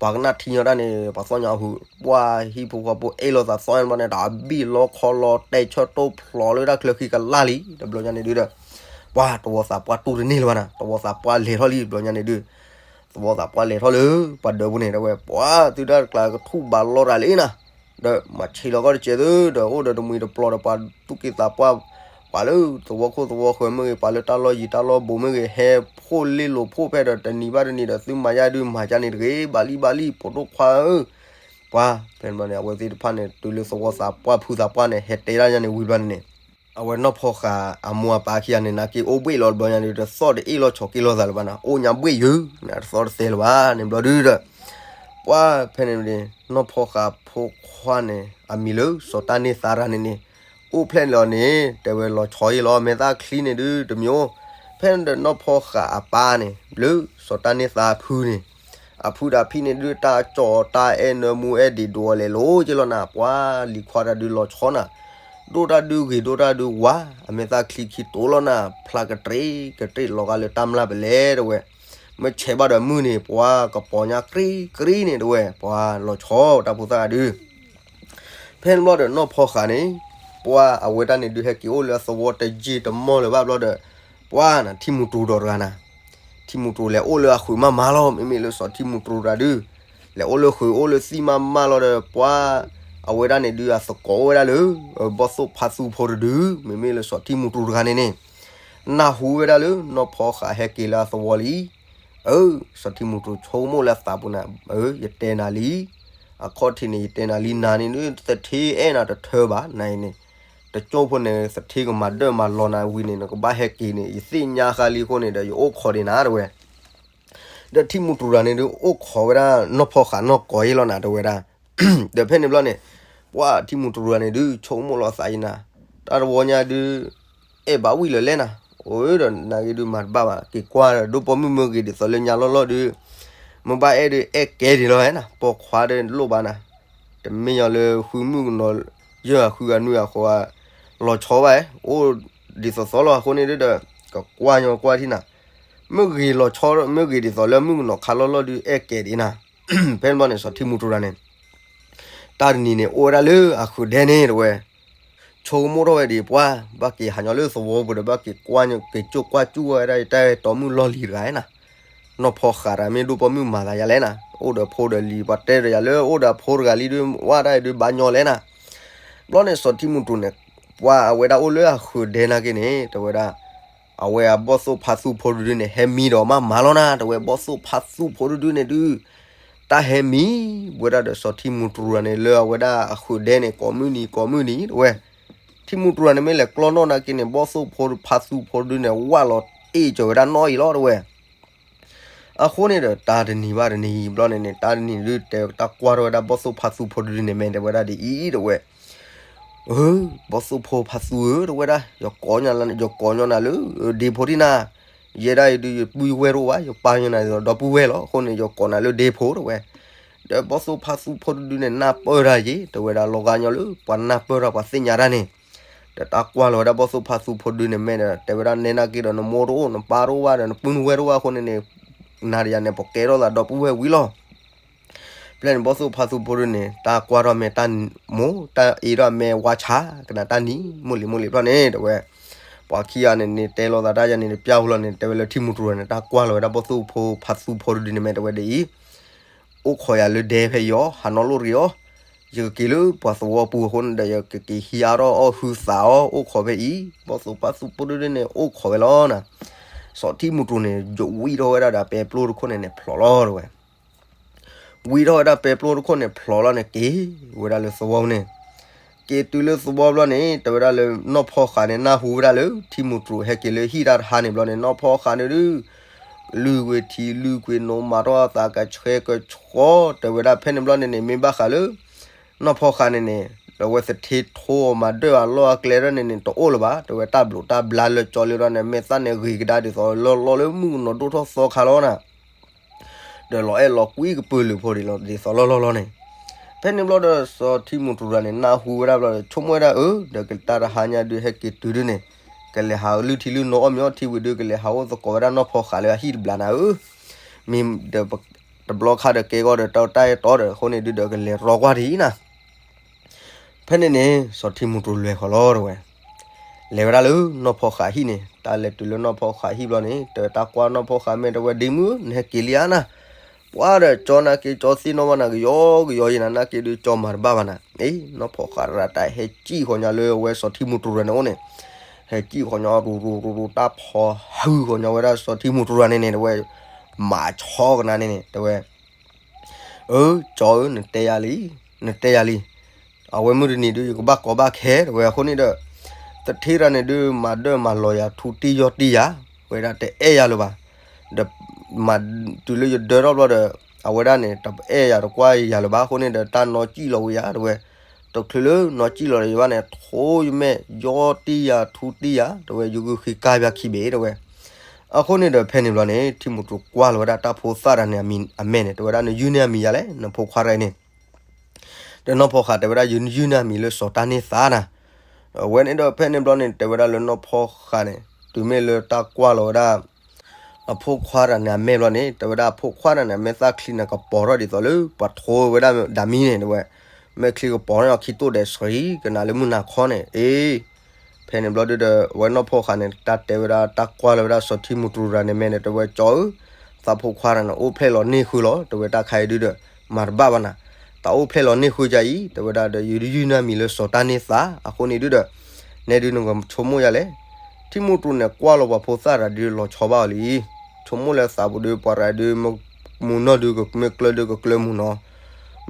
ပှၤကနၣ်ထံညီတၢ်န့ၣ် ပှၤသီၣ်ညါဟူး ပှၤဟံၣ်ဖိဃီဖိအ့ၣ်လိာ်သးသီၣ်ညါဘျီန့ၣ် တၢ်ဘံၣ်လီခီလီတဲာ်ဆၢတိၢ်ဖျိးလၢတၢ်ချၢဃံကလၢ်လံ တဘျီညါန့ၣ်ဒုးဒီး ပှၤသဝီသးပှၢ်တူၢ်တန့ၢ်လၢၤဘၣ်နၤ သဝီသးပှၢ်လဲၤထီၣ်လံ တဘျီညါန့ၣ်ဒုး သဝီသးပှၢ်လဲၤထီၣ်လၢ ပှၤဒၢးပူၤန့ၣ် တဝဲ ပှၤသုတၢ်တကျါကထူၣ်ဘၣ်လီၤတၢ်လံနၤ ဒီးမၤဆံးလီၤကီၢ်တစဲးသု ဒီးအိၣ်ဒီးတမှံၤတပျီၤဒီးပှၤသူၣ်က့သးပှၢ် ပှၤလၢသဝီခိၣ်သဝီဃၢၤမ့ၢ်ဂ့ၤ ပှၤလၢတၢ်လီၢ်ယံၤတၢ်လီၢ်ဘူးမ့ၢ်ဂ့ၤ ဟဲဖှိၣ်လ့လိာ်ဖှိၣ်ဖဲဒီးတနံၤဘၣ်တနံၤဒီးသုမၤယါဒုးမၤယါန့ၣ်တဂ့ၤ ဘၣ်လံဘၣ်လံ ပိာ်ဒိၣ်ခွါဧၢ ပှၤ ဖဲန့ၣ်ဘျီန့ၣ် အဝဲသ့ၣ်တဖၣ်န့ၣ်တုၤလၢသဝီသးပှၢ်ဖုသးပှၢ်န့ၣ် ဟဲတဲဒၣ်ယါန့ၣ်ဝံၤဘျီန့ၣ်န့ၣ် အဝဲနီၢ်ဖီဃာ်အမိၢ်အပၢ်ခံဂၤန့ၣ် နာ်က့အိၣ်ဘှ့ၣ်လီၤတဘျီညါန့ၣ် တသီၣ်တအ့ၣ်လိာ်ဆိးက့လိာ်သးလၢၤဘၣ်နၤ အိၣ်ညါဘှ့ၣ်ယုၤ နတသီၣ်တသဲလၢၤဘၣ်န့ၣ်ဘျီဒုးဒီး ပှၤဖဲန့ၣ်န့ၣ် နီၢ်ဖီဃာ်ဖိခွါန့ၣ် အမံၤလၢစီၤတၢ်န့ၢ်သါတဂၤန့ၣ်န့ၣ် အိၣ်ဖျဲၣ်လီၤန့ၣ် တဲဝဲလီၤဆီအံၤလီၤ မဲာ်သၣ်ချံန့ၣ်ဒုးတမံၤ ဖဲန့ၣ်ဒီးနီၢ်ဖီဃာ်အပၢ်န့ၣ် လၢစီၤတၢ်န့ၢ်သါအဖုန့ၣ် အဖုဒီးအဖံန့ၣ်ဒုး တၢ်ကၠီၣ်တၢ်အဲၣ်နၢမူအဲၣ်ဒံးဒိးအီၤလဲၤလိၤက့လီၤနၤ ပှၤလံၤခွါတၢ်ဒုးလီၤဆီနၤ ဒိၣ်တၢ်ဒုးဂ့ၤဒိၣ်တၢ်ဒုးဝါ အမဲာ်သၣ်ချံခံတိၤလီၤနၤ ဖျါကတြ့ၣ်ကတြ့ၣ်လီၤဂာ်လၢတၢ်မျၢ်ပလဲတဝဲ မ့ၢ်ဆဲးဘၣ်ဒီးမုၢ်န့ၣ် ပှၤကပီၤညါကရံကရံန့ၣ်တဝဲ ပှၤလီၤဆီတၢ်ဖိသၣ်ဂၤဒုး ဖဲန့ၣ်ဘျီဒီးနီၢ်ဖီဃာ်န့ၣ် ပှၤအဝဲဒၣ်န့ၣ်ဒုးဟဲက့ၤအိၣ်လၢအသဝီတယံာ်တမီၢ်လၢၤဘၣ်ဘျီဒီး ပှၤနၤထံမူၤတြူၤဒီးတဂၤနၤ ထံမူၤတြူၤလဲၤအိၣ်လၢအဃုာ်မးမးလီၤ မ့မ့ၢ်လၢစီၤထံမူၤတြူၤတဂၤဒုး လဲၤအိၣ်လၢဃုာ်အိၣ်လၢသံမးမးလီၤဒီး ပှၤအဝဲဒၣ်န့ၣ်ဒုးအသကိးအိၣ်ဝဲဒၣ်လၢ ဘီၣ်သိၣ်ဖါသူဖိတဒု မ့မ့ၢ်လၢစီၤထံမူၤတြူၤတဂၤန့ၣ်န့ၣ် နၢ်ဟူဝဲဒၣ်လၢနီၢ်ဖီဃာ်ဟဲက့ၤလၢအသဝီလံ အၢ စီၤထံမူၤတြူၤဆိကမိၣ်လၢအသးပူၤနၤ အၢ ယတဲနၤလံ အခီၣ်ထံးန့ၣ် ယတဲနၤလံ နၤန့ၣ်ဒုး သထ့အဲၣ်နၤတထၢဘၣ် နၤအံၤန့ၣ် တကၠိဖိန့ၣ် သထ့ကမၤဒၢၣ်မၤလီၤနၤဝံၤန့ၣ် နကဘၣ်ဟဲက့ၤန့ၣ် ယသ့ၣ်ညါဃါလံအဃိန့ၣ်ဒီး ယအိၣ်ခိးဒံးနၤတဝဲ ဒီးထံမူၤတြူၤတဂၤန့ၣ်ဒုး အိၣ်ခိးဝဲဒၣ်နီၢ်ဖီဃာ်နီၢ်ကီၢ်အံၤလီၤနၤ တဝဲဒၣ် ဒီးဖဲန့ၣ်ဘျီန့ၣ် ပှၤထံမူၤတြူၤတဂၤန့ၣ်ဒုး ဆိကမိၣ်လီၤသးအံၤနၤ တၢ်တဝီညါဒုး အဲၣ်ဘၣ်ဝံၤလၢာ်လဲၣ်နၤ အိၣ်ဒီးနၤဂ့ၤဒုးမၤတဘၣ်ဘၣ် က့ၤကွၢ်ဒီးဒိၣ်ပိာ်မုၣ်မ့ၢ်ဂ့ၤဒ်သိးလၢညါလီၢ်လီၢ်ဒုး မ့ၢ်ဘၣ်အဲၣ်ဒုးအဲၣ်ကဲဒံးလီၤနၤ ပိာ်ခွါဒီးလိၣ်ဘၣ်နၤ တမ့ၢ်ညီလၢဃုမုၣ်ကနီၤ ယဲၢ်အဃုအနွံအဃိ လီၤဆီဘၣ် အိၣ်ဒ်သိးသိးလီၤအဃိန့ၣ်ဒုးဒီး ကကွၢ်ညီကွၢ်ထံၣ်နၤ မ့ၢ်ဂ့ၤလီၤဆီ မ့ၢ်ဂ့ၤဒ်သိးလၢမုၣ်ကနီၤခါလီၢ်လီၢ်ဒုးအဲၣ်ကဲဒံးနၤ ဖဲန့ၣ်ဘျီန့ၣ် စီၤထံမူၤတြူၤတဂၤန့ၣ် တၢ်တနံၤန့ၣ် အိၣ်ဝဲဒၣ်လၢအဃုာ်ဒဲန့ၣ်တဝဲ ဆိကမိၣ်ထီၣ်ဝဲဒံးပှၤ ဘၣ်က့ၤဟးညီလၢသဝီပူၤဒီး ဘၣ်က့ၤကွၢ်က့ၤကၠိၣ်ကွၢ်ကၠူၣ်ဝဲဒၣ်ယတၢ်တီမုၣ်လီၢ်လံၤတဂၤနၤ နီၢ်ဖီဃာ်တဂၤမ့ၢ်ဒိၣ်ပိာ်မုၣ်မၤသးယါလဲၣ်နၤ အိၣ်ဒီးဖိဒီးလံၤ ပှၤတဲဒီးယၤလၢအိၣ်ဒီးဖိတဂၤလံဒုး ဝဲတၢ်အံၤဒုးဘၣ်ညီလဲၣ်နၤ ဘျီန့ၣ် စီၤထံမူၤတြူၤန့ၣ် ပှၤအဝဲဒၣ်အိၣ်လၢအဃုာ်ဒဲနာ်က့န့ၣ် တဝဲဒၣ် အဝဲအဘီၣ်သိၣ်ဖါသူဖိတဒုန့ၣ် ဟဲမံဒီးမးမးလီၤနၤ တဝဲဘီၣ်သိၣ်ဖါသူဖိတဒုန့ၣ်ဒုး တၢ်ဟဲမံ ဝဲဒၣ်ဒီးစီၤထံမူၤတြူၤတဂၤန့ၣ် လၢအဝဲဒၣ်အဃုာ်ဒဲန့ၣ် ကိးမုၢ်နံၤကိးမုၢ်နံၤ တဝဲ ထံမူၤတြူၤတဂၤန့ၣ် မ့ၢ်လဲၤကျီနီၣ်နာ်က့န့ၣ် ဘီၣ်သိၣ်ဖိဖါသူဖိတဒုန့ၣ် ဝၢ်လီၤအ့ၣ်ကၢၤဝဲဒၣ်နီၣ်အံၤလီၤ တဝဲ အဃိန့ၣ်ဒီး တၢ်တနံၤဘၣ်တနံၤဘျီန့ၣ်န့ၣ် တၢ်တနံၤဒုးတဲတၢ်ကွၢ်ထီၣ်ဝဲဒၣ်ဘီၣ်သိၣ်ဖါသူဖိတဒုန့ၣ် မ့ၢ်တဲဝဲဒၣ်ဒ်အံၤ တဝဲ အၢ ဘီၣ်သိၣ်ဖိဖါသူဧၢ တဝဲဒၣ် ယကိးညီနၤလၢ ဒ့ဖိထံၣ်နၤ ယဲဒၣ်အံၤဒုး ယပုၢ်ယဝဲၢ်တအိၣ်ဘၣ် ယပၢ်ညီနၤဒီးပုၢ်ဝဲၢ်လီၤ အဃိန့ၣ် ယကိးနၤလၢဒ့ဖိ တဝဲ ဒီးဘီၣ်သိၣ်ဖါသူဖိတဒုန့ၣ် နၢ်ပၢၢ်တၢ်ယ့ၤ တဝဲဒၣ် လီၤဂာ်ညီလၢ ပှၤနၢ်ပၢၢ်တၢ်ပှၤသ့ၣ်ညါတၢ်န့ၣ် ဒီးတၢ်ကွၢ်လီၤဝဲဒၣ်ဘီၣ်သိၣ်ဖါသူဖိတဒုန့ၣ် မ့ၢ်ဒီး တဲဝဲဒၣ်နဲနာ်က့ဒီး နမိၢ်တအိၣ် နပၢ်တအိၣ်ဘၣ်ဒီး နပုၢ်နဝဲၢ်တအိၣ်ဘၣ်အဃိန့ၣ်န့ၣ် နၤဒီးယၤန့ၣ် ပကဲထီၣ်သးဒီပုၢ်ဝဲၢ်ဝံၤလီၤ ဖဲန့ၣ် ဘီၣ်သိၣ်ဖါသူဖိတဒုန့ၣ် တၢ်ကွၢ်ထီၣ်မ့ၢ်တၢ်မိၢ် တၢ်အ့ၣ်ထီၣ်မ့ၢ်ဝါဆါ ကနၣ်တၢ်နံၤ မိၢ်လံၤမိၢ်လံၤဖျီၣ်န့ၣ် တဝဲ ပှၤခံဂၤန့ၣ်န့ၣ် တဲလိာ်သးတၢ်ယၤန့ၣ် တပျၢ်ဝံၤလီၤန့ၣ် တဲဝဲလၢထံမူၤတြူၤန့ၣ် တၢ်ကွၢ်လီၤဝဲဒၣ်ဘီၣ်သိၣ်ဖိဖါသူဖိတဒုန့ၣ် မ့ၢ်တဲဝဲဒ်အံၤ အိၣ်ခိးယၤလၢဒဲဖဲအံၤအီၤ ဟးနီၣ်လိၣ်ရ့ၤအီၤ ယကက့ၤလၢပှၤသဝီပူၤအဃိန့ၣ်ဒီး ယကက့ၤဟံးအါထီၣ်အီၣ်ဟုသးအီၤ အိၣ်ခိးဖဲအံၤ ဘီၣ်သိၣ်ဖါသူဖိတဒုန့ၣ် အိၣ်ခိးဝဲလီၤနၤ စီၤထံမူၤတြူၤန့ၣ် ယဝံထီၣ်ဝဲဒၣ်ဒီးပဲပျိတခိၣ်န့ၣ်န့ၣ် ဖျိးလီၤတဝဲ ဝံထီၣ်ဝဲဒၣ်ပဲပျိတခိၣ်န့ၣ် ဖျိးလီၤန့ၣ် က့ၤဝဲဒၣ်လၢသဝီန့ၣ် က့ၤတုၤလၢသဝီဘျီန့ၣ် တဲဝဲဒၣ်လၢနီၢ်ဖီဃာ်န့ၣ် နၢ်ဟူဝဲဒၣ်လၢ ထံမူၤတြူၤဟဲက့ၤလၢဟံၣ်တၢ်တဟါန့ၣ်ဘျီန့ၣ် နီၢ်ဖီဃာ်န့ၣ်ဒုး လုၢ်ကွံာ်ထံလုၢ်ကွံာ်နိ မၤထီၣ်အသးကဆှဲကဆှီ တဲဝဲဒၣ်ဖဲန့ၣ်ဘျီန့ၣ်န့ၣ် မ့ၢ်ဘၣ်ဃးလၢ နီၢ်ဖီဃာ်န့ၣ်န့ၣ် ဒီးဝဲသထ့ထိအီၤမၤဒၢၣ်အလီၢ်အကျဲဒၣ်န့ၣ်န့ၣ် တအိၣ်လၢၤဘၣ် တဲဝဲတၢ်ဘျုးတၢ်ဘျါလၢကၠီလၢဒၣ်န့ၣ် မဲာ်သၣ်န့ၣ်ဂ့ၤကဒါဒ်သိးလၢလီၢ်လၢမုၣ်ကနီၤဒိၣ်ထီၣ်သီခါလီၤနၤ ဒီးလီၤအဲၣ်လီၤကွံကပၢၤလုာ်ဖိဒ်သိးလီၢ်လီၢ်လီၤန့ၣ်, ဖဲန့ၣ်ဘျီဒီး စီၤထံမူၤတရူၤန့ၣ် နၢ်ဟူဝဲဒၣ်ဘျီဒီး ဆိကမိၣ်ဝဲဒၣ်အၢ ဒီးတၢ်တဟါညါဒုးဟဲက့ၤတုၤဒုန့ၣ် ကလဲၤဟးအီၣ်လုၢ်ထံလုၢ်နိအီၣ်မ့ၤအီထံဝံၤဒုး ကလဲၤဟးအိၣ်သကိးဝဲဒၣ်နီၢ်ဖီဃးလၢအဟံၣ်တဘျီနၤဧၢ, မ့ၢ်ဒီး တဘျီခါဒီးကဲကီဒီးတၢ်တၢ်အဲၣ်တီဒီး အဃိန့ၣ်ဒုးဒီးကလဲၤရီကွၢ်ဒ်အံၤနၤ ဖဲန့ၣ်န့ၣ် စီၤထံမူၤတရူၤလဲၤဃီၤလီၤတဲဝဲ, လဲၤဝဲဒၣ်လၢနီၢ်ဖီဃးဟံၣ်န့ၣ် တၢ်လဲၤတုၤလၢနီၢ်ဖီဃးဟံၣ်ဘျီန့ၣ် တဲတၢ်ကွၢ်နီၢ်ဖီဃးမဲာ်တဲဝဲ ဒ့မုၣ်ဧၢ နဟဲက့ၤလံဧါနၤ, ပှၤဒီးကၠီနာ်က့ကၠီသ့ၣ်နီၣ်ဘၣ်နၤကယီကယီယံၤနၤ နာ်က့ဒုးကၠီမၤတဘၣ်ဘၣ်နၤ, အ့ နီၢ်ဖီဃးတဂၤတၢ်ဟဲကံၣ်ဃီၤညါလၢအဝဲစီၤထံမူၤတရူၤန့ၣ်အိၣ်န့ၣ်, ဟဲကံၣ်ဃီၤညါရူၤရူၤရူၤရူၤ တၢ်ဖီဟုဃီၤညါဝဲဒၣ်စီၤထံမူၤတရူၤန့ၣ်န့ၣ် တဲဝဲ, မၤဆီကနါန့ၣ်န့ၣ် တဲဝဲ အၢ ကၠီဧၢ နတဲယၤလံ, နတဲယၤလံ, အဝဲမုၢ်တနံၤဒုး ယကဘၣ်ကီဘၣ်ခဲ တဲဝဲအဃိန့ၣ်ဒီး, သထ့တဂၤန့ၣ်ဒုး မၤဒၢၣ်မၤလီၤယၤထူတံၢ်ယီၢ်တံၢ်ယၤ, ဝဲဒၣ်တအဲၣ်ယၤလၢၤဘၣ်, ဒီး မၤတုၤလၢယဒၢထီၣ်ဘျီဒီး, အဝဲဒၣ်န့ၣ် တအဲၣ်ယၤတကွၢ်ယၤလၢၤဘၣ်အဃိန့ၣ်ဒီး တၢ်နီၢ်ကံၣ်လီၤဝဲယၤ တဲဝဲ, တချုးလၢနီၢ်ကံၣ်လီၤဒီးယဘၣ်န့ၣ် ထိယမဲာ်ယီၢ်တံၢ်ယၤထူတံၢ်ယၤ တဲဝဲ ယဂုာ်ဃ့ကါပၠးခံဘ့ၣ် တဲဝဲ အဃိန့ၣ်ဒီးဖဲန့ၣ်ဘျီန့ၣ် ထံမူၤတရူၤကွၢ်လီၤဝဲဒၣ်တၢ်ဖိသၣ်တဂၤန့ၣ် အမဲာ်န့ၣ် တဲဝဲဒၣ် နယုၢ်န့ၢ်အမံၤယၤလဲၣ် နဖိခွါတဂၤအံၤန့ၣ်, ဒီးနီၢ်ဖီဃးတဲဝဲဒၣ် ယယုၢ်န့ၢ်အမံၤလၢစီၤတၢ်န့ၢ်သးနၤ, အဝဲန့ၣ်ဒီးဖဲန့ၣ်ဘျီန့ၣ် တဲဝဲဒၣ်လၢနီၢ်ဖီဃးန့ၣ် တုၤမ့ၢ်လၢတၢ်ကွၢ်လီၤဝဲဒၣ် အဖိခွါတဂၤန့ၣ်အမဲာ်ဘျီန့ၣ် တဲဝဲဒၣ်အဖိခွါတဂၤန့ၣ် အမဲာ်သၣ်ချံန့ၣ်ကပီၤထီၣ်ဒ်သိးလၢပှၤထိဝဲဒၣ်ဒၤမံန့ၣ် တဲဝဲ, မဲာ်ချံကပီၤန့ၣ်အခံတိၣ်ဒဲးဆှံကနၤလၢမုၢ်နၤခီန့ၣ် အ့ ဖဲန့ၣ်ဘျီဒုးဒီး အဝဲနီၢ်ဖီဃးန့ၣ် တၢ်တဲဝဲဒၣ်တၢ်ကွၢ်လီၤဝဲဒၣ်စီၤထံမူၤတရူၤတဂၤန့ၣ်မဲာ်န့ၣ် တဲဝဲ ကၠီဧၢ, သးဖိခွါတဂၤန့ၣ် အိၣ်ဖျဲၣ်လီၤန့ၢ်ဃုာ်လီၤ တဲဝဲ တၢ်ခါအံၤဒုးဒီး မၤတဘၣ်ဘၣ်နၤ, တၢ်အိၣ်ဖျဲၣ်လီၤန့ၢ်ဃုာ်ဒ်အံၤ တဲဝဲဒၣ်ဒီး ယယုၢ်န့ၢ်အမံၤလၢစီၤတၢ်န့ၢ်သး အဃိန့ၣ်ဒုးဒီး နဲဒုးနကဆိကမိၣ်ယၤလဲၣ်, ထံမူၤတရူၤန့ၣ် ကွၢ်လီၤပှၤဖိသၣ်တဂၤဒုးလီၤဆီဘၣ်အီၤလံ, ဆိကမိၣ်လၢသးပူၤဒုး ပှၤတဂၤဒုး မူနီၢ်ဒုး ကမ့ၢ်ကျၢၤဒုးကကျၢၤမူနီၤ,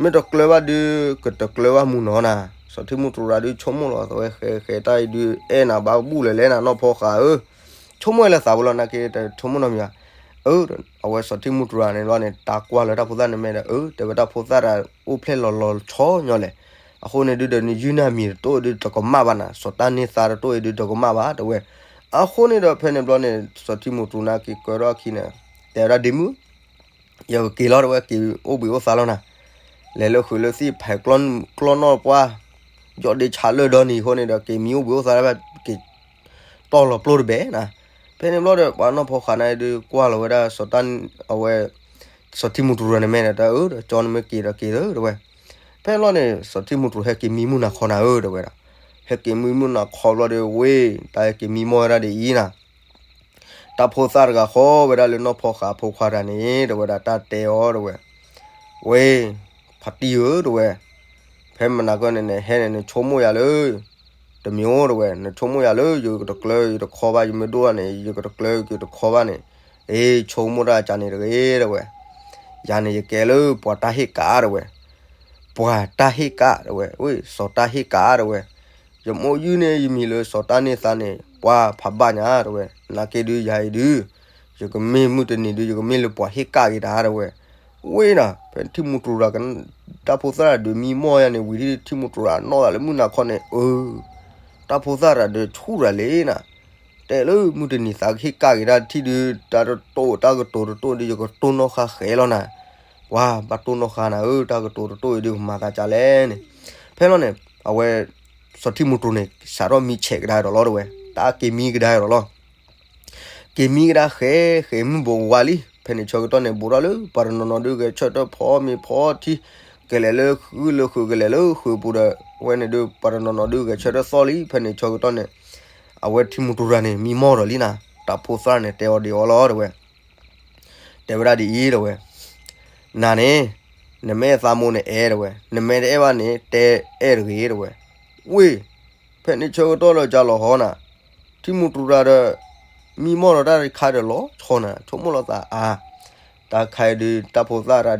မ့ၢ်တကျၢၤဘၣ်ဒုး ကတကျၢၤဘၣ်မူနီၤနၤ, စီၤထံမူၤတရူၤတဂၤဒုးဆိကမိၣ်လီၤ တဲဝဲ ဃဲဃဲတၢ်အံၤဒုး အဲၣ်နၤဘၣ်ဘူၣ်လၢၤလဲၣ်နၤ နီၢ်ဖီဃးဧၢ, ဆိကမိၣ်လၢသးပူၤလီၤ နာ်က့တဆိကမိၣ်နီတမံၤဘၣ်, အၢ အဝဲစီၤထံမူၤတရူၤတဂၤန့ၣ်ဘျီန့ၣ် တၢ်ကွၢ်လီၤတၢ်ဖိသၣ်န့ၣ်မဲာ်ဒီး အၢ တဲဝဲတၢ်ဖိသၣ်တဂၤအိၣ်ဖျဲၣ်လီၤလီၤဆီညီလဲၣ်, အဃိန့ၣ်ဒုးဒီး နယုၢ်န့ၢ်အမံၤတတိၣ်အံၤဒုးတကမၣ်ဘၣ်နၤ, စီၤတၢ်န့ၢ်သးတတိၣ်အံၤဒုးတကမၣ်ဘၣ် တဲဝဲ, အဃိန့ၣ်ဒီးဖဲန့ၣ်ဘျီန့ၣ် စီၤထံမူၤတရူၤနာ်က့ကၢထီၣ်အခံန့ၣ် တဲဝဲဒၣ်ဒ့မုၣ် ယကက့ၤလီၤ တဲဝဲ က့ၤအိၣ်ဘှံးအိၣ်သါလီၤနၤ, လဲၤလၢဃုာ်လၢသ့ၣ်ဖဲးကျီၢ်နီၢ်ပှၢ်, ယီၢ်ဒ့ဆါလၢၢ်ဒီနံၤအဃိန့ၣ်ဒီး က့ၤမံအိၣ်ဘှံးအိၣ်သါလၢၤဘၣ် က့ၤတီၢ်လီၤပျိၢ်တဘ့ၣ်နၤ, ဖဲန့ၣ်ဘျီဒီး ပှၤနီၢ်ဖီဃးန့ၣ်ဒုးကွၢ်လီၤဝဲဒၣ်စီၤတၢ် အဝဲ စီၤထံမူၤတရူၤန့ၣ်မဲာ်ဒီး တၢ်အၢ ဒီးကၠီန့ၣ်မ့ၢ်က့ၤဒီးက့ၤသၢ တဲဝဲ, ဖဲန့ၣ်ဘျီန့ၣ် စီၤထံမူၤတရူၤဟဲက့ၤမံမုၢ်နၤခီနၤဧၢ တဲဝဲဒၣ်, ဟဲက့ၤမံမုၢ်နၤခီဘျီဒီး ဝ့ၢ် တၢ်ဟဲက့ၤမံမီၢ်ဝဲဒၣ်ဒ်အံၤနၤ တၢ်ဖိသၣ်တဂၤဃီဝဲဒၣ်လၢနီၢ်ဖီဃးအဖိခွါတဂၤန့ၣ် တဲဝဲဒၣ်တၢ်တဲအီၤ တဲဝဲ, ဝ့ၢ် ဖါတံၢ်ဧၢ တဲဝဲ, ဖဲမနၤကီၢ်န့ၣ်န့ၣ် ဟဲန့ၣ် နဆိကမိၣ်ယၤလၢ တမံၤဧိၤ တဲဝဲ, နဆိကမိၣ်ယၤလၢ ယကတကျၢၤ ယတခီဘၣ် ယမ့ၢ်ဒိၣ်ဘၣ်န့ၣ် ယကတကျၢၤ ယတခီဘၣ်န့ၣ်, အ့ ဆိကမိၣ်တၢ်ကန့ၣ်တဂ့ၤ တဲဝဲ, ယၤန့ၣ် ယကဲလၢပှၤတၢ်ဟ့ၣ်ကၣ် တဲဝဲ, ပှၤတၢ်ဟ့ၣ်ကၣ် တဲဝဲ, ဝ့ၢ် စီၤတၢ်ဟ့ၣ်ကၣ် တဲဝဲ ယမိၢ်ယုၢ်န့ၢ်ယမံၤလၢစီၤတၢ်န့ၢ်သါန့ၣ် ပှၤဖးဘၣ်ညါ တဲဝဲ, နာ်က့ဒုးယၤအံၤဒုး ယကမ့ၢ်မုၢ်တနံၤဒုး ယကမ့ၢ်လၢပှၤဟ့ၣ်ကၣ်က့ၤတၢ် တဲဝဲ, ဝ့ၢ်နၤ ဖဲထံမူၤတရူၤတဂၤ တၢ်ဖိသၣ်တဂၤဒုးမံမီၢ်ယၤန့ၣ် ဝံၤဒ်ထံမူၤတရူၤတဂၤနီၢ်သးလၢမုၢ်နၤခီန့ၣ် အၢ တၢ်ဖိသၣ်တဂၤဒုးဆူၣ်တဂၤလံနၤ, တဲလၢမုၢ်တနံၤသးကဟ့ၣ်ကၣ်က့ၤတၢ်ထံၣ်ဒုး တၢ်တတိၢ် တၢ်ကတိၤတတိၢ်ဒုး ယကတိၢ်နီၣ်ဃာ်ဃဲလီၤနၤ, ပှၤဘၣ်တိၢ်နီၣ်ဃာ်နၤဧၢ တၢ်ကတိၤတတိၢ်အံၤဒုးကမၤသးကလဲၣ်န့ၣ်, ဖဲလီၤန့ၣ် အဝဲ စီၤထံမူၤတရူၤန့ၣ် စးထီၣ်မံဆဲးကဒါဒီးလီၤ တဲဝဲ, တၢ်က့ၤမံကဒါဒီးလီၤ က့ၤမံကဒါဃဲ ဃဲမုၢ်ဘူးဝါလံ, ဖဲန့ၣ်ဆၢကတီၢ်န့ၣ် ဘူးထီၣ်လၢ ပှၤတနီၤနီၤဒုးဂဲၤဆၢထၢၣ်ဖီမ့ၤဖီထံ, ကလဲၤလၢဃုလၢဃုာ် ကလဲၤလၢဃုာ်ပူၤဒီး ဝဲန့ၣ်ဒုး ပှၤတနီၤနီၤဒုးဂဲၤဆၢထၢၣ်သီၣ်လံ, ဖဲန့ၣ်ဆၢကတီၢ်န့ၣ် အဝဲထံမူၤတရူၤတဂၤန့ၣ် မံမီၢ်ဒီးလံနၤ, တၢ်ဖိသၣ်န့ၣ် တဲအီၤဒ်အံၤလီၤ တဲဝဲ, တဲဝဲဒၣ်ဒ်အံၤ တဲဝဲ နၤန့ၣ် နမ့ၢ်အဲၣ်သးမိၢ်န့ၣ်အဲၣ် တဲဝဲ, နမ့ၢ်တအဲၣ်ဘၣ်န့ၣ် တဲအဲၣ်တဂ့ၤ တဲဝဲ, ဝ့ၢ် ဖဲန့ၣ်ဆၢကတီၢ်လၢကလီၤဟီနၤ, ထံမူၤတရူၤတဂၤဒီး မံမီၢ်ဒီးတၢ်တခါဒီးလီၤဆီနၤ, ဆိကမိၣ်လီၤသးအါ, တၢ်ခါအံၤဒုး တၢ်ဖိသၣ်တဂၤ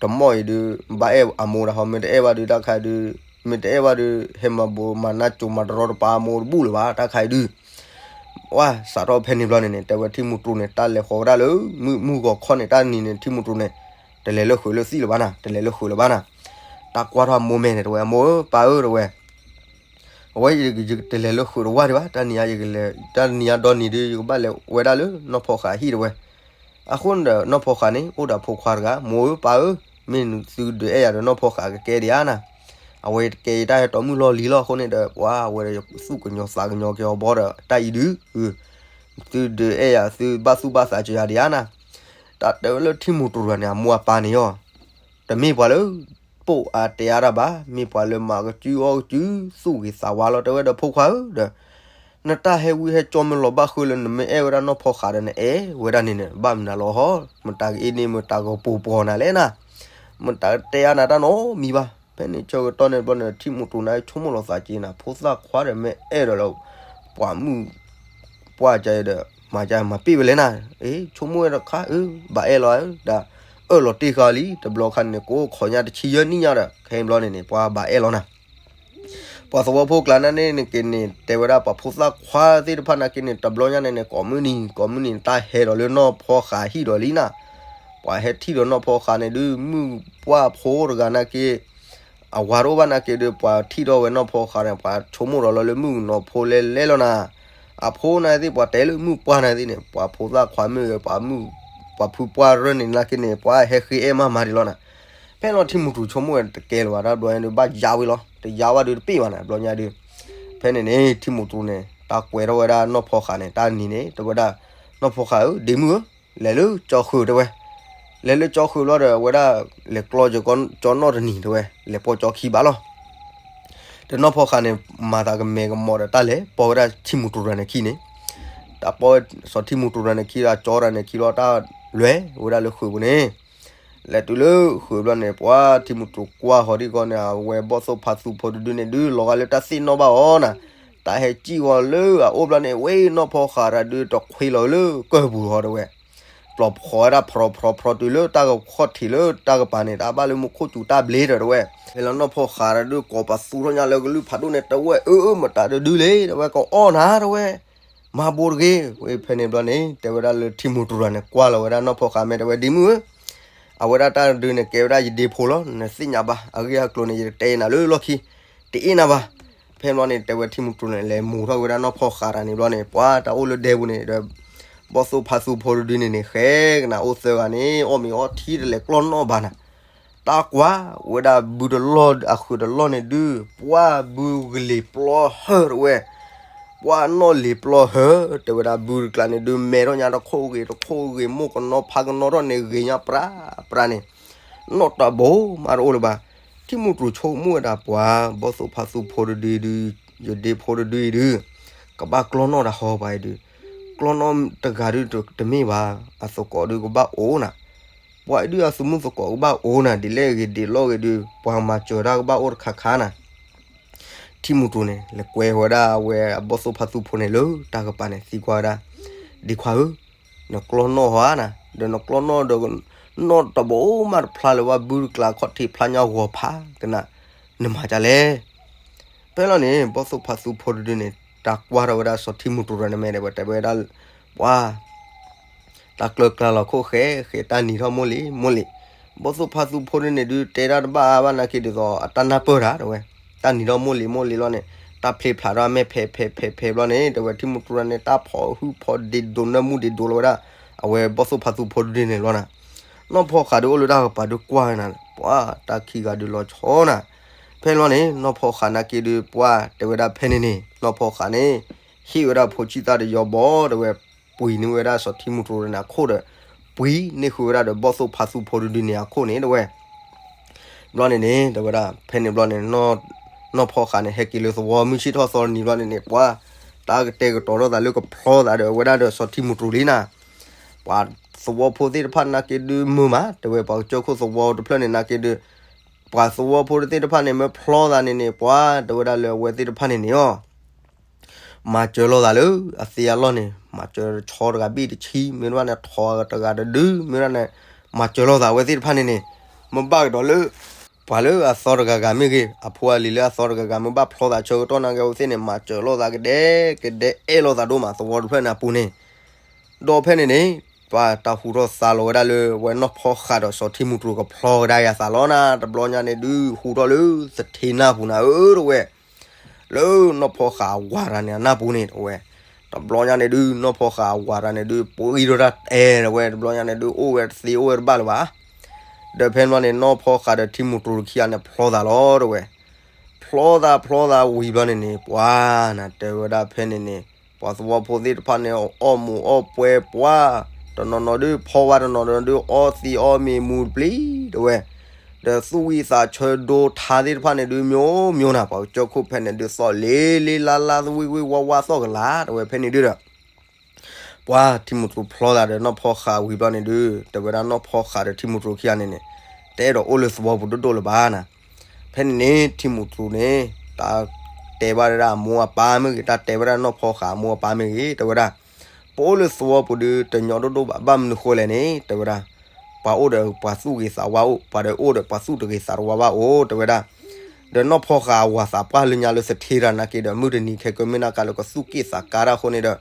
တမီၢ်အံၤဒုး ဘၣ်အဲၣ်အမိၢ်ဒၣ်ဟီ, မ့ၢ်တအဲၣ်ဘၣ်ဒုး တၢ်ခါအံၤဒုး မ့ၢ်တအဲၣ်ဘၣ်ဒုး ဟဲမၤဘိးမၤနၢ်ကိၤမၤတရီတပါအမိၢ်တဘူၣ်လၢၤဘၣ် တၢ်ခါအံၤဒုး ဝဲ စးထီၣ်ဖဲန့ၣ်ဘျီန့ၣ်န့ၣ် တဲဝဲထံမူၤတရူၤန့ၣ် တၢ်လဲၤဃီၤဝဲဒၣ်လၢ မုၢ်မုၢ်ဂီၤခီန့ၣ် တၢ်နံၤန့ၣ် ထံမူၤတရူၤန့ၣ် တလဲၤလၢဃုာ်လၢသံၣ်လၢၤဘၣ်နၤ, တလဲၤလၢဃုာ်လၢၤဘၣ်နၤ, တၢ်ကွၢ်ထီၣ်အမိၢ်မဲာ်န့ၣ် တဲဝဲ အမိၢ်ဧၢ ပၢ်ဧၢ တဲဝဲ, အဝဲယတလဲၤလၢဃုာ်တဝၢ်ဒံးဘၣ်, တၢ်နံၤညါယကလဲၤ တၢ်နံၤညါဒီနံၤဒုး ယကဘၣ်လဲၤဝဲဒၣ်လၢနီၢ်ဖီဃးဟံၣ် တဲဝဲ, အဃိန့ၣ်ဒီး နီၢ်ဖီဃးန့ၣ် အိၣ်ဒီးဖိခွါတဂၤ, မိၢ်ဧၢပၢ်ဧၢ, မ့ၢ်သုဒုးအဲၣ်ယၤဒီးနီၢ်ဖီဃးကကဲဒံးဧါနၤ, အဝဲတကဲအံၤတၢ်ဟဲတီမုၣ်လီၢ်လံၤလီၤ. အဃိန့ၣ်ဒီး ပှၤဝဲဒီး ယသူၣ်ကညီၤသးကညီၤက့ၤအီၤဘီဒီး တၢ်အံၤဒုး, သုဒုးအဲၣ်ယၤ သုဘၣ်သူၣ်ဘၣ်သးစၢၤယၤဒံးဧါနၤ. တၢ်တဲဝဲလၢထံမူးတရူးန့ၣ် အမိၢ်အပၢ်န့ၣ်အီၤ တမ့ၢ်ပှၤလၢ ပိာ်အါတဲအါတၢ်ဘၣ်, မ့ၢ်ပှၤလၢမၤကစုအီၣ်ကစု သူၣ်ဂ့ၤသးဝါလီၤ. တဲဝဲဒီးဖိခွါဧၢဒီး နတၢ်ဟဲဝံဟဲကၠီမ့ၢ်လီၤဘၣ်ဃုလၢနမ့ၢ်အဲၣ်ဝဲဒၣ်နီၢ်ဖီဃးဒီး နအဲၣ်ဝဲဒၣ်န့ၣ်န့ၣ် ဘၣ်မနုၤလီၤဟီ, မတၤကအ့န့ၢ် မတၤကပူၤပှီၤနၤလဲၣ်နၤ, မတၤတဲအါနၤတၢ်နီတမံၤဘၣ်. ဖဲန့ၣ်ဆၢကတီၢ်န့ၣ်ဘျီန့ၣ် ထံမူးတရူးန့ၣ် ဆိကမိၣ်လီၤသးက့ၤနၤ ဖိသၣ်ခွါဒီးမ့ၢ်အဲၣ်ဒိးလၢ ပှၤမုၢ် ပှၢ်ကါဒီး မၤကါမၤပ့ၢ်ဝဲလဲၣ်နၤ, အ့ ဆိကမိၣ်ဝဲတခါ အၢ ဘၣ်အဲၣ်လီၤဧၢဒီး အၢၣ်လီၤတ့ၢ်ဃာ်လံ. တဘျီခါန့ၣ် ကိးခိးညါတဆံယဲၢ်နံၣ်ညါဒီး ခဲအံၤဘျီန့ၣ်န့ၣ် ပှၤဘၣ်အဲၣ်လီၤနၤ. ပှၤသဝီဖိကျါန့ၣ်န့ၣ်က့ၤန့ၣ် တဲဝဲဒၣ်ပှၤဖိသၣ်ခွါသ့ၣ်တဖၣ်နာ်က့န့ၣ် တဘျီညါန့ၣ်န့ၣ် ကိးမုၢ်နံၤ ကိးမုၢ်နံၤ တၢ်ဟဲဒီးလၢနီၢ်ဖီဃးဟံၣ်ဒီးလံနၤ. ပှၤဟဲထံၣ်ဒီးနီၢ်ဖီဃးန့ၣ်ဒုး မုၢ်ပှၢ်ဖိတဂၤနာ်က့ အဝၤတအိၣ်ဘၣ်နာ်က့ဒုး ပှၤထံၣ်ထီၣ်ဝဲနီၢ်ဖီဃးန့ၣ် ပှၤဆိကမိၣ်ဒီးလီၤလၢမုၣ်ကနီၤဖိလဲလဲလီၤနၤ. အဖိနာ်သ့ၣ် ပှၤတဲလၢမုၢ်ပှၢ်နာ်သ့ၣ်န့ၣ် ပှၤဖိသၣ်ခွါမ့ၢ်ဂ့ၤ ပှၤမုၣ် ပှၤဖုပှၢ်ရၢၢ်န့ၣ်နာ်က့န့ၣ် ပှၤဟဲဃ့အဲၣ်မးမးဒံးလီၤနၤ. ဖဲလီၤထံမူးတရူးဆိကမိၣ်ဝဲတကဲလၢၤဘၣ် တၢ်ဘျီညါဒုး ဘၣ်ယါဝဲလီၤ တယါဝဲဒုးတပ့ၢ်ဘၣ်နၤ ဘျီညါဒုး. ဖဲန့ၣ်န့ၣ် ထံမူးတရူးန့ၣ် တၢ်ကွဲးထီၣ်ဝဲဒၣ်နီၢ်ဖီဃးန့ၣ် တၢ်နံၤန့ၣ် တဲဝဲဒၣ် နီၢ်ဖီဃးဧၢ ဒ့မုၣ်ဧၢ လဲၤလၢကၠီဃုာ်တဲဝဲ, လဲၤလၢကၠီဃုာ်ဘျီဒီး အဝဲဒၣ်လဲၤကျီကၠီနီၣ်တနံၤတဲဝဲ လဲၤပိာ်ကၠီခံဘၣ်လီၤ. ဒီးနီၢ်ဖီဃးန့ၣ် မၤသးကမဲာ်ကမီၤဒီးတၢ်လဲၤပိာ်ဝဲဒၣ်ထံမူးတရူးန့ၣ်ခံန့ၣ်, တၢ်ပိာ်စီၤထံမူးတရူးန့ၣ်ခံဒီးကၠီတၢ်န့ၣ်ခံလီၤ တၢ်လဲၤဝဲဒၣ်လၢဃုာ်ပူၤန့ၣ်, လဲၤတုၤလၢဃုာ်ဘျီန့ၣ် ပှၤထံမူးတရူးကွၢ်ဃီၤဒံးကီးန့ၣ် အဝဲဘီၣ်သိၣ်ဖါသူဖိတဒုန့ၣ်ဒုး လီၤဂာ်လၢတၢ်သ့ၣ်နီၣ်ဘၣ်အီၤနၤ, တၢ်ဟဲစံၣ်ဃီၤလၢအအိၣ်ဘျီန့ၣ် ဝဲနီၢ်ဖီဃးတဒုတခွ့လီၤလၢကၢၢ်ပူၤဃီတဲဝဲ ပျီဖီဝဲဒၣ်ဖရီဖရီဖရီတုၤလၢတၢ်ကခီၣ်ထံးလၢတၢ်ကပၤန့ၣ် တၢ်ဘၣ်လၢမူခိၣ်စူၤတၢ်ဘျ့ဒီးတဲဝဲ, ဖဲလီၤနီၢ်ဖီဃးတဒုကိးပသူထီၣ်ညါလၢကလုၢ်ဖးဒိၣ်န့ၣ် တဲဝဲအၢ မတၤတဒုလဲၣ်တဲဝဲ ကအီၣ်နၤတဲဝဲ, မၤဘိတဂ့ၤ, ဝဲဖဲန့ၣ်ဘျီန့ၣ် တဲဝဲဒၣ်လၢထံမူးတရူးန့ၣ် ကွၢ်လီၤဝဲဒၣ်နီၢ်ဖီဃးမဲာ်တဲဝဲ ဒ့မုၣ်ဧၢ အဝဲဒၣ်တၢ်တဒုန့ၣ် ကဲဝဲဒၣ်ယဒ့ဖိလီၤ နသ့ၣ်ညါဘၣ် အဂ့ၢ်အကျိၤန့ၣ် ယတတဲနၤလၢလီၢ်ခံ တအ့ၣ်နၤဘၣ်. ဖဲဘျီန့ၣ် တဲဝဲထံမူးတရူးန့ၣ် လဲၤမူးထီၣ်ဝဲဒၣ်နီၢ်ဖီဃးတၢ်န့ၣ်ဘျီန့ၣ် ပှၤတၢ်အိၣ်လၢဒဲပူၤန့ၣ်ဒီး ဘီၣ်သိၣ်ဖါသူဖိတဒုန့ၣ်န့ၣ် ဃဲကနၣ်အိၣ်သၢဂၤန့ၣ် အီၣ်မ့ၤအီထံတလဲၤကျီၢ်နီၣ်ဘၣ်နၤ, တၢ်ကွၢ်ဝဲဒၣ်ဘုတလီၢ်အဃုာ်တလီၢ်န့ၣ်ဒုး ပှၤဘုကလ့ၤပျီဟၢၤတဲဝဲ ပှၤနီၣ်လ့ၤပျီဟၢၤ တဲဝဲဒၣ်ဘုတကျါန့ၣ်ဒုး မဲထီၣ်ညါတခိၣ်ဂ့ၤတခိၣ်ဂ့ၤ မိၢ်ကနီဖါကနီထီၣ်န့ၣ် ဂ့ၤညါပြးပြးန့ၣ် နီၣ်တဘိမးတအိၣ်လၢၤဘၣ်. ထံမူးတရူးဆိကမိၣ်ဝဲဒၣ်ပှၤ ဘီၣ်သိၣ်ဖါသူဖိတဒုဒုး ယဒ့ဖိတဒုအံၤဒုး ကဘၣ်ကျီၢ်နီၣ်တၢ်ဟီပှၤအံၤဒုး ကျီၢ်နီၣ်တဂၤဒုးတမ့ၢ်ဘၣ် အသကိးဒုးကဘၣ်အိၣ်နၤ ပှၤအံၤဒုးအသုးမုၢ်သကိးကဘၣ်အိၣ်နၤ ဒ်လဲၣ်ဂ့ၤဒ်လဲၣ်ဂ့ၤဒုး ပှၤမၤစၢၤတၢ်ကဘၣ်အိၣ်တခါခါနၤ. ထံမူးတရူးန့ၣ် လဲၤကွဲဝဲဒၣ်အဝဲအဘီၣ်သိၣ်ဖါသူဖိန့ၣ်လၢတၢ်ကပၤန့ၣ် သံကွၢ်ဝဲဒၣ် ဒ့ခွါဧၢ နကျီၢ်နီၣ်ဟီဧါနၤ ဒီးနကျီၢ်နီၣ်ဒီး နီၣ်တဘိမးတဖျါလၢၤဘၣ် ဘုတကျါခီၣ်ထံးဖျါညါဂီၤဖးကနၣ် နမၤဒ်လဲၣ် ဖဲလီၤန့ၣ် ဘီၣ်သိၣ်ဖါသူဖိတဒုန့ၣ် တၢ်ကွၢ်ထီၣ်ဝဲဒၣ်စီၤထံမူးတရူးန့ၣ်မဲာ်ဒီး တဲဝဲဒၣ် ပှၤ တၢ်ကျၢၤကျါလီၤခိၣ်ဃဲဃဲ တၢ်နံၤထီၣ်မိၢ်လံၤမိၢ်လံၤ, ဘီၣ်သိၣ်ဖါသူဖိတဒုန့ၣ်ဒုး တဲတၢ်တဘၣ်အါဘၣ်နာ်က့ဒ်သိး အတၢ်နၢ်ပၢၢ်တၢ်တဲဝဲ, တၢ်နံၤထီၣ်မိၢ်လံၤမိၢ်လံၤလီၤန့ၣ် တၢ်ဖျ့ဖျါထီၣ်အမဲာ်ဖဲးဖဲးဖဲးဖဲးဘျီန့ၣ် တဲဝဲထံမူးတရူးန့ၣ် တၢ်ဖီၣ်ဟုၣ်ဖီၣ်ဒ့ဒိးနၢမူဒ့ဒိးလီၤဝဲဒၣ် အဝဲဘီၣ်သိၣ်ဖါသူဖိတဒုန့ၣ်လီၤနၤ. နီၢ်ဖီဃးဒုးအိၣ်လၢတၢ်ကပၤဒုးကွၢ်နၤ ပှၤ တၢ်ခံဂၤဒုးလီၤဆီနၤ. ဖဲလီၤန့ၣ် နီၢ်ဖီဃးနာ်က့ဒုး ပှၤတဲဝဲဒၣ်ဖဲန့ၣ်န့ၣ် နီၢ်ဖီဃးန့ၣ် ဟ့ၣ်ဝဲဒၣ်ဖိဆံၣ်သၣ်တယီဘီ တဲဝဲ ပှ့ၤန့ၢ်ဝဲဒၣ်စီၤထံမူးတရူးန့ၣ်အခိၣ်ဒီး ပှ့ၤန့ၢ်ဃုာ်ဝဲဒၣ်ဒီးဘီၣ်သိၣ်ဖါသူဖိတဒုန့ၣ်အခိၣ်န့ၣ်တဲဝဲ ဘျီန့ၣ်န့ၣ် တဲဝဲဒၣ် ဖဲန့ၣ်ဘျီန့ၣ် နီၢ်ဖီဃးန့ၣ် ဟဲက့ၤလၢသဝီ မုၢ်ဆ့ၣ်ထီၣ်သီတနံၤဘျီန့ၣ်န့ၣ် ပှၤ တၢ်ကတဲာ်ကတီၤထီၣ်သးလၢကဖျီသးဒီးဝဲဒၣ်ဒီးစီၤထံမူးတရူးလံနၤ. ပှၤသဝီဖိသ့ၣ်တဖၣ်နာ်က့ဒုးမုာ်မး တဲဝဲပှၤကစၢၢ်ခိၣ်သဝီတဖျၢၣ်န့ၣ်နာ်က့ဒုး ပှၤသဝီဖိသ့ၣ်တဖၣ်န့ၣ် မ့ၢ်ဖျီသးန့ၣ်န့ၣ် ပှၤတဲဝဲဒၣ်လၢအဝဲသ့ၣ်တဖၣ်န့ၣ်န့ၣ်အီၤ မၤစၢၤလိာ်သးလၢအသ့အလီၢ်န့ၣ် မၤစၢၤဆီတဂၤဘ့ၣ်တဆံ မ့ၢ်တဘၣ်န့ၣ် ထိးတဂၤတဒု မ့ၢ်တဘၣ်န့ၣ် မၤစၢၤလိာ်သးအဝဲသ့ၣ်တဖၣ်န့ၣ်န့ၣ် မ့ၢ်ဘၣ်ကဒီးလၢ ပှၤလၢအသီတဂၤဂၤမ့ၢ်ဂ့ၤ အဖိအလံၤလၢအသီတဂၤဂၤ မ့ၢ်ဘၣ်ဖျီသးဆၢကတီၢ်နာ်က့ အဝဲသ့ၣ်န့ၣ် မၤစၢၤလိာ်သးကဒဲကဒဲအဲၣ်လိာ်သးဒိၣ်မး သဝီတဖျၢၣ်န့ၣ်အပူၤန့ၣ် ဒီးဖဲန့ၣ်န့ၣ် ပှၤတၢ်ဟူထီၣ်သါလီၤဝဲဒၣ်လၢ အဝဲနီၢ်ဖီဃးဒီးစီၤထံမူးတရူးကဖျီကဒါက့ၤအသးလီၤနၤ တဘျီညါန့ၣ်ဒုး ဟူထီၣ်လၢသထ့နၢ်ပူၤနၤဧၢ တဲဝဲ လၢနီၢ်ဖီဃးအဝၤတဂၤန့ၣ်အနၢ်ပူၤန့ၣ် တဲဝဲ တ တဘျီညါန့ၣ်ဒုး နီၢ်ဖီဃာ်အဝၤတဂၤန့ၣ်ဒုး ပှံဒိၣ်တၢ်တဲတဝဲ တဘျီညါန့ၣ်ဒုး အိၣ်ဝဲတသ့အိၣ်ဝဲတဘၣ်လၢၤဘၣ်. ဒီးဖဲန့ၣ်ဘျီန့ၣ် နီၢ်ဖီဃာ်ဒီးထံမူးတြူးခံဂၤန့ၣ် ဖျီသးလီၤတဝဲ. ဖျီသးဖျီသးဝံၤဘျီန့ၣ်န့ၣ် ပှၤနၤတဲဝဲဒၣ်ဖဲန့ၣ်န့ၣ် ပှၤသဝီဖိသ့ၣ်တဖၣ်န့ၣ် အီၣ်မူးအီၣ်ပွဲပှၤ တနီၤနီၤဒုးဖီဝါ တနီၤနီၤဒုးအီသံးအီမ့ၤမူးတပျံၤတဝဲ. ဒီးသူၣ်ဝံၣ်သးဆၢဒိထါသ့ၣ်တဖၣ်န့ၣ်ဒုး မျိုးမျိုးနၤ ပှၤကစၢၢ်ခိၣ်ဖဲန့ၣ်ဒုး သီၣ်လ့လ့လါလါ သဝံၣ်ဝံၣ်ဝါဝါသီၣ်ကလာ်တဝဲဖဲန့ၣ်ဒုးဒီး ပှၤထံမူးတြူးဖျီသးဒီးနီၢ်ဖီဃာ်ဝံၤဘျီန့ၣ်ဒုး တဲဝဲဒၣ်နီၢ်ဖီဃာ်ဒီးထံမူးတြူးခံဂၤန့ၣ်န့ၣ် တအဲၣ်ဒိးအိၣ်လၢသဝီပူၤဒိၣ်ဒိၣ်လၢၤဘၣ်နၤ. ဖဲန့ၣ်န့ၣ် ထံမူးတြူးန့ၣ် တၢ်တဲဘၣ်ဝဲဒၣ်အမိၢ်အပၢ်မ့ၢ်ဂ့ၤ တၢ်တဲဝဲဒၣ်နီၢ်ဖီဃာ်အမိၢ်အပၢ်မ့ၢ်ဂ့ၤ တဲဝဲဒၣ် ပအိၣ်လၢသဝီပူၤဒုး တညီဒိၣ်ဒိၣ်ဘၣ် ဘၣ်မနုၤဃိလဲၣ်န့ၣ် တဲဝဲဒၣ် ပှၤအိၣ်ဒီးပှၤသူၣ်ဂ့ၤသးဝါအိၣ် ပှၤဒီးအိၣ်ဒီးပှၤသူၣ်တဂ့ၤသးတဝါဘၣ်အိၣ် တဲဝဲဒၣ်. ဒီးနီၢ်ဖီဃာ်အဝၤသးပှၢ်လၢညါလၢသထ့တဂၤနာ်က့ဒီး မုၢ်တနံၤခဲကမ့ၢ်နၢ်ကါလၢကသူၣ်က့ၣ်သးကါတၢ်အဃိန့ၣ်ဒီး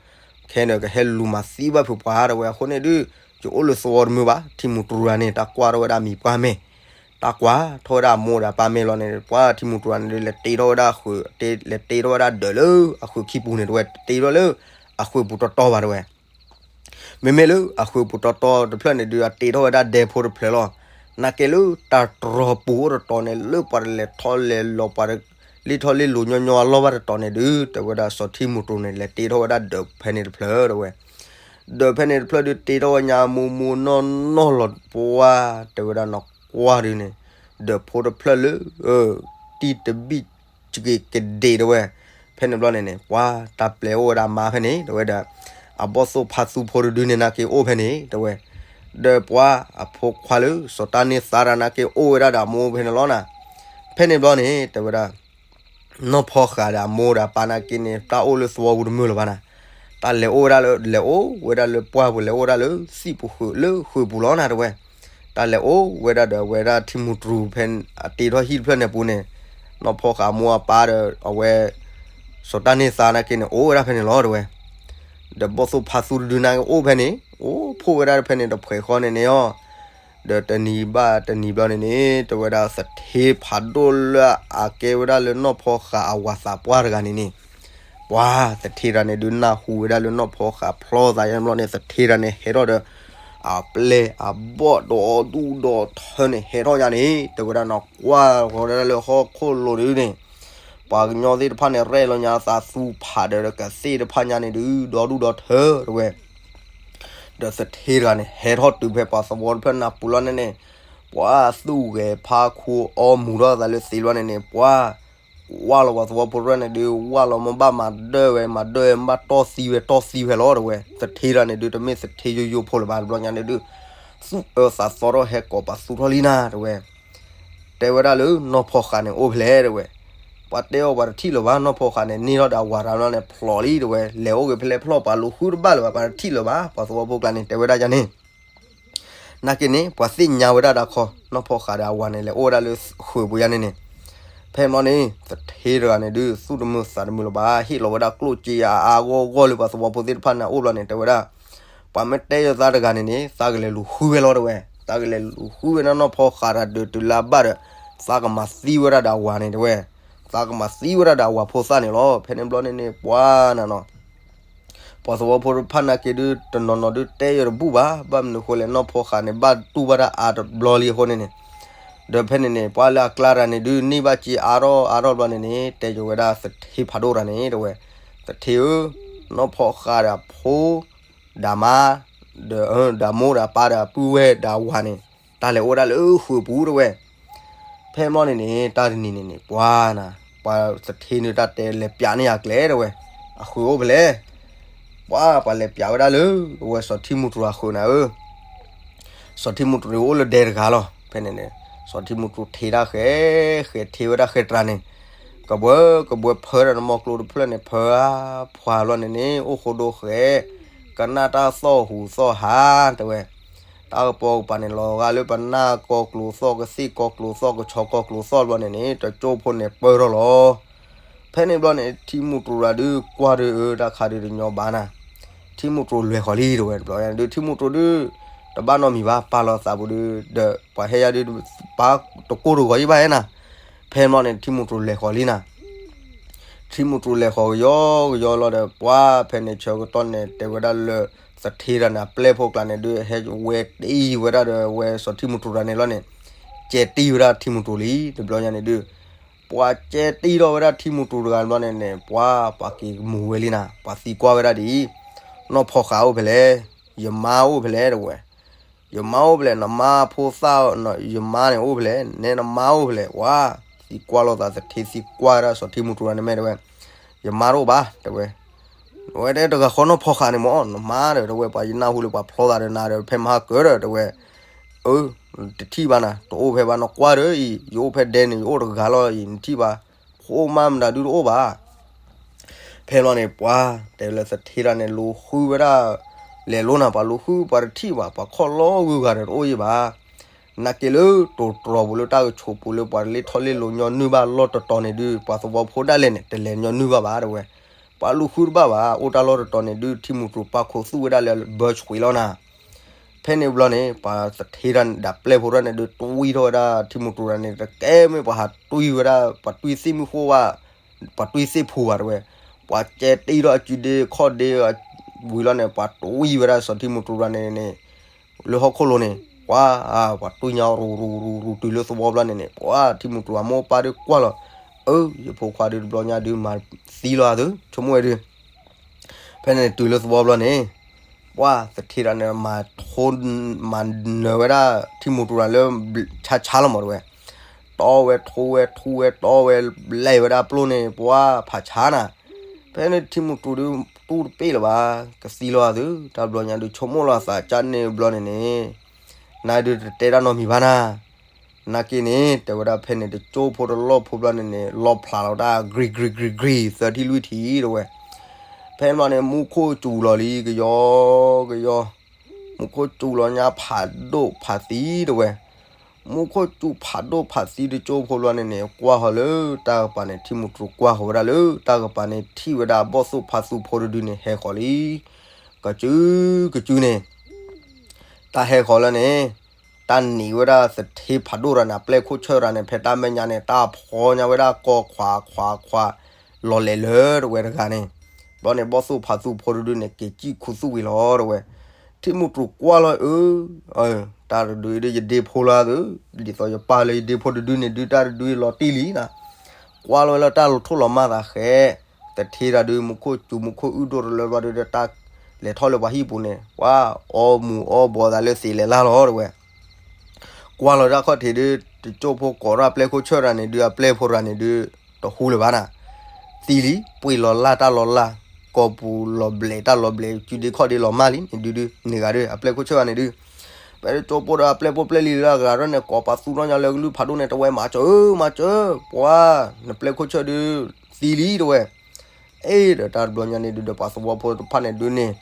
ခဲန့ၣ်ကဟဲလူၤမၤသံဘၣ်ဖုးပှၤတဝဲအဃိန့ၣ်ဒုး ယအိၣ်လၢသဝီတမုာ်ဘၣ် ထံမူးတြူးတဂၤန့ၣ် တၢ်ကွၢ်ထီၣ်ဝဲဒၣ်မံၤပှၢ်မဲာ် တၢ်ကွၢ်ထီၣ်ဝဲဒၣ်အမိၢ်ဒီးအပၢ်မဲာ်လီၤန့ၣ် ပှၤထံမူးတြူးတဂၤန့ၣ်ဒုး လဲၤတ့ထီၣ်ဝဲဒၣ်အဃုာ် လဲၤတ့ထီၣ်ဝဲဒၣ်ဒၢးလၢအဃုာ်ခံပူၤန့ၣ်တဝဲ တ့ထီၣ်လၢအဃုာ်ပူၤတီတီဘၣ်တဝဲ မ့မ့ၢ်လၢအဃုာ်ပူၤတီတီတဖျၢၣ်န့ၣ်ဒုး အတ့ထီၣ်ဝဲဒၣ်ဒဲဖိတဖျၢၣ်လီၤ. နာ်က့လၢတၢ်တြီၤပူၤအိၣ်တတီၤန့ၣ် လၢပှၤတလဲၤထီၣ်လဲၤလီၤ ပှၤတလ့ၣ်ထီၣ်လ့ၣ်လီၤညီညီအလီၢ်ဘၣ်တတီၤန့ၣ်ဒုး တဲဝဲဒၣ်စီၤထံမူးတြူးန့ၣ် လဲၤတ့ထီၣ်ဝဲဒၣ်ဒၢးဖဲန့ၣ်တဖျၢၣ်တဝဲ ဒၢးဖဲန့ၣ်တဖျၢၣ်ဒုး တ့ထီၣ်ဝဲညါမိၢ်မိၢ်နီၢ်နီၢ်လီၤပှၤ တဲဝဲဒၣ်နီၢ်ကွၢ်ဒုးန့ၣ် ဒၢးဖိတဖျၢၣ်လၢ တံၢ်တဘံၣ်ကက့ၤကဒ့းတဝဲ ဖဲန့ၣ်ဘျီန့ၣ်န့ၣ် ပှၤတၢ်ပျဲအိၣ်ဝဲဒၣ်မါဖဲန့ၣ် တဲဝဲဒၣ် အဘီၣ်သိၣ်ဖါသူဖိတဒုန့ၣ်နာ်က့အိၣ်ဖဲန့ၣ် တဲဝဲ ဒီးပှၤအဖိခွါလၢစီၤတၢ်န့ၢ်သါတၢ်နာ်က့အိၣ်ဝဲဒၣ်ဒီးအမိၢ်ဖဲန့ၣ်လီၤနၤ. ဖဲန့ၣ်ဘျီန့ၣ် တဲဝဲဒၣ် နီၢ်ဖီဃာ်ဒီးအမိၢ်ဒီးအပၢ်နာ်က့န့ၣ် တၢ်အိၣ်လၢသဝီပူၤတမုာ်လၢၤဘၣ်နၤ. တၢ်လဲၤအိၣ်ဝဲဒၣ်လၢ လဲၤအိၣ်ဝဲဒၣ်လၢပှၢ်ပူၤ လဲၤအိၣ်ဝဲဒၣ်လၢသံၣ်ပူၤဃုာ်လၢဃုာ်ပူၤလီၤနၤတဝဲ တၢ်လဲၤအိၣ်ဝဲဒၣ်ဒီးအဝဲဒၣ်ထံမူးတြူးဖဲအတ့ထီၣ်ဟံၣ်တဖျၢၣ်န့ၣ်အပူၤန့ၣ် နီၢ်ဖီဃာ်အမိၢ်အပၢ်ဒီးအဝဲ စီၤတၢ်န့ၢ်သါနာ်က့န့ၣ် အိၣ်ဝဲဒၣ်ဖဲန့ၣ်လီၤတဝဲ ဒီးဘီၣ်သိၣ်ဖါသူတဒုနာ်က့အိၣ်ဖဲန့ၣ် အိၣ်ဖှိၣ်ဝဲဒၣ်ဖဲန့ၣ်တဖှဲးဃီန့ၣ်န့ၣ်အီၤ ဒီးတနံၤဘၣ်တနံၤဘျီန့ၣ်န့ၣ် တဲဝဲဒၣ်သထ့ဖးဒိၣ်လၢအကဲဝဲဒၣ်လၢနီၢ်ဖီဃာ်အဝၤသးပှၢ်တဂၤန့ၣ်န့ၣ် ပှၤသထ့တဂၤန့ၣ်ဒုး နၢ်ဟူဝဲဒၣ်လၢနီၢ်ဖီဃာ်ဖျီသးယါဘျီန့ၣ် သထ့တဂၤန့ၣ် ဟဲထီၣ်ဒီး အပျဲၢ်အဘီၣ်ဒီဒူၣ်ဒီထၢန့ၣ် ဟဲထီၣ်ယါန့ၣ် တဲဝဲဒၣ်နီၢ်ကွၢ်ဃီဒၣ်လၢဟီၣ်ခိၣ်လိၤဒုးန့ၣ် ပှၤကညီသ့ၣ်တဖၣ်န့ၣ် ရဲၣ်လီၤညါသးသူဖးဒီးကသ့ၣ်တဖၣ်ညါန့ၣ်ဒုး ဒီဒူၣ်ဒီထၢတဝဲ ဒီးသထ့တဂၤန့ၣ် ဟဲထီၣ်တုၤဖဲပှၤသဝီတဖျၢၣ်နၢ်ပူၤလီၤန့ၣ်န့ၣ် ပှၤသူၣ်ဂဲၤဖါခိၣ်အီမူၤထီၣ်သးလၢသ့လီၤန့ၣ်န့ၣ် ပှၤ ကွၢ်လီၤပှၤသဝီဖိတဖျၢၣ်န့ၣ်ဒုး ဝၢ်လီၤမ့ၢ်ဘၣ်မၤဒၢဝဲ မၤဒၢဝဲ မ့ၢ်ဘၣ်တီၢ်သံဝဲ တီၢ်သံဝဲလီၤတဝဲ သထ့တဂၤန့ၣ်ဒုး တမ့ၢ်သထ့ယိယိဖိလၢၤဘၣ် တဘျီညါန့ၣ်ဒုး သူၣ်အၢသးသီထီၣ်ဟဲကိးပာ်သူၣ်ထီၣ်လံနၤတဝဲ တဲဝဲဒၣ်လၢနီၢ်ဖီဃာ်န့ၣ်အိၣ်ဖဲလဲၣ်တဝဲ ပှၤတဲအီၤပှၤတထံၣ်လၢၤဘၣ် နီၢ်ဖီဃာ်န့ၣ် န့ၢ်ထီၣ်ဒီးအဝၤတၢ်ဘျီန့ၣ် ဖျိးလံတဝဲ လဲၤအိၣ်ဂ့ၤဖဲလဲၣ်ဖျိး ပှၤလူၤဃုတဘၣ်လၢၤဘၣ် ပှၤတထံၣ်လၢၤဘၣ် ပှၤသဝီဖိကျါန့ၣ် တဲဝဲဒၣ်ယါန့ၣ် နာ်က့န့ၣ် ပှၤသ့ၣ်ညါဝဲဒၣ်တၢ်ခီ နီၢ်ဖီဃာ်ဒီးအဝၤန့ၣ် လဲၤအိၣ်ဝဲဒၣ်လၢဃုာ်ပူၤယါန့ၣ်န့ၣ် ဖဲန့ၣ်ဘျီန့ၣ် သထ့တဂၤန့ၣ်ဒုး သူၣ်တမုာ်သးတမုာ်လၢၤဘၣ် ဟ့ၣ်လီၤဝဲဒၣ်ကျိၣ်စ့အါအါဂီၢ်ဂီၢ်လၢပှၤသဝီဖိသ့ၣ်တဖၣ်န့ၣ်အအိၣ်ဘျီန့ၣ် တဲဝဲဒၣ် ပှၤမ့ၢ်တဲယသးတဂၤန့ၣ်န့ၣ် သးကလဲၤလူၤဃုဝဲလီၤတဝဲ သးကလဲၤလူၤဃုဝဲဒၣ်နီၢ်ဖီဃာ်တၢ်ဒုးတုၤလၢအဘၣ်ဒီး သးကမၤသံဝဲဒၣ်ဒီးအဝၤန့ၣ်တဝဲ သးကမၤသံဝဲဒၣ်ဒီးအဝၤဖိသၣ်န့ၣ်လီၤ ဖဲန့ၣ်ဘျီန့ၣ်န့ၣ် ပှၤနၤနီၤ ပှၤသဝီဖိတဖၣ်နာ်က့ဒုး တနီၤနီၤဒုးတဲယတဘူၣ်ဘၣ် ဘၣ်မနုၤဃိလဲၣ် နီၢ်ဖီဃာ်န့ၣ် ဘၣ်တူၢ်ဘၣ်တၢ်အါတဘျီလံအဃိန့ၣ်န့ၣ် ဒီးဖဲန့ၣ်န့ၣ် ပှၤလၢအကျါတဂၤန့ၣ်ဒုး န့ၢ်ဘၣ်စ့အါထီၣ်အါထီၣ်ဘျီန့ၣ်န့ၣ် တဲယဝဲဒၣ်သထ့ဖးဒိၣ်တဂၤန့ၣ် တဝဲ သထ့ဧၢ, နီၢ်ဖီဃာ်ဒီးအဖိ ဒီးမါ ဒီး ဒီးမိၢ်ဒီးပၢ်ဒီးပုၢ်ဝဲၢ်ဒီးအဝၤန့ၣ် တၢ်လဲၤအိၣ်ဝဲဒၣ်လၢဃုာ်ပူၤတဝဲ ဖဲန့ၣ်ဘျီန့ၣ်န့ၣ် တၢ်တနံၤန့ၣ်န့ၣ် ပှၤနၤ ပှၤသထ့န့ၣ်တၢ်တဲလဲၤပျးန့ၢ်ယၤကျဲတဝဲ အဃုာ်အိၣ်ဖဲလဲၣ် ပှၤ ပှၤလဲၤပျးဝဲဒၣ်လၢ အဝဲစီၤထံမူးတြူးအဃုာ်နၤဧၢ စီၤထံမူးတြူးန့ၣ်အိၣ်လၢဒဲတဂၤလီၤ ဖဲန့ၣ်န့ၣ် စီၤထံမူးတြူးထံးတၢ်ဃဲ ဃဲထံးဝဲဒၣ်ဃဲတြၤန့ၣ် ကဘှၢကဘှၢဖၢဒၣ်နမီၤကျိၤတဖျၢၣ်န့ၣ် ဖၢအါဖှၤဘျီန့ၣ်န့ၣ် အိၣ်ဃိဒိဃဲ ကနၣ်တၢ်သီၣ်ဟူးသီၣ်ဟး တဲဝဲ တၢ်ကပီၤကပၤန့ၣ် လီၤဂာ်လၢပနၢ်ကီၤကျိၤသီၣ် ကသ့ၣ်ကီၤကျိၤသီၣ် ကဆီကီၤကျိၤသီၣ်ဘျီန့ၣ်န့ၣ် တကၠိဖိန့ၣ်ပၢၢ်ထီၣ်လီၤ ဖဲန့ၣ်ဘျီန့ၣ် ထံမူးတြူးတဂၤဒုးကွၢ်ဒုးအၢ တၢ်ခါဒုးတညီဘၣ်နၤ ထံမူးတြူးလဲၤဃီၤလံတဝဲ တဘျီဒုး ထံမူးတြူးဒုး တဘၣ်နီတမံၤဘၣ် ပာ်လီၤသးပူၤဒုး ဒီးပှၤဟဲယါဒုး ပာ်တကိၢ်တဂီၤယံၢ်ဘၣ်ဟဲနၤ ဖဲန့ၣ်ဘျီန့ၣ် ထံမူးတြူးလဲၤဃီၤလံနၤ ထံမူးတြူးလဲၤဃီၤကယီကယီလီၤဒီး ပှၤဖဲန့ၣ်ဆၢကတီၢ်န့ၣ် တဲဝဲဒၣ်လၢ သထ့တၢ်န့ၣ် အပျဲၢ်ဖိကျါန့ၣ်ဒုး ဟဲဝဲတ့ဝဲဒၣ်ဒီးဝဲစီၤထံမူးတြူးတၢ်န့ၣ်လီၤန့ၣ်, ကဲတံၢ်ဝဲဒၣ်ထံမူးတြူးလံ တဘျီညါန့ၣ်ဒုး, ပှၤကဲတံၢ်ထီၣ်ဝဲဒၣ်ထံမူးတြူးတဂၤတဘျီန့ၣ်န့ၣ် ပှၤပှၤက့ၤမူးဝဲလံနၤ, ပှၤသံကွၢ်ဝဲဒၣ်ဒ်အံၤ, နီၢ်ဖီဃးအိၣ်ဖဲလဲၣ်, ယမါအိၣ်ဖဲလဲၣ်တဝဲ ယမါအိၣ်ဖဲလဲၣ်, နမါဖိသၣ်, ယမါန့ၣ်အိၣ်ဖဲလဲၣ်, နဲနမါအိၣ်ဖဲလဲၣ်, ဝဲ သံကွၢ်လိာ်သး သထ့သံကွၢ်ဝဲဒၣ်စီၤထံမူးတြူးတၢ်န့ၣ်မ့ၢ်တဝဲ, ယမါတအိၣ်ဘၣ် တဝဲ, ဝဲတဲတဂၤဃီနီၢ်ဖီဃးန့ၣ်မ့ၢ် နမါဒီးတဝဲ ပှၤယနၢ်ဟူလၢပှၤဖျီသးဒီးနၤဒီး ဖဲမဟါကၢဒီးတဝဲ, အၢ, တထံၣ်ဘၣ်နၤ တအိၣ်ဖဲဘၣ် နကွၢ်ဒီးအံၤ ယအိၣ်ဖဲဒဲန့ၣ် ယအိၣ်တဂၤလီၤအံၤ နထံၣ်ဘၣ်, ဖိမါမတၤဒုတအိၣ်ဘၣ် ဖဲလီၤန့ၣ် ပှၤတဲလၢသထ့တၢ်န့ၣ် လူၤဃုဝဲဒၣ်, လဲၤလိနၤ ပှၤလူၤဃု ပှၤတထံၣ်ဘၣ် ပှၤခီၣ်လီၤဂုၤဂၤဒီးတအိၣ်ယံၤဘၣ်, နာ်က့လၢတိၤတြီၤပူၤလၢတၢ်ကဆိးပူၤလၢပှၤတလ့ထီၣ်လ့လိာ်ညီနုၢ်ဘၣ်လီၢ်တတီၤန့ၣ်ဒုး ပှၤသဝီဖိဒၣ်လဲာ်န့ၣ် တလဲၤညီနုၢ်ဘၣ်ဘၣ်တဝဲ, ပှၤလူၤဃုတဘၣ်ဘၣ် အိၣ်တၢ်လီၢ်တတီၤန့ၣ်ဒုး ထံမူးတြူးပၣ်ခိးသူၣ်ဝဲဒၣ်လၢဘၢဆှံးလီၤနၤ ဖဲန့ၣ်ဘျီန့ၣ် ပှၤသထ့တၢ်န့ၣ် ဒၣ်ပျဲၢ်ဖိတၢ်န့ၣ်ဒုး တွံၢ်ထီၣ်ဝဲဒၣ်ထံမူးတြူးတၢ်န့ၣ် တကဲမ့ၢ်ပှၤဟးတွံၢ်ဝဲဒၣ် ပှၤတွံၢ်သ့ၣ်မုၢ်ဃိဘၣ်, ပှၤတွံၢ်သ့ၣ်ဖိဘၣ်တဝဲ, ပှၤကဲတံၢ်ထီၣ်အစုဒ့ခီၣ်ဒ့ဝံၤလီၤန့ၣ် ပှၤတွံၢ်ဝဲဒၣ်စီၤထံမူးတြူးတၢ်န့ၣ်န့ၣ်, လၢဟီၣ်ခိၣ်လိၤန့ၣ် ပှၤ, ပှၤတွံၢ်ညါရူၤရူၤရူၤရူၤတုၤလၢသဝီဘျီန့ၣ်န့ၣ် ပှၤထံမူးတြူးအမိၢ်ပၢ်ဒုးကွၢ်လီၤ, အၢ ယဖိခွါဒုးတဘျီညါဒုးမၤသံလီၤအသု ဆိကမိၣ်ဝဲဒုး ဖဲန့ၣ်တုၤလၢသဝီဘျီန့ၣ်, ပှၤသထ့တၢ်န့ၣ် မၤထိ, မၤနၢၤဝဲဒၣ်ထံမူးတြူးတၢ်လၢ ဆါဆါလီၤမးတဝဲ, တီဝဲထိဝဲထူဝဲတီဝဲ, လဲၤဝဲဒၣ်ပျိၢ်န့ၣ် ပှၤဖးဆါနၤ, ဖဲန့ၣ်ထံမူးတြူးဒုး တူၢ်တပ့ၢ်လၢၤဘၣ်, ကသံလီၤအသု တၢ်ဘျီညါဒုးဆိကမိၣ်လီၤအသးကၢ်န့ၣ်ဘျီန့ၣ်န့ၣ်, နဒုးတတဲတၢ်နီတမံၤဘၣ်နၤ နာ်က့န့ၣ် တဲဝဲဒၣ်ဖဲန့ၣ် တကၠိဖိတလီၢ်ဖိဘျီန့ၣ်န့ၣ် လီၤဖျးလီၤတၢ်ဂ့ၤဂ့ၤဂ့ၤဂ့ၤ သၢထံၣ်လွံၢ်ထံၣ်တဝဲ, ဖဲန့ၣ်ဘျီန့ၣ် မူခိၣ်စူၤလီၤလံကယီကယီ, မူခိၣ်စူၤလီၤညါဖးဒိၣ်ဖးသံတဝဲ, မူခိၣ်စူၤဖးဒိၣ်ဖးသံတကၠိဖိဘျီန့ၣ်န့ၣ် ကွၢ်ဃီၤလၢတၢ်ကပၤန့ၣ် ထံမူးတြူးကွၢ်ဃီၤဝဲဒၣ်လၢတၢ်ကပၤန့ၣ် ထံၣ်ဝဲဒၣ်ဘီၣ်သိၣ်ဖးသူဖိတဒုန့ၣ် ဟဲဃီၤလံ ကစုကစုန့ၣ်, တၢ်ဟဲဃီၤလၢန့ၣ်, တၢ်နံၤဝဲဒၣ်သထ့ဖးဒိၣ်ရၤန့ၣ် အပျဲၢ်ခိၣ်ဆၢၣ်ရၤန့ၣ် ဖဲတၢ်မဲာ်ညါန့ၣ် တၢ်ဖီညါဝဲဒၣ်ကီခွးခွးခွး, လီၤလဲၤလၢတဝဲတဂၤန့ၣ်, ဘျီန့ၣ် ဘီၣ်သိၣ်ဖးသူဖိတဒုန့ၣ် က့ၤစံၣ်ခူသူၣ်ဝံၤလီၤတဝဲ, ထံမူးတြူးကွၢ်လီၤအၢ, တၢ်တဒုအံၤဒုးယဒ့ဖိလီၤသု, ဒ်သိးယပာ်လၢယဒ့ဖိတဒုန့ၣ်ဒုး တၢ်တဒုအံၤလီၤတံၢ်လံနၤ, ကွၢ်လီၤဝဲလၢတၢ်လီၤထိၣ်လီၤမၢ်သးဃဲ, သထ့တၢ်ဒုး မူခိၣ်စူၤမူခိၣ်အုၣ်ဒိၣ်တလၢဘျီဒုးဒီး တၢ်လဲၤထီၣ်လၢပှၤဟံၣ်ပူၤန့ၣ် ပှၤအီမူၤအီဘီသးလၢသံးလဲၤလၢ်လီၤတဝဲ, ကွၢ်လီၤတၢ်ခီၣ်ထံးဒုး တကၠိဖိကိးထီၣ်အပျဲၢ်ခိၣ်ဆၢၣ်ရၤန့ၣ်ဒုး အပျဲၢ်ဖိရၤန့ၣ်ဒုး တဟူလၢၤဘၣ်နၤ, သံလံ ပှ့ၤလီၤလၢ်တၢ်လီၤလၢ်, ကိာ်ပူၤလီၤဘျဲးတၢ်လီၤဘျဲး စုဒ့ခီၣ်ဒ့လီၤမၢ်လံန့ၣ်ဒုးဒုး န့ၢ်ဂၤဒုး အပျဲၢ်ခိၣ်ဆၢၣ်ရၤန့ၣ်ဒုး ဖဲတကၠိဖိဒီးအပျဲၢ်ဖိပျဲၢ်လံၤလၢအဂၤရဲၣ်န့ၣ် ကိးပသူထီၣ်ညါလၢကလုၢ်ဖးဒိၣ်န့ၣ် တဝဲမၤစၢၤဧၢ မၤစၢၤ, ပှၤ နပျဲၢ်ခိၣ်ဆၢၣ်ဒုး သံလံတဝဲ, အ့ ဒီးတၢ်တဘျီညါန့ၣ်ဒုးဒီး ပှၤသဝီဖိတဖၣ်န့ၣ်ဒုးန့ၣ်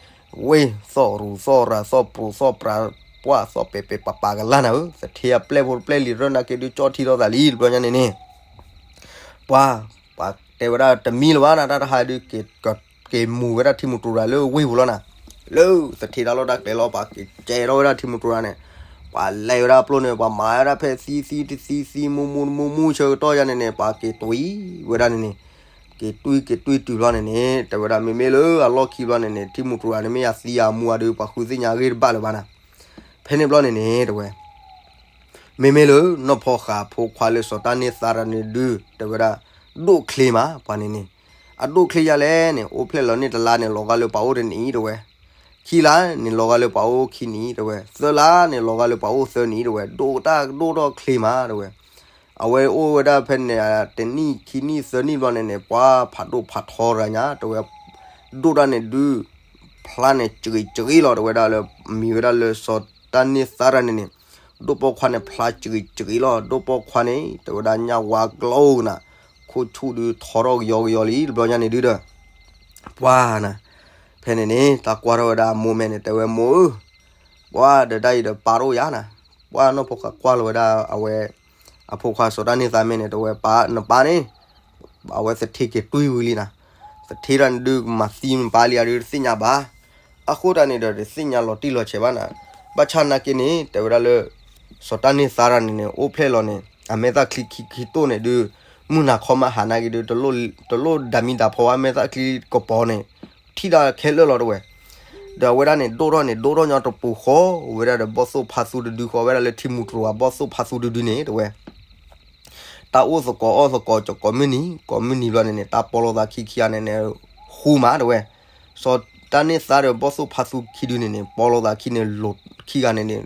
ဝ့ၢ် သီၣ်ရူၤသီၣ်ရၤသီၣ်ပြူၤသီၣ်ပြၤ ပှၤသီၣ်ပဲာ်ပဲာ်ပၤပၤကလၢ်နၤဧၢ, သထ့အပျဲၢ်ဖိတပျဲၢ်လံၤရဲၣ်နာ်က့ဒုး ကၠီထံထီၣ်သးလံ တဘျီညါန့ၣ်န့ၣ် ပှၤ ပှၤတဲဝဲဒၣ်တမံၤလၢၤဘၣ်နၤ တၢ်တဟါဒုး က့ၤမူၤဝဲဒၣ်ထံမူးတြူးရၤလၢဝ့ၢ်ပူၤလီၤနၤ, လၢသထ့တၢ်လီၢ်တၢ်ကျဲလီၤ ပှၤက့ၤကဲထီၣ်ဝဲဒၣ်ထံမူးတြူးရၤန့ၣ်, ပှၤလဲၤဝဲဒၣ်ပျိၢ်န့ၣ် ပှၤမၤဝဲဒၣ်ဖဲသံသံတသံသံမူမူတမူမူဆၢကတီၢ်ယါန့ၣ်န့ၣ် ပှၤက့ၤတွံၢ်ဝဲဒၣ်န့ၣ်န့ၣ်, က့ၤတွံၢ်က့ၤတွံၢ်တုၤဘျီန့ၣ်န့ၣ် တဲဝဲဒၣ်မ့မ့ၢ်လၢအလီၢ်ခံဘျီန့ၣ်န့ၣ် ထံမူးတြူးရၤန့ၣ်မ့ၢ်ယသံအမူအဒုး ပှၤဃုသ့ၣ်ညါအဂ့ၢ်တဘၣ်လၢၤဘၣ်နၤ, ဖဲန့ၣ်ဘျီန့ၣ်န့ၣ် တဲဝဲ မ့မ့ၢ်လၢနီၢ်ဖီဃးဖိခွါလၢစီၤတၢ်န့ၢ်သါတၢ်န့ၣ်ဒုး တဲဝဲဒၣ် ဒိၣ်ချ့မး ပှၤန့ၣ်န့ၣ်, အဒိၣ်ချ့ယါလဲၣ်န့ၣ် အိၣ်ဖျဲၣ်လီၤန့ၢ်တလါန့ၣ် လီၤဂာ်လၢပှၤအိၣ်တနံၤ တဲဝဲ, ခံလါန့ၣ် လီၤဂာ်လၢပှၤအိၣ်ခံနံၤ တဲဝဲ, သၢလါန့ၣ် လီၤဂာ်လၢပှၤအိၣ်သၢနံၤ တဲဝဲ, ဒိၣ်တၢ်ဒိၣ်ထီၣ်ချ့မး တဲဝဲ, အဝဲအိၣ်ဝဲဒၣ်ဖဲန့ၣ် တနံၣ်ခံနံၣ်သၢနံၣ်ဘျီန့ၣ်န့ၣ် ပှၤဖးဒိၣ်ဖးထီရၤညါ တဲဝဲ, ဒိၣ်တၢ်န့ၣ်ဒုး ဖျါန့ၣ်စဂံးစဂ့ၤလီၤ တဲဝဲဒၣ်လၢ မံၤဝဲဒၣ်လၢစီၤတၢ်န့ၢ်သါတၢ်န့ၣ်န့ၣ်, ဒိၣ်ပိာ်ခွါန့ၣ်ဖျါစဂံးစဂ့ၤလီၤ ဒိၣ်ပိာ်ခွါန့ၣ် တဲဝဲဒၣ်ညၣ်ဝါကျိကနၤ, ခိၣ်ဆူၣ်ဒုးထီထီၣ်ကယီကယီလံ တဘျီညါန့ၣ်ဒုးဒီး, ပှၤနၤ, ဖဲန့ၣ်န့ၣ် တၢ်ကွၢ်ထီၣ်ဝဲဒၣ်အမိၢ်မဲာ်န့ၣ် တဲဝဲမိၢ်ဧၢ, ပှၤဒီးတၢ်အံၤဒီးပာ်တအိၣ်ယၤနၤ, ပှၤနီၢ်ဖီဃးကွၢ်လီၤဝဲဒၣ်အဝဲ အဖိခွါစီၤတၢ်န့ၢ်သါမဲာ်န့ၣ် တဲဝဲပၢ်နပၢ်န့ၣ် အဝဲသထ့က့ၤတွံၢ်ဝံၤလံနၤ, သထ့တၢ်န့ၣ်ဒုးမၤသံနပၢ်လံဧါဒုးတသ့ၣ်ညါဘၣ်, အဃိတၢ်န့ၣ်ဒီးတသ့ၣ်ညါလီၤတံၢ်လီၤဆဲးဘၣ်နၤ, ဘၣ်ဆၣ်နာ်က့န့ၣ် တဲဝဲဒၣ်လၢ စီၤတၢ်န့ၢ်သါတၢ်န့ၣ်န့ၣ် အိၣ်ဖျဲၣ်လီၤန့ၣ် အမဲာ်သၣ်ချံခံခံတိၢ်န့ၣ်ဒုး မုၢ်နၤခီမးဟးနာ်က့ၤဒီး တလိၣ်ဒၣ်မံၤဒၣ်ဖီဝဲ မဲာ်သၣ်ချံကပီၤန့ၣ် ထံၣ်ဒၣ်ခဲလၢာ်လီၤတဲဝဲ. ဒီးအဝဲဒၣ်န့ၣ် ဒိၣ်ထီၣ်န့ၣ် ဒိၣ်ထီၣ်ညီတပူၤဃီ ဝဲဒၣ်ဒီးဘီၣ်သိၣ်ဖါသူတဒုဃီ ဝဲဒၣ်လၢထံမူးတြူၤအဘီၣ်သိၣ်ဖါသူတဒုန့ၣ်တဲဝဲ တၢ်အိၣ်သကိးအီၣ်သကိး ကကိးမုၢ်နံၤ ကိးမုၢ်နံၤဘျီန့ၣ်န့ၣ် တၢ်ပီလိာ်သးခံခံဂၤန့ၣ်န့ၣ် ဃူမးတဲဝဲ. စီၤတၢ်န့ၢ်သါဒီးဘီၣ်သိၣ်ဖါသူခံဒုန့ၣ်န့ၣ် ပီလိာ်သးခံန့ၣ် ခံဂၤန့ၣ်န့ၣ်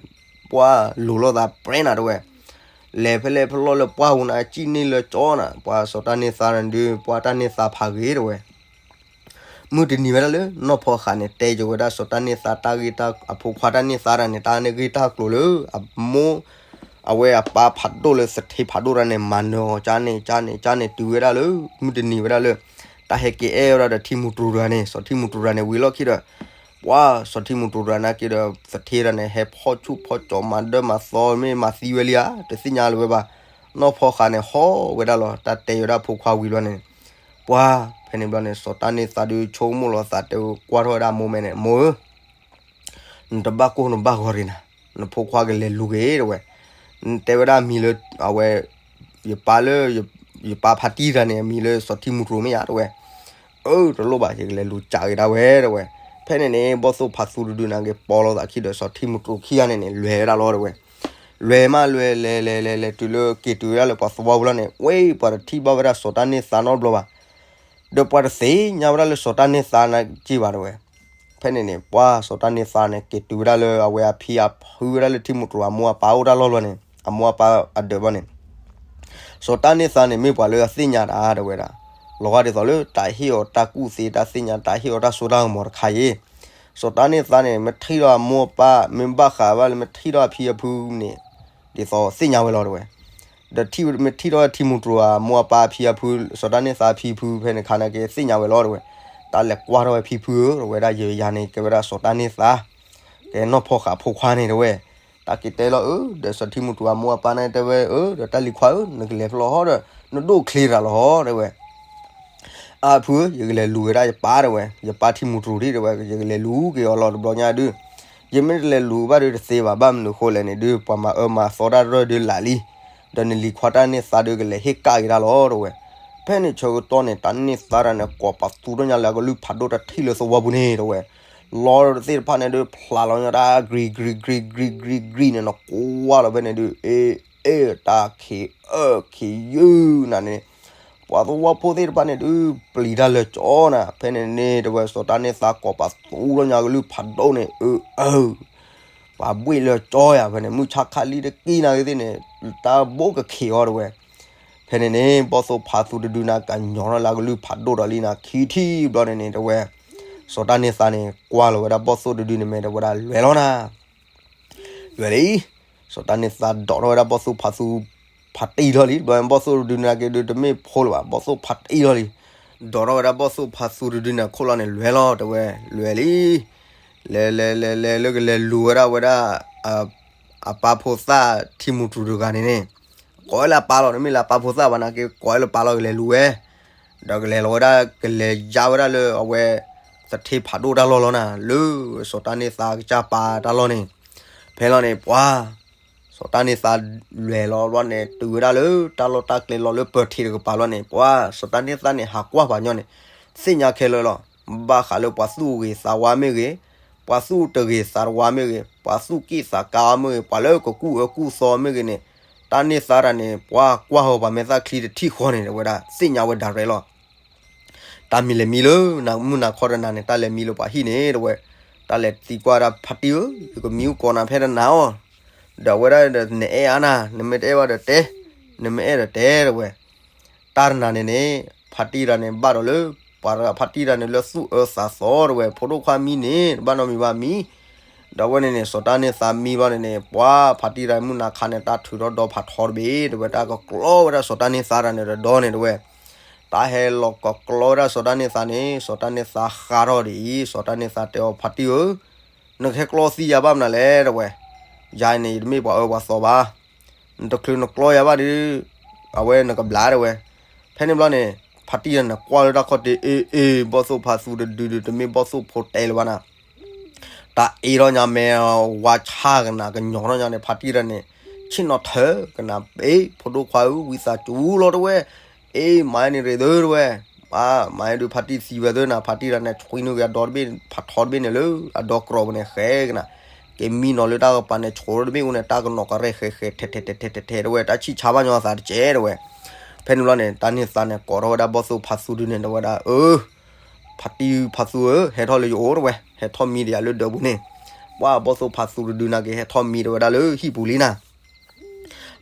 ပှၤလိၤလိာ်သးပြဲနၤတဲဝဲ. လဲၤဖဲလဲၣ်ဖဲလဲၣ်လၢပှၢ်ပူၤနၤ ကံၣ်န့ၢ်လၢကၠီနၤ ပှၤစီၤတၢ်န့ၢ်သါန့ၣ်ဒုး ပှၤတၢ်န့ၢ်သါဖးဂ့ၤတဲဝဲ. မုၢ်တနံၤဝဲဒၣ်လၢ နီၢ်ဖီဃာ်န့ၣ် တဲက့ၤဝဲဒၣ်စီၤတၢ်န့ၢ်သါတၢ်ဂ့ၢ်တၢ် အဖိခွါတၢ်န့ၢ်သါတၢ်န့ၣ် တၢ်န့ၢ်ဂ့ၢ်တၢ်ကျိၤလၢ အမိၢ် အဝဲအပၢ်ဖးဒိၣ်လၢသထ့ဖးဒိၣ်တၢ်န့ၣ် မၤနၢၤအီၤကၠါန့ၣ် ကၠါန့ၣ် ကၠါန့ၣ် တုၤဝဲဒၣ်လၢ မုၢ်တနံၤဝဲဒၣ်လၢ တၢ်ဟဲက့ၤအဲၣ်ဝဲဒၣ်ဒီးထံမူးတြူၤတဂၤန့ၣ် စီၤထံမူးတြူၤတဂၤန့ၣ် ဝံၤလီၢ်ခံဒီး ပှၤစီၤထံမူးတြူၤတဂၤနာ်က့ၤဒီး သထ့တၢ်န့ၣ် ဟဲဖီၣ်ဆူၣ်ဖီၣ်ကၠီ မၤဒၢမၤသီမ့ၢ်မၤသံဝဲလံဧါ တသ့ၣ်ညါလၢၤဝဲဘၣ်. နီၢ်ဖီဃာ်န့ၣ် ဟီၣ်ဝဲဒၣ်လီၤ တၢ်တဲဝဲဒၣ်ဖိခွါဝံၤဘျီန့ၣ် ပှၤ ဖဲန့ၣ်ဘျီန့ၣ် စီၤတၢ်န့ၢ်သါဒုးဆိကမိၣ်လီၤသးတဲကွၢ်ထီၣ်ဝဲဒၣ်အမိၢ်မဲာ်န့ၣ် မိၢ်ဧၢ နတဘၣ်ကိၢ်နဘၣ်ဂီၤရံၣ်နၤ, နဖိခွါကလဲၤလူၤက့ၤတဲဝဲ. နတဲဝဲဒၣ်အမံၤလၢ အဝဲ ယပၢ်လၢ ယပၢ်ဖါတံၢ်တဂၤန့ၣ် အမံၤလၢစီၤထံမူးတြူၤမ့ၢ်ဧါတဲဝဲ. အၢ တလိၣ်ဘၣ် ယကလဲၤလူၤကးက့ၤဒၣ်ဝဲတဲဝဲ. ဖဲန့ၣ်န့ၣ် ဘီၣ်သိၣ်ဖါသူတဒုန့ၣ်က့ၤ ပီလိာ်သးခံဒီးစီၤထံမူးတြူၤခံဂၤန့ၣ်န့ၣ် လဲၤဝဲဒၣ်လီၤတဲဝဲ. လဲၤမးလဲၤလဲၤလဲၤလဲၤလဲၤတုၤလၢက့ၤတုၤဝဲဒၣ်လၢပှၤသဝီပူၤလီၤန့ၣ် ဝဲ ပှၤတထံၣ်ဘၣ်ဝဲဒၣ်စီၤတၢ်န့ၢ်သါနီတဘျီဘၣ်. ဒီးပှၤတသ့ၣ်ညါဝဲဒၣ်လၢစီၤတၢ်န့ၢ်သါနာ်က့ၤဘၣ်တဲဝဲ. ဖဲန့ၣ်န့ၣ် ပှၤစီၤတၢ်န့ၢ်သါန့ၣ် က့ၤတုၤဝဲဒၣ်လၢထံမူးတြူၤအမိၢ်အပၢ်အိၣ်ဝဲဒၣ်လၢထံမူးတြူၤအမိၢ်အပၢ်အိၣ်တၢ်လီၢ်လီၤန့ၣ် အမိၢ်အပၢ်အဒၢးဘျီန့ၣ် စီၤတၢ်န့ၢ်သါန့ၣ် မ့ၢ်ပှၤလၢအသ့ၣ်ညါတၢ်တဲဝဲဒၣ်, လီၤဂာ်ဒ်သိးလၢတၢ်ဟ့ၣ်အီၤတၢ်ကူၣ်သ့ တၢ်သ့ၣ်ညါ တၢ်ဟ့ၣ်အီၤတၢ်စိတၢ်ကမီၤတခါအံၤ, စီၤတၢ်န့ၢ်သါန့ၣ် မ့ၢ်ထံၣ်ဒီးအမိၢ်အပၢ် မ့ၢ်ဘၣ်ဃးဘၣ်လၢမ့ၢ်ထံၣ်ဒီးအဖံအဖုန့ၣ် ဒ်သိးသ့ၣ်ညါဝဲလီၤတဲဝဲ. ဒီးမ့ၢ်ထံၣ်ထီၣ်ဝဲထံမူးတြူၤအမိၢ်အပၢ်အဖံအဖု စီၤတၢ်န့ၢ်သါအဖံအဖု ဖဲန့ၣ်ခါန့ၣ်က့ၤသ့ၣ်ညါဝဲလီၤတဲဝဲ. တၢ်လဲၤကွၢ်ထီၣ်ဝဲဖံဖုဧၢ တဲဝဲဒၣ် ယယၤန့ၣ် ကဲဝဲဒၣ်စီၤတၢ်န့ၢ်သါ ကဲနီၢ်ဖီဃာ်ဖိခွါန့ၣ်တဲဝဲ. တၢ်က့ၤတဲလီၤအၢ ဒီးစီၤထံမူးတြူၤအမိၢ်အပၢ်န့ၣ်တဲဝဲအၢ ဒီးတၢ်လံၤခွါဧၢ နကလဲၤဖဲလဲၣ်ဟီဒီး နဒိၣ်ချ့တၢ်လီၤဟီတဲဝဲ. အဖုဧၢ ယကလဲၤလူၤဝဲဒၣ်ယပၢ်တဲဝဲ, ယပၢ်ထံမူးတြူၤဒံးတဲဝဲ ယကလဲၤလူၤက့ၤအီၤလီၤတဘျီညါဒုး, ယမ့ၢ်တလဲၤလူၤဘၣ်ဒုးတသ့ဘၣ် ဘၣ်မနုၤဃိလဲၣ်န့ၣ်ဒုး ပှၤမၤအၢမၤသီတၢ်ရၢၢ်ဒုးလၢာ်လံ, ဒီးနလံၤခွါတၢ်န့ၢ်သါဒုးကလဲၤဟ့ၣ်ကၣ်က့ၤတၢ်လီၤတဲဝဲ. ဖဲန့ၣ်ဆၢကတီၢ်န့ၣ် တၢ်န့ၢ်သါတၢ်န့ၣ် ကိးပသူထီၣ်ညါလၢအကလုၢ်ဖးဒိၣ်တထံၣ်လၢသဝီပူၤန့ၣ်တဲဝဲ, လီသ့ၣ်တဖၣ်န့ၣ်ဒုး ဖျးလီၤညါတၢ်ဂ့ၤဂ့ၤဂ့ၤဂ့ၤဂ့ၤဂ့ၤန့ၣ် နကွၢ်လီၤဖဲန့ၣ်ဒုး အ့ အ့ တၢ်ခံးအၢခံးယုၢ်နၤန့ၣ် ပှၤသဝီဖိသ့ၣ်တဖၣ်န့ၣ်ဒုး ပျံၤတၢ်လၢာ်ကၠီနၤ ဖဲန့ၣ်န့ၣ်တဲဝဲ စီၤတၢ်န့ၢ်သါကိးပသူထီၣ်ညါကလုၢ်ဖးဒိၣ်န့ၣ် အၢ အၢ ပှၤဘှ့ၣ်လၢာ်ကၠီယၤဖဲန့ၣ် မုၢ်ဆါခါလံတကံၢ်နၤဂ့ၤသ့ၣ်န့ၣ် တၢ်ဘိးကခံးအီၤတဲဝဲ. ဖဲန့ၣ်န့ၣ် ဘီၣ်သိၣ်ဖးသူတဒုန့ၣ် ကညီထီၣ်လၢအကလုၢ်ဖးဒိၣ်ဒီးလံနၤ ခံထံၣ်ဘျီန့ၣ်န့ၣ်တဲဝဲ, စီၤတၢ်န့ၢ်သါန့ၣ် ကွၢ်လီၤဝဲဒၣ်ဘီၣ်သိၣ်တဒုန့ၣ်မ့ၢ်တဲဝဲဒၣ် လွဲၤလီၤနၤ လွဲၤလံ. စီၤတၢ်န့ၢ်သါဒိးထီၣ်ဝဲဒၣ်ဘီၣ်သိၣ်ဖးသူ ဖးတံၢ်ထီၣ်လံ ဘျီဘီၣ်သိၣ်တဒုန့ၣ်က့ၤဒုးတမ့ၢ်ဖိလၢၤဘၣ် ဘီၣ်သိၣ်ဖးတံၢ်ထီၣ်လံ. ဒိးထီၣ်ဝဲဒၣ်ဘီၣ်သိၣ်ဖးသူတဒုန့ၣ်အခိၣ်လီၤန့ၣ် လွဲၤလီၤတဲဝဲ လွဲၤလံ. လဲၤလဲၤလဲၤလဲၤလၢကလဲၤလူၤဝဲဒၣ်ဝဲဒၣ် အပၢ်ဖိသၣ်ထံမူးတြူၤတဂၤန့ၣ်န့ၣ် ကိးဝဲလၢအပၢ်လီၤ တမ့ၢ်လၢအပၢ်ဖိသၣ်ဘၣ်နာ်က့ ကိးဝဲလၢပၢ်လီၤ ကလဲၤလူၤဝဲ ဒီးကလဲၤလီၤဝဲဒၣ် ကလဲၤယါဝဲဒၣ်လၢအဝဲ သထ့ဖးဒိၣ်တၢ်လီၢ်လီၤနၤ လၢစီၤတၢ်န့ၢ်သါကစၢ်ပၢ်တၢ်လီၢ်န့ၣ်, ဖဲလီၤန့ၣ် ပှၤ စီၤတၢ်န့ၢ်သါလဲၤလီၤဘျီန့ၣ် တုၤဝဲဒၣ်လၢတၢ်လီၢ်တၢ်ကျဲလီၤလၢပၢၤထံးတကပၤလီၤန့ၣ် ပှၤ စီၤတၢ်န့ၢ်သါန့ၣ် ဟးကွၢ်ပှၤညီန့ၣ် သ့ၣ်ညါခဲလၢာ်လီၤ. ဘၣ်ဃးလၢပှၤသူၣ်ဂ့ၤသးဝါမ့ၢ်ဂ့ၤ, ပှၤသူၣ်တဂ့ၤသးတဝါမ့ၢ်ဂ့ၤ, ပှၤသူၣ်က့ၣ်သးကါမ့ၢ်ဂ့ၤ, ပှၤလၢကကူၣ်အၢကူၣ်သီမ့ၢ်ဂ့ၤန့ၣ်, တၢ်န့ၢ်သါတၢ်န့ၣ် ပှၤကွၢ်ဟီပှၤမဲာ်သၣ်ချံတထံၣ်ဃီန့ၣ် တဲဝဲဒၣ် သ့ၣ်ညါဝဲဒၣ်ရဲၣ်လီၤ. တၢ်မံၤလဲၤမံလၢ မုၢ်နၤခီတနၤန့ၣ် တၢ်လဲၤမံလၢပှၤဟံၣ်န့ၣ် တဲဝဲ, တၢ်လဲၤသံကွၢ်ဒၣ်ဖါတံၢ်ဧၢ, ယကမံအူကီးနၤဖဲတနၤအီၤ, ဒီးအဝဲဒၣ်ဒီးနအဲၣ်အါနၤ, နမ့ၢ်တအဲၣ်ဘၣ်ဒီးတဲ, နမ့ၢ်အဲၣ်ဒီးတဲ တဲဝဲ. တၢ်တနၤန့ၣ်န့ၣ် ဖါတံၢ်တဂၤန့ၣ် ဘၣ်ဒီးလၢ ပှၤတဂၤဖါတံၢ်တဂၤန့ၣ်လၢသူၣ်အၢသးသီ တဲဝဲ, ဖိဒိၣ်ခွါမံန့ၣ် တဘၣ်နီတမံၤဘၣ်မံ ဒီးအဝဲန့ၣ်န့ၣ် စီၤတၢ်န့ၢ်သါမံဘျီန့ၣ်န့ၣ် ပှၤဖါတံၢ်တဂၤမုၢ်နၤခါန့ၣ် တၢ်ထုးထီၣ်ဒီဖးထီတဘ့ၣ် တဲဝဲ, တၢ်ကကျီဝဲဒၣ်စီၤတၢ်န့ၢ်သါတဂၤန့ၣ်တဒီန့ၣ် တဲဝဲ. တၢ်ဟဲလီၤကကျီဝဲဒၣ်စီၤတၢ်န့ၢ်သါန့ၣ် စီၤတၢ်န့ၢ်သါဃါထီၣ်ဒ်အံၤ, စီၤတၢ်န့ၢ်သါတဲအီၤ ဖါတံၢ်ဧၢ, နကဟဲကျီသံယၤဘၣ်မနုၤလဲၣ် တဲဝဲ, ယၤအံၤန့ၣ် ယတမ့ၢ်ပှၤအၢပှၤသီဘၣ်, နတချုးနကျီယၤဘၣ်ဒီး အဝဲနကဘျါ တဲဝဲ. ဖဲန့ၣ်ဘျီန့ၣ် ဖါတံၢ်တဂၤန့ၣ် ကွၢ်လၢတၢ်ခီၣ်ထံး အ့ အ့ ဘီၣ်သိၣ်ဖါသူတဒုဒီး တမ့ၢ်ဘီၣ်သိၣ်ဖိတဲလၢၤဘၣ်နၤ တၢ်အ့ထီၣ်ညါမဲာ်ဝါဆၣ်ကနၤ ကညီၤထီၣ်ညါန့ၣ် ဖါတံၢ်တဂၤန့ၣ် ဆ့ၣ်နီၤထၢကနၤ အ့ ဖိဒိၣ်ခွါဧၢ ဝံသးစူၤလီၤ တဲဝဲ, အ့ မၤန့ၣ်ရ့ၣ်သုတဝဲ, မၤဒုးဖါတံၢ်သံဝဲသုနၤ, ဖါတံၢ်တဂၤန့ၣ် ဆွံနုာ်က့ၤအဒီတဘ့ၣ် ဖးထီတဘ့ၣ်န့ၣ်လၢအဒီကြီပူၤန့ၣ်ဃဲကနၤ, က့ၤမံနီၤလၢတၢ်ကပၤန့ၣ် ဆိတဘ့ၣ်အိၣ်န့ၣ် တၢ်ကနီၤကရဲၣ်ဃဲဃဲ ထဲထဲထဲထဲထဲထဲတဝဲ တၢ်ဆံၣ်ဆါဘၣ်ညီအသးတကဲတဝဲ. ဖဲန့ၣ်ဘျီန့ၣ် တၢ်န့ၢ်သါန့ၣ် ကိးထီၣ်ဝဲဒၣ်ဘီၣ်သိၣ်ဖါသူတဒုန့ၣ် တဝဲဒၣ် အၢ ဖါတံၢ်ဖါသူဧၢ, ဟဲထီၣ်လၢယအိၣ်တဝဲ, ဟဲထီၣ်မံဒံးယၤလၢဒၢးပူၤန့ၣ်, ပှၢ်ဘီၣ်သိၣ်ဖါသူတဒုနာ်က့ ဟဲထီၣ်မံတဝဲဒၣ်လၢဟံၣ်ပူၤလံနၤ.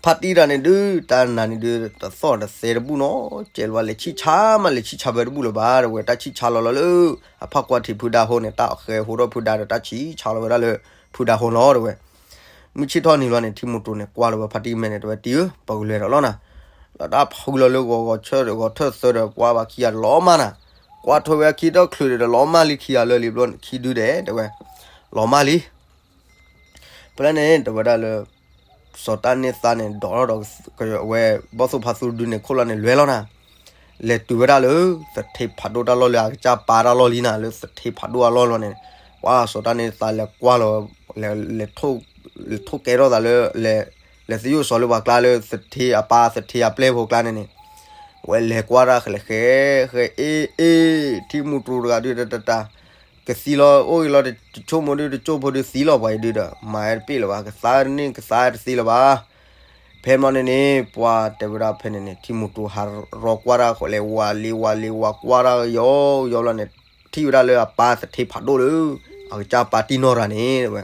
ဖါတံၢ်တဂၤန့ၣ်ဒုး တၢ်နၤန့ၣ်ဒုး တသီၣ်တသဲတဘူၣ်နီၤ, ကဲလၢၤဘၣ် လဲၤဆံၣ်ဆါမး လဲၤဆံၣ်ဆါဖဲတဘူၣ်လၢၤဘၣ်တဝဲ, တၢ်ဆံၣ်ဆါလီၤလီၤလၢ အဖးကွၢ်ထံးဖုဒါဟိန့ၣ် တၢ်ဃဲဟိထီၣ်ဖုဒါဒီး တၢ်ဆံၣ်ဆါလီၤဝဲဒၣ်လၢ ဖုဒါဟိလီၤတဝဲ. မုၢ်ဆ့ၣ်ထီၣ်နံၤဘျီန့ၣ် ထံမူးတြူးန့ၣ် ကွၢ်လီၤဝဲဖါတံၢ်မဲာ်န့ၣ် တဝဲတံၢ်ဧၢ, ပကလဲၤဒီးလီၤနၤ, လီၤတၢ်ဖုလီၤလၢဂီၤဂီၤဆၢဂီၤထၢၣ်သၢဒီး ပှၤဘၣ်ခံဂၤလီၤမၢ်နၤ, ကွၢ်ထွဲဝဲအခံတၢ်ချုးဒီး လီၤမၢ်လံခံဂၤလၢာ်လံဘျီ ခံဒုဒဲးတဝဲ, လီၤမၢ်လံ ဖဲန့ၣ် တဝဲဒၣ်လၢ စီၤတၢ်န့ၢ်သါန့ၣ် ဒိးထီၣ်ဒီး ဝဲဘီၣ်သိၣ်ဖါသူတဒုန့ၣ် ခိၣ်လီၤန့ၣ် လဲၤလီၤနၤ, လဲၤတုၤဝဲဒၣ်လၢ သထ့ဖးဒိၣ်တၢ်လီၢ်လၢအကစၢ်ပာ်တၢ်လီၢ်လံနၤ, လၢသထ့ဖးဒိၣ်အလီၢ်လီၤန့ၣ်, ပှၢ်စီၤတၢ်န့ၢ်သါလဲၤကွၢ်လီၤ, လဲၤ လဲၤထိၣ်ကဲထီၣ်သးလၢ လဲၤသယိၣ်စီၤလၢပှၤကျါလၢသထ့အပၢ်သထ့အပျဲၢ်ဖိကျါန့ၣ်န့ၣ်, ဝဲလဲၤကွၢ်တၢ်ဃဲၤဃဲ ဃဲအ့ၣ်အ့ၣ် ထံမူးတြူးတဂၤဒုးတတၢ် ကသံလီၤ အိၣ်ဂ့ၤလီၤ တဆိကမိၣ်ဒုး တကၠိၢ်ဖိဒုးသံလီၤ ပှၤအံၤဒုးဒီး မၤဝဲတပ့ၢ်လၢၤဘၣ် ကသါတန့ၢ် ကသါတသ့လၢၤဘၣ်. ဖဲမီန့ၣ်န့ၣ် ပှၤတဲဝဲဒၣ်ဖဲန့ၣ်န့ၣ် ထံမူးတြူးဟးရီကွၢ်တၢ်ဃိးလဲၤဝၤလ့ဝၤလ့ဝၤကွၢ်တၢ်ကယီကယီလီၤန့ၣ်, ထံၣ်ဝဲဒၣ်လၢအပၢ်သထ့ဖးဒိၣ်လၢ အကစၢ်ပာ်တံၢ်နီၢ်ရၤန့ၣ် ဝဲ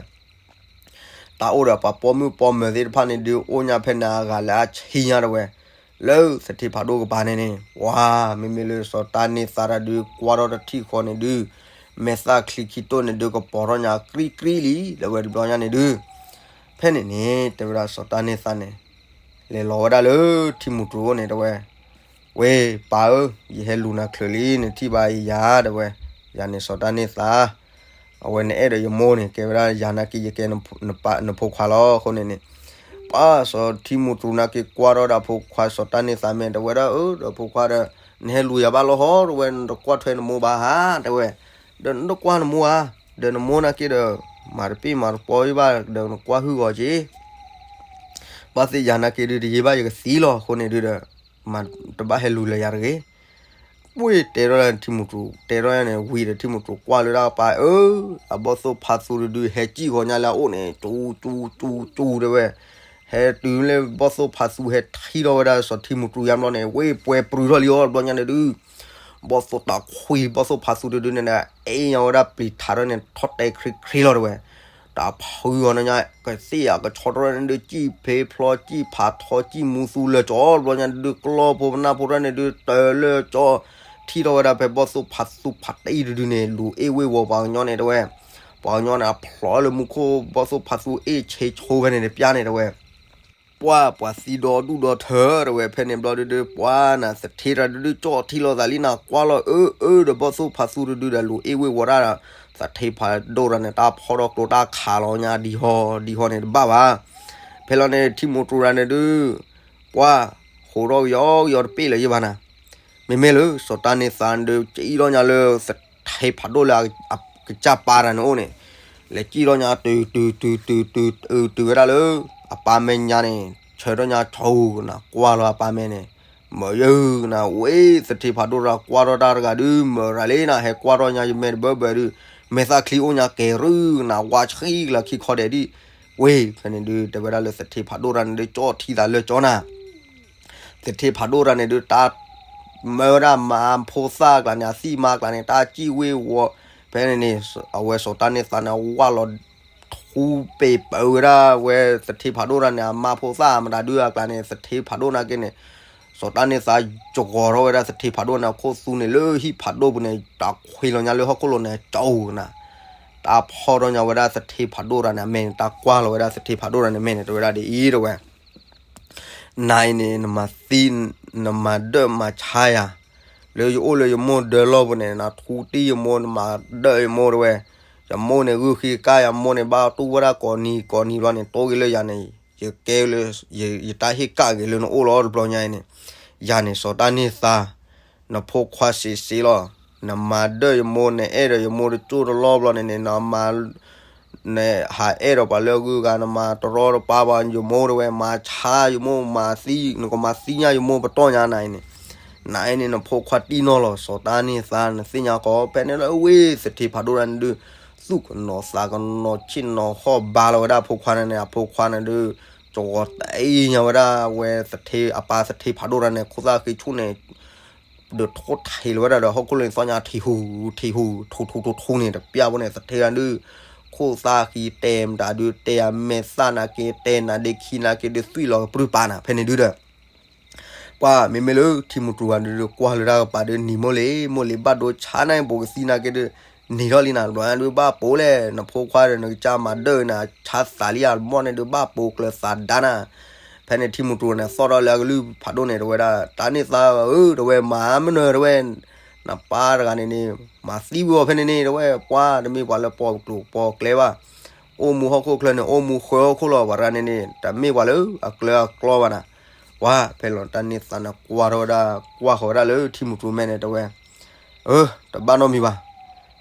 တၢ်အိၣ်ဒီးပှၤပိာ်မုၣ်ပိာ်မၢၤသ့ၣ်တဖၣ်န့ၣ်ဒုး အိၣ်ညါဖဲန့ၣ်အဂၤလၢအဆံညါတဝဲ, လၢသထ့ဖးဒိၣ်ကပၤန့ၣ်န့ၣ် ဝါ မ့မ့ၢ်လၢစီၤတၢ်န့ၢ်သါတၢ်ဒုး ကွၢ်ထီၣ်တထံၣ်ဃီန့ၣ်ဒုး မဲာ်သၣ်ချံခံတိၢ်န့ၣ်ဒုး ကပီၤထီၣ်ညါကြံကြံလံ လၢဝဲတဘျီညါန့ၣ်ဒုး ဖဲန့ၣ်န့ၣ် တဲဝဲဒၣ်စီၤတၢ်န့ၢ်သါန့ၣ် လဲၤလီၤဝဲဒၣ်လၢထံမူးတြူးန့ၣ်တဝဲ, ဝ့ၢ်ပၢ်ဧၢ, ယဟဲလူၤနၤချုးလံ နထံၣ်ဘၣ်ယၤတဝဲ, ယၤန့ၣ်စီၤတၢ်န့ၢ်သါ အဝဲနအဲၣ်ဒိးယမိၢ်န့ၣ် ကဲဝဲဒၣ်ယၤနာ်က့ ယကဲနဖိခွါလီၤ အဃိန့ၣ်န့ၣ်, ပှၢ်စီၤထံမူးတြူးနာ်က့ ကွၢ်ထီၣ်ဒၣ်ဖိခွါစီၤတၢ်န့ၢ်သါမဲာ် တဝဲဒၣ်ဧၢ ဒီးဖိခွါဒီး နဟဲလူၤယၤဘၣ်လီၤဟီ တဝဲ နတကွၢ်ထွဲနမိၢ်ဘၣ်ဧါ တဝဲ, ဒီးနတကွၢ်နမိၢ်ဧါ, ဒီးနမိၢ်နာ်က့ဒီး မၤတပ့ၢ်မၤတပီဘၣ်ဒီး နကွၢ်ဟုၣ်ဂီၤက့ၤ ဘၣ်သ့ၣ်ယၤနာ်က့ဒုး တယံာ်ဘၣ်ယကသံလီၤ အဃိန့ၣ်ဒုးဒီး မၤတဘၣ်ဟဲလူၤလၢယၤတဂ့ၤ ပှ့ၤတဲထီၣ်လၢထံမူးတြူး တဲထီၣ်ညါန့ၣ် ဝံၤဒီးထံမူးတြူးကွၢ်လၢတၢ်ကပၤ အၢ အဘီၣ်သိၣ်ဖါသူတဒု ဟဲကံၣ်ဂီၤညါလၢအအိၣ်န့ၣ် ကၠူကၠူကၠူကၠူတဲဝဲ, ဟဲတုၤလၢဘီၣ်သိၣ်ဖါသူဟဲထံၣ်ထီၣ်ဝဲဒၣ်စီၤထံမူးတြူးယါဘျီန့ၣ် ဝ့ၢ်ပှဲၤပြုၤထီၣ်လံအီၤတဘျီညါန့ၣ်ဒုး ဘီၣ်သိၣ်တၢ်ခွံ ဘီၣ်သိၣ်ဖါသူတဒုန့ၣ် အဲၣ်ညါဝဲဒၣ်ပျံၤထးထီၣ်န့ၣ် ထီၣ်တဲခရံခရံလီၤတဲဝဲ တၢ်ဖုဂီၤန့ၣ်ညါ ကသ့ၣ်အကဆီတရၢန့ၣ်ဒုး ကံၣ်ဖ့ဖျီ ကံၣ်ဖးထီ ကံၣ်မူသူလၢာ်ကၠီ တဘျီညါဒုး ကျီၢ်ဖိပနၢ်ဖိတၢ်န့ၣ်ဒုး တၢၤလၢာ်ကၠီ ထံၣ်ထီၣ်ဝဲဒၣ်ဖဲဘီၣ်သိၣ်ဖါသူဖးတံၢ်တဒုန့ၣ် လူၤအ့ၣ်ဝ့ၢ်ဝီၤပှၤကညီန့ၣ်တဲဝဲ, ပှၤကညီန့ၣ် အဖျိးလၢမူခိၣ် ဘီၣ်သိၣ်ဖါသူအ့ၣ်ဆ့ဆိဖဲန့ၣ်တပျၢ်န့ၣ်တဲဝဲ ပှၢ်ပှၤသံဒီဒူၣ်ဒီထၢတဲဝဲ ဖဲန့ၣ်ဘျီဒုးဒုး ပှၢ်နၤသထ့တၢ်ဒုးဒုး ကၠီၣ်ထံလီၤသးလံနၤ ကွၢ်လီၤအၢအၢဒီးဘီၣ်သိၣ်ဖါသူတဒုဒီး လူၤအ့ၣ်ဝ့ၢ်ဝီၤတၢ်ဒီး သထ့ဖးဒိၣ်တၢ်န့ၣ် တၢ်ဖီၣ်ထီၣ်ကျိတၢ်ခးလီၤညါဒံဟီဒံဟီန့ၣ်တဘၣ်ဘၣ်. ဖဲလီၤန့ၣ် ထံမူးတြူးတၢ်န့ၣ်ဒုး ပှၢ် ဃိးထီၣ်ကယီကယီတပ့ၢ်လၢၤယဘၣ်နၤ မ့မ့ၢ်လၢ စီၤတၢ်န့ၢ်သါဒုး ကံၣ်ထီၣ်ညါလၢ သထ့ဖးဒိၣ်လၢ အကစၢ်ပာ်တၢ်န့ၣ်အိၣ်န့ၣ် လဲၤကံၣ်ထီၣ်ညါ တုၤ တုၤ တုၤ တုၤ တုၤ တုၤဝဲဒၣ်လၢ အပၢ်မဲာ်ညါန့ၣ် ဆၢထီၣ်ညါဆိကနၤ ကွၢ်လီၤအပၢ်မဲာ်န့ၣ် မၤယုၤကနၤ ဝ့ၢ်သထ့ဖးဒိၣ်တၢ်ကွၢ်ထီၣ်တၢ်တဂၤဒုး မၤရၤလံနၤ ဟဲကွၢ်ထီၣ်ညါယမဲာ်တဘၢဘၢဒုး မဲာ်သၣ်ချံအိၣ်ညါကဲၤရုကနၤ ဝါဆှံကလၢခံခီဒဲးဒံး ဝ့ၢ်ဖဲန့ၣ်ဒုး တဲဝဲဒၣ်လၢသထ့ဖးဒိၣ်တၢ်န့ၣ်ဒုး ကၠီၣ်ထံသးလၢာ်ကၠီနၤ သထ့ဖးဒိၣ်တၢ်န့ၣ်ဒုး တၢ်မၢဝဲဒၣ်မါဖိသၣ်အကျါန့ၣ် အသံၣ်မါအကျါန့ၣ် တၢ်ကံၣ်ဝ့ၢ်ဝီၤ ဖဲန့ၣ်န့ၣ် အဝဲစီၤတၢ်န့ၢ်သါန့ၣ် ဝၢ်လီၤ ထူပ့ၤပၢဝဲဒၣ်ဝဲ သထ့ဖးဒိၣ်တၢ်န့ၣ် အမါဖိသၣ်မတၤဒုးအကျါန့ၣ် သထ့ဖးဒိၣ်နာ်က့န့ၣ် စီၤတၢ်န့ၢ်သါ ယဂီၤထီၣ်ဝဲဒၣ်သထ့ဖးဒိၣ်န့ၣ် အခိၣ်သူန့ၣ်လၢဟံၣ်ဖးဒိၣ်ပူၤန့ၣ် တၢ်ခွံလီၤညါလၢဟီၣ်ခိၣ်လိၤန့ၣ် ကၠီကနၤ တၢ်ဖီၣ်ထီၣ်ညါဝဲဒၣ်သထ့ဖးဒိၣ်တၢ်န့ၣ် အမဲာ်န့ၣ် တၢ်ကွၢ်လီၤဝဲဒၣ်သထ့ဖးဒိၣ်တၢ်န့ၣ် မဲာ်န့ၣ် တဲဝဲဒၣ်ဒ်အံၤ တဲဝဲ နၤအံၤန့ၣ် နမၤသံ နမၤဒၢၣ်မၤဆါယၤ လၢယအိၣ်လၢယမိၢ်ဒၢးလီၢ်ပူၤန့ၣ် နထူတံၢ်ယမိၢ် နမၤဒၢၣ်ယမိၢ်တဲဝဲ ယမိၢ်န့ၣ် ဂုၢ်ဃံကၢ်ယမိၢ်န့ၣ် ဘၣ်တူၢ်ဝဲဒၣ်ကိးနံၤကိးနံၤဘျီန့ၣ် တိၢ်ဂ့ၤလၢယၤန့ၣ် ယကဲလၢ ယတၢ်ဟ့ၣ်ကၣ်ဂ့ၤလၢနအိၣ်လီၤတဘျီညါအံၤန့ၣ် ယၤန့ၣ် စီၤတၢ်န့ၢ်သါ နဖိခွါစံးစ့လီၤ နမၤဒၢၣ်ယမိၢ် နအဲၣ်ဒီးယမိၢ်တကၠိၢ်တလီၢ်ဘျီန့ၣ်န့ၣ် နမၤ နဟးအဲၣ်ဒိးပှၤလၢအဂုၤအဂၤ နမၤတရီတပါပှၤယမိၢ်တဲဝဲ မၤဆါယမိၢ် မၤသံ နကမၤသံညါယမိၢ်ပတီၢ်ညါနၤအံၤန့ၣ် နအံၤန့ၣ် နဖိခွါတံၢ်နီၢ်လီၤ စီၤတၢ်န့ၢ်သါ နသ့ၣ်ညါကီး ဖဲန့ၣ်လၢဝ့ၢ်သထ့ဖးဒိၣ်တၢ်န့ၣ်ဒုး သူၣ်ကနီၤသးကနီၤ ဆ့ၣ်နီၤဟီၣ်ဘါလီၤဝဲဒၣ်အဖိခွါန့ၣ်န့ၣ် အဖိခွါန့ၣ်ဒုး ကဝီၤတအံၤညါဝဲဒၣ်ဝဲသထ့ အပၢ်သထ့ဖးဒိၣ်တၢ်န့ၣ် ခိၣ်သၣ်ဃံဆူၣ်န့ၣ် ဒီးထိၣ်ထံးလီၤဝဲဒၣ်ဒီး ဟီၣ်ခိၣ်လၢသီညါ ထံၣ်ဟူ ထံၣ်ဟူ ထူထူထူထူန့ၣ် တပျၢ်ဖိန့ၣ် သထ့တၢ်ဒုး ခိၣ်သၣ်ဃံတဲမတၤဒုး တဲအမဲာ်သၣ်နာ်က့ တဲနၤဒ့ခံနာ်က့ဒုး သွံၣ်လီၤကပြုၢ်ပာ်နၤ ဖဲန့ၣ်ဒုးဒီး ပှၤမ့မ့ၢ်လၢထံမူတူၤဂၤဒုး ကွၢ်လၢတၢ်ကပၤဒုး နံၤမိၢ်လံ မိၢ်လံဘၣ်ဒိဆါန့ၣ် ဘူးကသံနာ်က့ဒုး နံၤထီၣ်လံနၤ တဘျီညါဒုး ဘၣ်ပိာ်လဲၣ် နဖိခွါဒီး နကစၢ်မၤဒၢၣ်နၤ ဆါသးလံယၤ မီၢ်န့ၣ်ဒုး ဘၣ်ပိာ်ကျၢၤသးဒါနၤ ဖဲန့ၣ်ထံမူတူၤန့ၣ် သီၣ်ထီၣ်လၢအကလုၢ်ဖးဒိၣ်န့ၣ် တဝဲဒၣ် တၢ်န့ၢ်သါဧၢ တဝဲမၤမနုၤတဝဲ နပၢ်တဂၤန့ၣ်န့ၣ် မၤသံဝံၤအီၤဖဲန့ၣ်န့ၣ် တဝဲပှၤတမ့ၢ်ပှၤလၢပီၣ်ကျိၤပီၣ်ကျဲဘၣ် အိၣ်မူဟီၣ်ခိၣ်ချၢန့ၣ် အိၣ်မူဃၢဟီၣ်ခိၣ်လီၤ ပှၤတဂၤန့ၣ်န့ၣ် တမ့ၢ်ပှၤလၢအကျၢၤအကျီဘၣ်နၤ ပှၤဖဲလီၤတၢ်န့ၢ်သါန့ၣ် ကွၢ်ထီၣ်ဝဲဒၣ် ကွၢ်ဃီၤဝဲဒၣ်လၢထံမူတူၤမဲန့ၣ် တဝဲ အၢ တဘၣ်နီတမံၤဘၣ်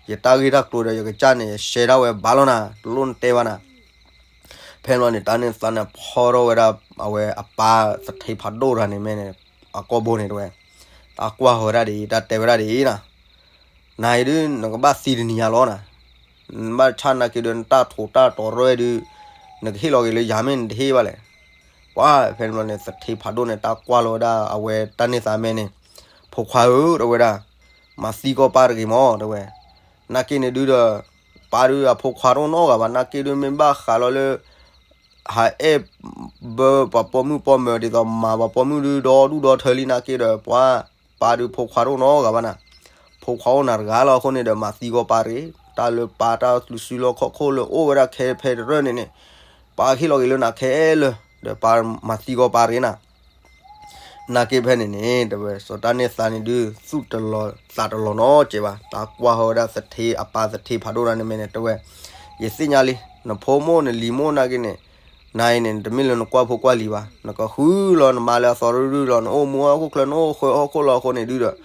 ယတၢ်ဂ့ၢ်တၢ်ကျိၤဒီး ယကစၢ်န့ၣ် ယရှဲဒၣ်ဝဲဘၣ်လီၤနၤ တလိၣ်နတဲဘၣ်နၤ ဖဲန့ၣ်ဘျီန့ၣ် တၢ်န့ၢ်သါန့ၣ် ဖီထီၣ်ဝဲဒၣ် အဝဲအပၢ်သထ့ဖးဒိၣ်တဂၤန့ၣ်မဲန့ၣ် အကိာ်ဘိန့ၣ်တဝဲ တၢ်ကွၢ်ဃီၤဝဲဒၣ်ဒ်အံၤ တၢ်တဲဝဲဒၣ်ဒ်အံၤနၤ နၤအံၤဒုး နကဘၣ်သံတနံၤညါလီၤနၤ နဘၣ်ဆၣ်နာ်က့ဒုး နတၢ်ထိးတၢ်တီၤရၢဒုး နကဟ့ၣ်လီၤက့ၤလၢယၤမ့ၢ်နတဟ့ၣ်ဘၣ်လဲၣ် ပှၤဖဲန့ၣ်ဘျီန့ၣ် သထ့ဖးဒိၣ်န့ၣ် တၢ်ကွၢ်လီၤဝဲဒၣ် အဝဲတၢ်န့ၢ်သါမဲန့ၣ် ဖိခွါဧၢ တဝဲဒၣ် မၤသံကွၢ်ပၢ်တဂ့ၤမၢ် တဝဲ နာ်က့န့ၣ်ဒုးဒီး ပၢ်ဒုးအဖိခွါတအိၣ်နီတဂၤဘၣ် နာ်က့ဒုးမ့ၢ်ဘၣ်ဃးလီၤလၢ ဟးအဲၣ်ဘၢပှၤပိာ်မုၣ်ပိာ်မၢၤ ဒ်သိးမၤပှၤပိာ်မုၣ်ဒုး ဒီဒူၣ်ဒီထၢလံနာ်က့ဒီး ပှၤ ပၢ်ဒုးဖိခွါတအိၣ်နီတဂၤဘၣ်နၤ ဖိခွါအိၣ်နၤတဂၤလီၤအဃိန့ၣ်ဒီး မၤသံကွၢ်ပၢ်တဂ့ၤ တၢ်လၢပၢ်တၢ်စုလီၢ်ခီၣ်ခိၣ်လၢအိၣ်ဝဲဒၣ်ခဲဖဲတရၢၢ်န့ၣ်န့ၣ် ပၢ်ဟ့ၣ်လီၤက့ၤလၢနၤခဲလၢာ် ဒီးပၢ်မၤသံကွၢ်ပၢ်တဂ့ၤနၤ နာ်က့ဖဲန့ၣ်န့ၣ် တဝဲ စီၤတၢ်န့ၢ်သါန့ၣ်ဒုး သူၣ်တလီၤသးတလီၤနီတစဲးဘၣ် တၢ်ကွၢ်ဃီၤဝဲဒၣ်သထ့အပၢ်သထ့ဖးဒိၣ်တၢ်န့ၣ်မဲန့ၣ် တဝဲ ယသ့ၣ်ညါလံ နဖိမ့ၢ်နလံၤမ့ၢ်နာ်က့န့ၣ် နၤအံၤန့ၣ် တမ့ၢ်လၢနကွၢ်ဖိကွၢ်လံၤဘၣ် နကဃုလီၤနမါလၢအသီရုၢ်ရုၢ်လီၤ နအိၣ်မူဟီၣ်ခိၣ်ချၢ နအိၣ်ဃၢဟီၣ်ခိၣ်လီၤအဃိန့ၣ်ဒုးဒီး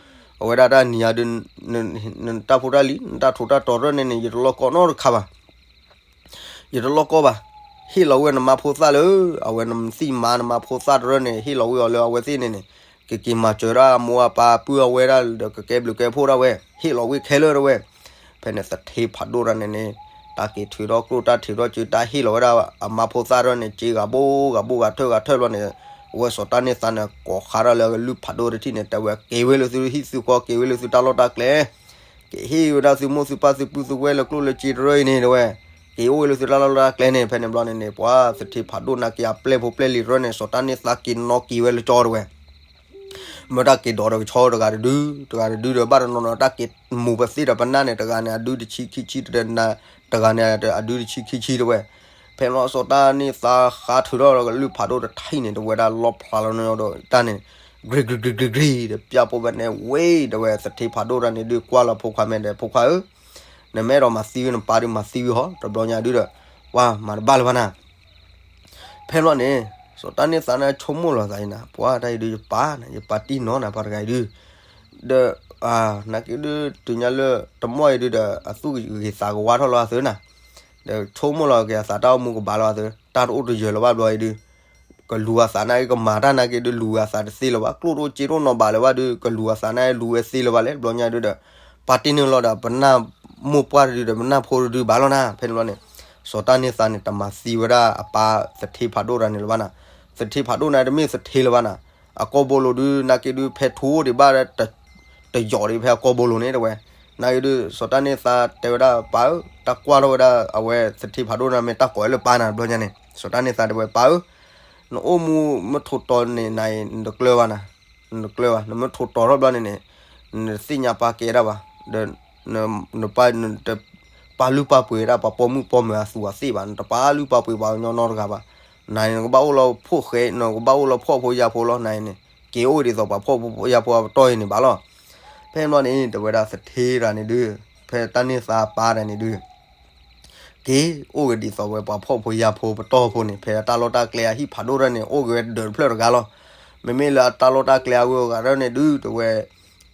အဝဲဒၣ်တၢ်နံၤညါဒုး နတၢ်ဖိတၢ်လံၤ နတၢ်ထိးတၢ်တီၤတရၢၢ်န့ၣ်န့ၣ် ယတလီၢ်ကီနီတခါဘၣ် ယတလီၢ်ကီဘၣ်. ဟ့ၣ်လီၤဝဲနမါဖိသၣ်လၢ အဝဲနသံၣ်မါနမါဖိသၣ်တရၢၢ်န့ၣ် ဟ့ၣ်လီၤဝဲအီၤလၢအဝဲသ့ၣ်န့ၣ်န့ၣ် ကက့ၤမၤစၢၤဒၣ်အမိၢ်အပၢ်ပုၢ်အဝဲဒၣ်ဒီး ကကဲဘျုးကဲဖှိၣ်ဒၣ်ဝဲ ဟ့ၣ်လီၤဝဲခဲလၢာ်ဒၣ်ဝဲ. ဖဲန့ၣ်သထ့ဖးဒိၣ်တၢ်န့ၣ်န့ၣ် တၢ်က့ၤထုးထီၣ်ကျိၣ်တၢ်ထုးထီၣ်စ့ တၢ်ဟ့ၣ်လီၤဝဲဒၣ်အမါဖိသၣ်တရၢၢ်န့ၣ် စ့ဂၤဘိဂၤဘိဂၤထၢဂၤထၢဘျီန့ၣ် အဝဲစီၤတၢ်န့ၢ်သါန့ၣ် ကိးဃါထီၣ်လၢအကလုၢ်ဖးဒိၣ်တထံၣ်န့ၣ် တဲဝဲ က့ၤဝဲလၢသုဟံၣ်သုဃီ က့ၤဝဲလၢသုတၢ်လီၢ်တၢ်ကျဲ က့ၤဟ့ၣ်ဝဲဒၣ်သုမိၢ်သုပၢ်သုပုၢ်သုဝဲၢ်လၢကျိၣ်လၢစ့တရၢၢ်အံၤန့ၣ် တဲဝဲ. က့ၤအိၣ်ဝဲလၢသုတၢ်လီၢ်တၢ်ကျဲန့ၣ် ဖဲန့ၣ်ဘျီန့ၣ်န့ၣ် ပှၤသထ့ဖးဒိၣ်နာ်က့အပျဲၢ်ဖိပျဲၢ်လံၤတရၢၢ်န့ၣ် စီၤတၢ်န့ၢ်သါက့ၤနီၣ်က့ၤဝဲလၢကၠီတဲဝဲ. မ့ၢ်တၢ်က့ၤဒိးဒီးကဆီတဂၤတဒု တဂၤတဒုဒီး ဘၣ်တနီၤနီၤတၢ်က့ၤမိၢ်ပသ့ၣ်ဒီးပနၢ်န့ၣ် တဂၤန့ၣ် အဒုတဆံခံဆံ တဂၤန့ၣ် အဒုတဆံခံဆံတဲဝဲ. ဖဲန့ၣ်စီၤတၢ်န့ၢ်သါဃါထုးထီၣ်လၢကလုၢ်ဖးဒိၣ်တထံၣ်န့ၣ် တဲဝဲဒၣ်လီၣ်ဖျါလီၤန့ၣ်ဒီးတၢ်န့ၣ် ကြ့ကြ့ကြ့ကြ့ကြ့ တပျၢ်ပိၢ်ဖဲန့ၣ်ဝဲ တဲဝဲ သထ့ဖးဒိၣ်တၢ်န့ၣ်ဒုးကွၢ်လီၤဖိခွါမဲာ်ဒီး ဖိခွါဧၢ နမ့ၢ်အဲၣ်ဒိးမၤသံဝံၤ နပၢ်ဒုးမၤသံဝံၤဟီ တဘျီညါဒုးဒီး ပှၤမၤတဘၣ်လၢၤဘၣ်နၤ ဖဲန့ၣ်ဘျီန့ၣ် စီၤတၢ်န့ၢ်သါန့ၣ်ဆိကမိၣ်လီၤသးအံၤနၤ ပှၤတၢ်အံၤဒုးယပၢ်နၤ ယပၢ်တံၢ်နီၢ်နၤ ပှၤတဂၤအံၤဒုး ဒီး နာ်က့ဒုးတုၤညါလၢ တမီၢ်အံၤဒုးဒီး အသူၣ်ဂ့ၤသးကဝါထီၣ်လီၤအသးနၤ ဒီးဆိကမိၣ်လီၤက့ၤအသးတၢ်အိၣ်မူကဘၣ်လီၤအသး တၢ်တအိၣ်တယၢၤလၢၤဘၣ်ဘျီအံၤဒုး ကလူၤအသးနာ်က့ ကမၤတၢ်နာ်က့ဒုး လူၤအသးတသ့လၢၤဘၣ် ကျိၣ်တအိၣ်စ့တအိၣ်နီၤဘၣ်လၢၤဘၣ်ဒုး ကလူၤအသးနာ်က့လူၤဝဲသ့လၢၤဘၣ်လဲၣ် တဘျီညါဒုးဒီး ပၢ်တံၢ်န့ၢ်လီၤဒီးပနၢ်မိၢ်ပှၢ်တဒုဒီး ပနၢ်ဖိတဒုဘၣ်လီၤနၤ ဖဲန့ၣ်ဘျီန့ၣ် စီၤတၢ်န့ၢ်သါန့ၣ် တမၤသံဝဲဒၣ်အပၢ်သထ့ဖးဒိၣ်တၢ်န့ၣ်လၢၤဘၣ်နၤ သထ့ဖးဒိၣ်န့ၣ် တမ့ၢ်သထ့လၢၤဘၣ်နၤ အကိာ်ဘိလိၤဒုး နာ်က့ဒုး ဖဲထူအိၣ်ဒံးဘၣ် တယိာ်ဒံးဖဲအကိာ်ဘိလိၤန့ၣ်တဲဝဲ. နာ်က့ဒုး စီၤတၢ်န့ၢ်သါတဲဝဲဒၣ်ပၢ်ဧၢ တၢ်ကွၢ်ထီၣ်ဝဲဒၣ်အဝဲသထ့ဖးဒိၣ်န့ၣ် မ့ၢ်တၢ်ကိးဝဲလၢပၢ်နၤ တဘျီညါန့ၣ် စီၤတၢ်န့ၢ်သါတဲဝဲပၢ်ဧၢ နအိၣ်မူမ့ၢ်ထိးတီၤန့ၣ် နၤအံၤ နတကျၢၤဘၣ်နၤ နတကျၢၤဘၣ် နမ့ၢ်ထိးတီၤထီၣ်ဘျီန့ၣ်န့ၣ် နတသ့ၣ်ညါပၢ်ကဲဒၣ်ဘၣ် ဒီး နပၢ် နတပာ်လုၢ်ပာ်ပှ့ၤဝဲဒၣ်ပှၤပိာ်မုၣ်ပိာ်မၢၤအသူးအသ့ၣ်ဘၣ် နတပာ်လုၢ်ပာ်ပှ့ၤပှၤကညီနီတဂၤဘၣ် နၤန့ၣ် နကဘၣ်အိၣ်လၢဖှိၣ်ဃဲ နကဘၣ်အိၣ်လၢဖှီၣ်ဖိယာ်ဖိလီၤ နၤအံၤန့ၣ် က့ၤအိၣ်ဒ်သိးပှၤဖှီၣ်ဖိယာ်ဖိအပတီၢ်အံၤန့ၣ်ဘၣ်လီၤ. ဖဲန့ၣ်ဘျီန့ၣ် တဲဝဲဒၣ်သထ့တၢ်န့ၣ်ဒုး ဖဲတၢ်န့ၢ်သါပၢ်တၢ်န့ၣ်ဒုး က့ၤအိၣ်က့ၤဒ်သိးဝဲပှၤဖှီၣ်ဖိယာ်ဖိပတီၢ်ဖိန့ၣ် ဖဲအတၢ်လီၢ်တၢ်ကျဲအဟံၣ်ဖးဒိၣ်တၢ်န့ၣ် အိၣ်က့ၤဝဲဒၢးတဖျၢၣ်တဂၤလီၤ. မ့မ့ၢ်လၢအတၢ်လီၢ်တၢ်ကျဲအဂုၤအဂၤတၢ်န့ၣ်ဒုး တဲဝဲ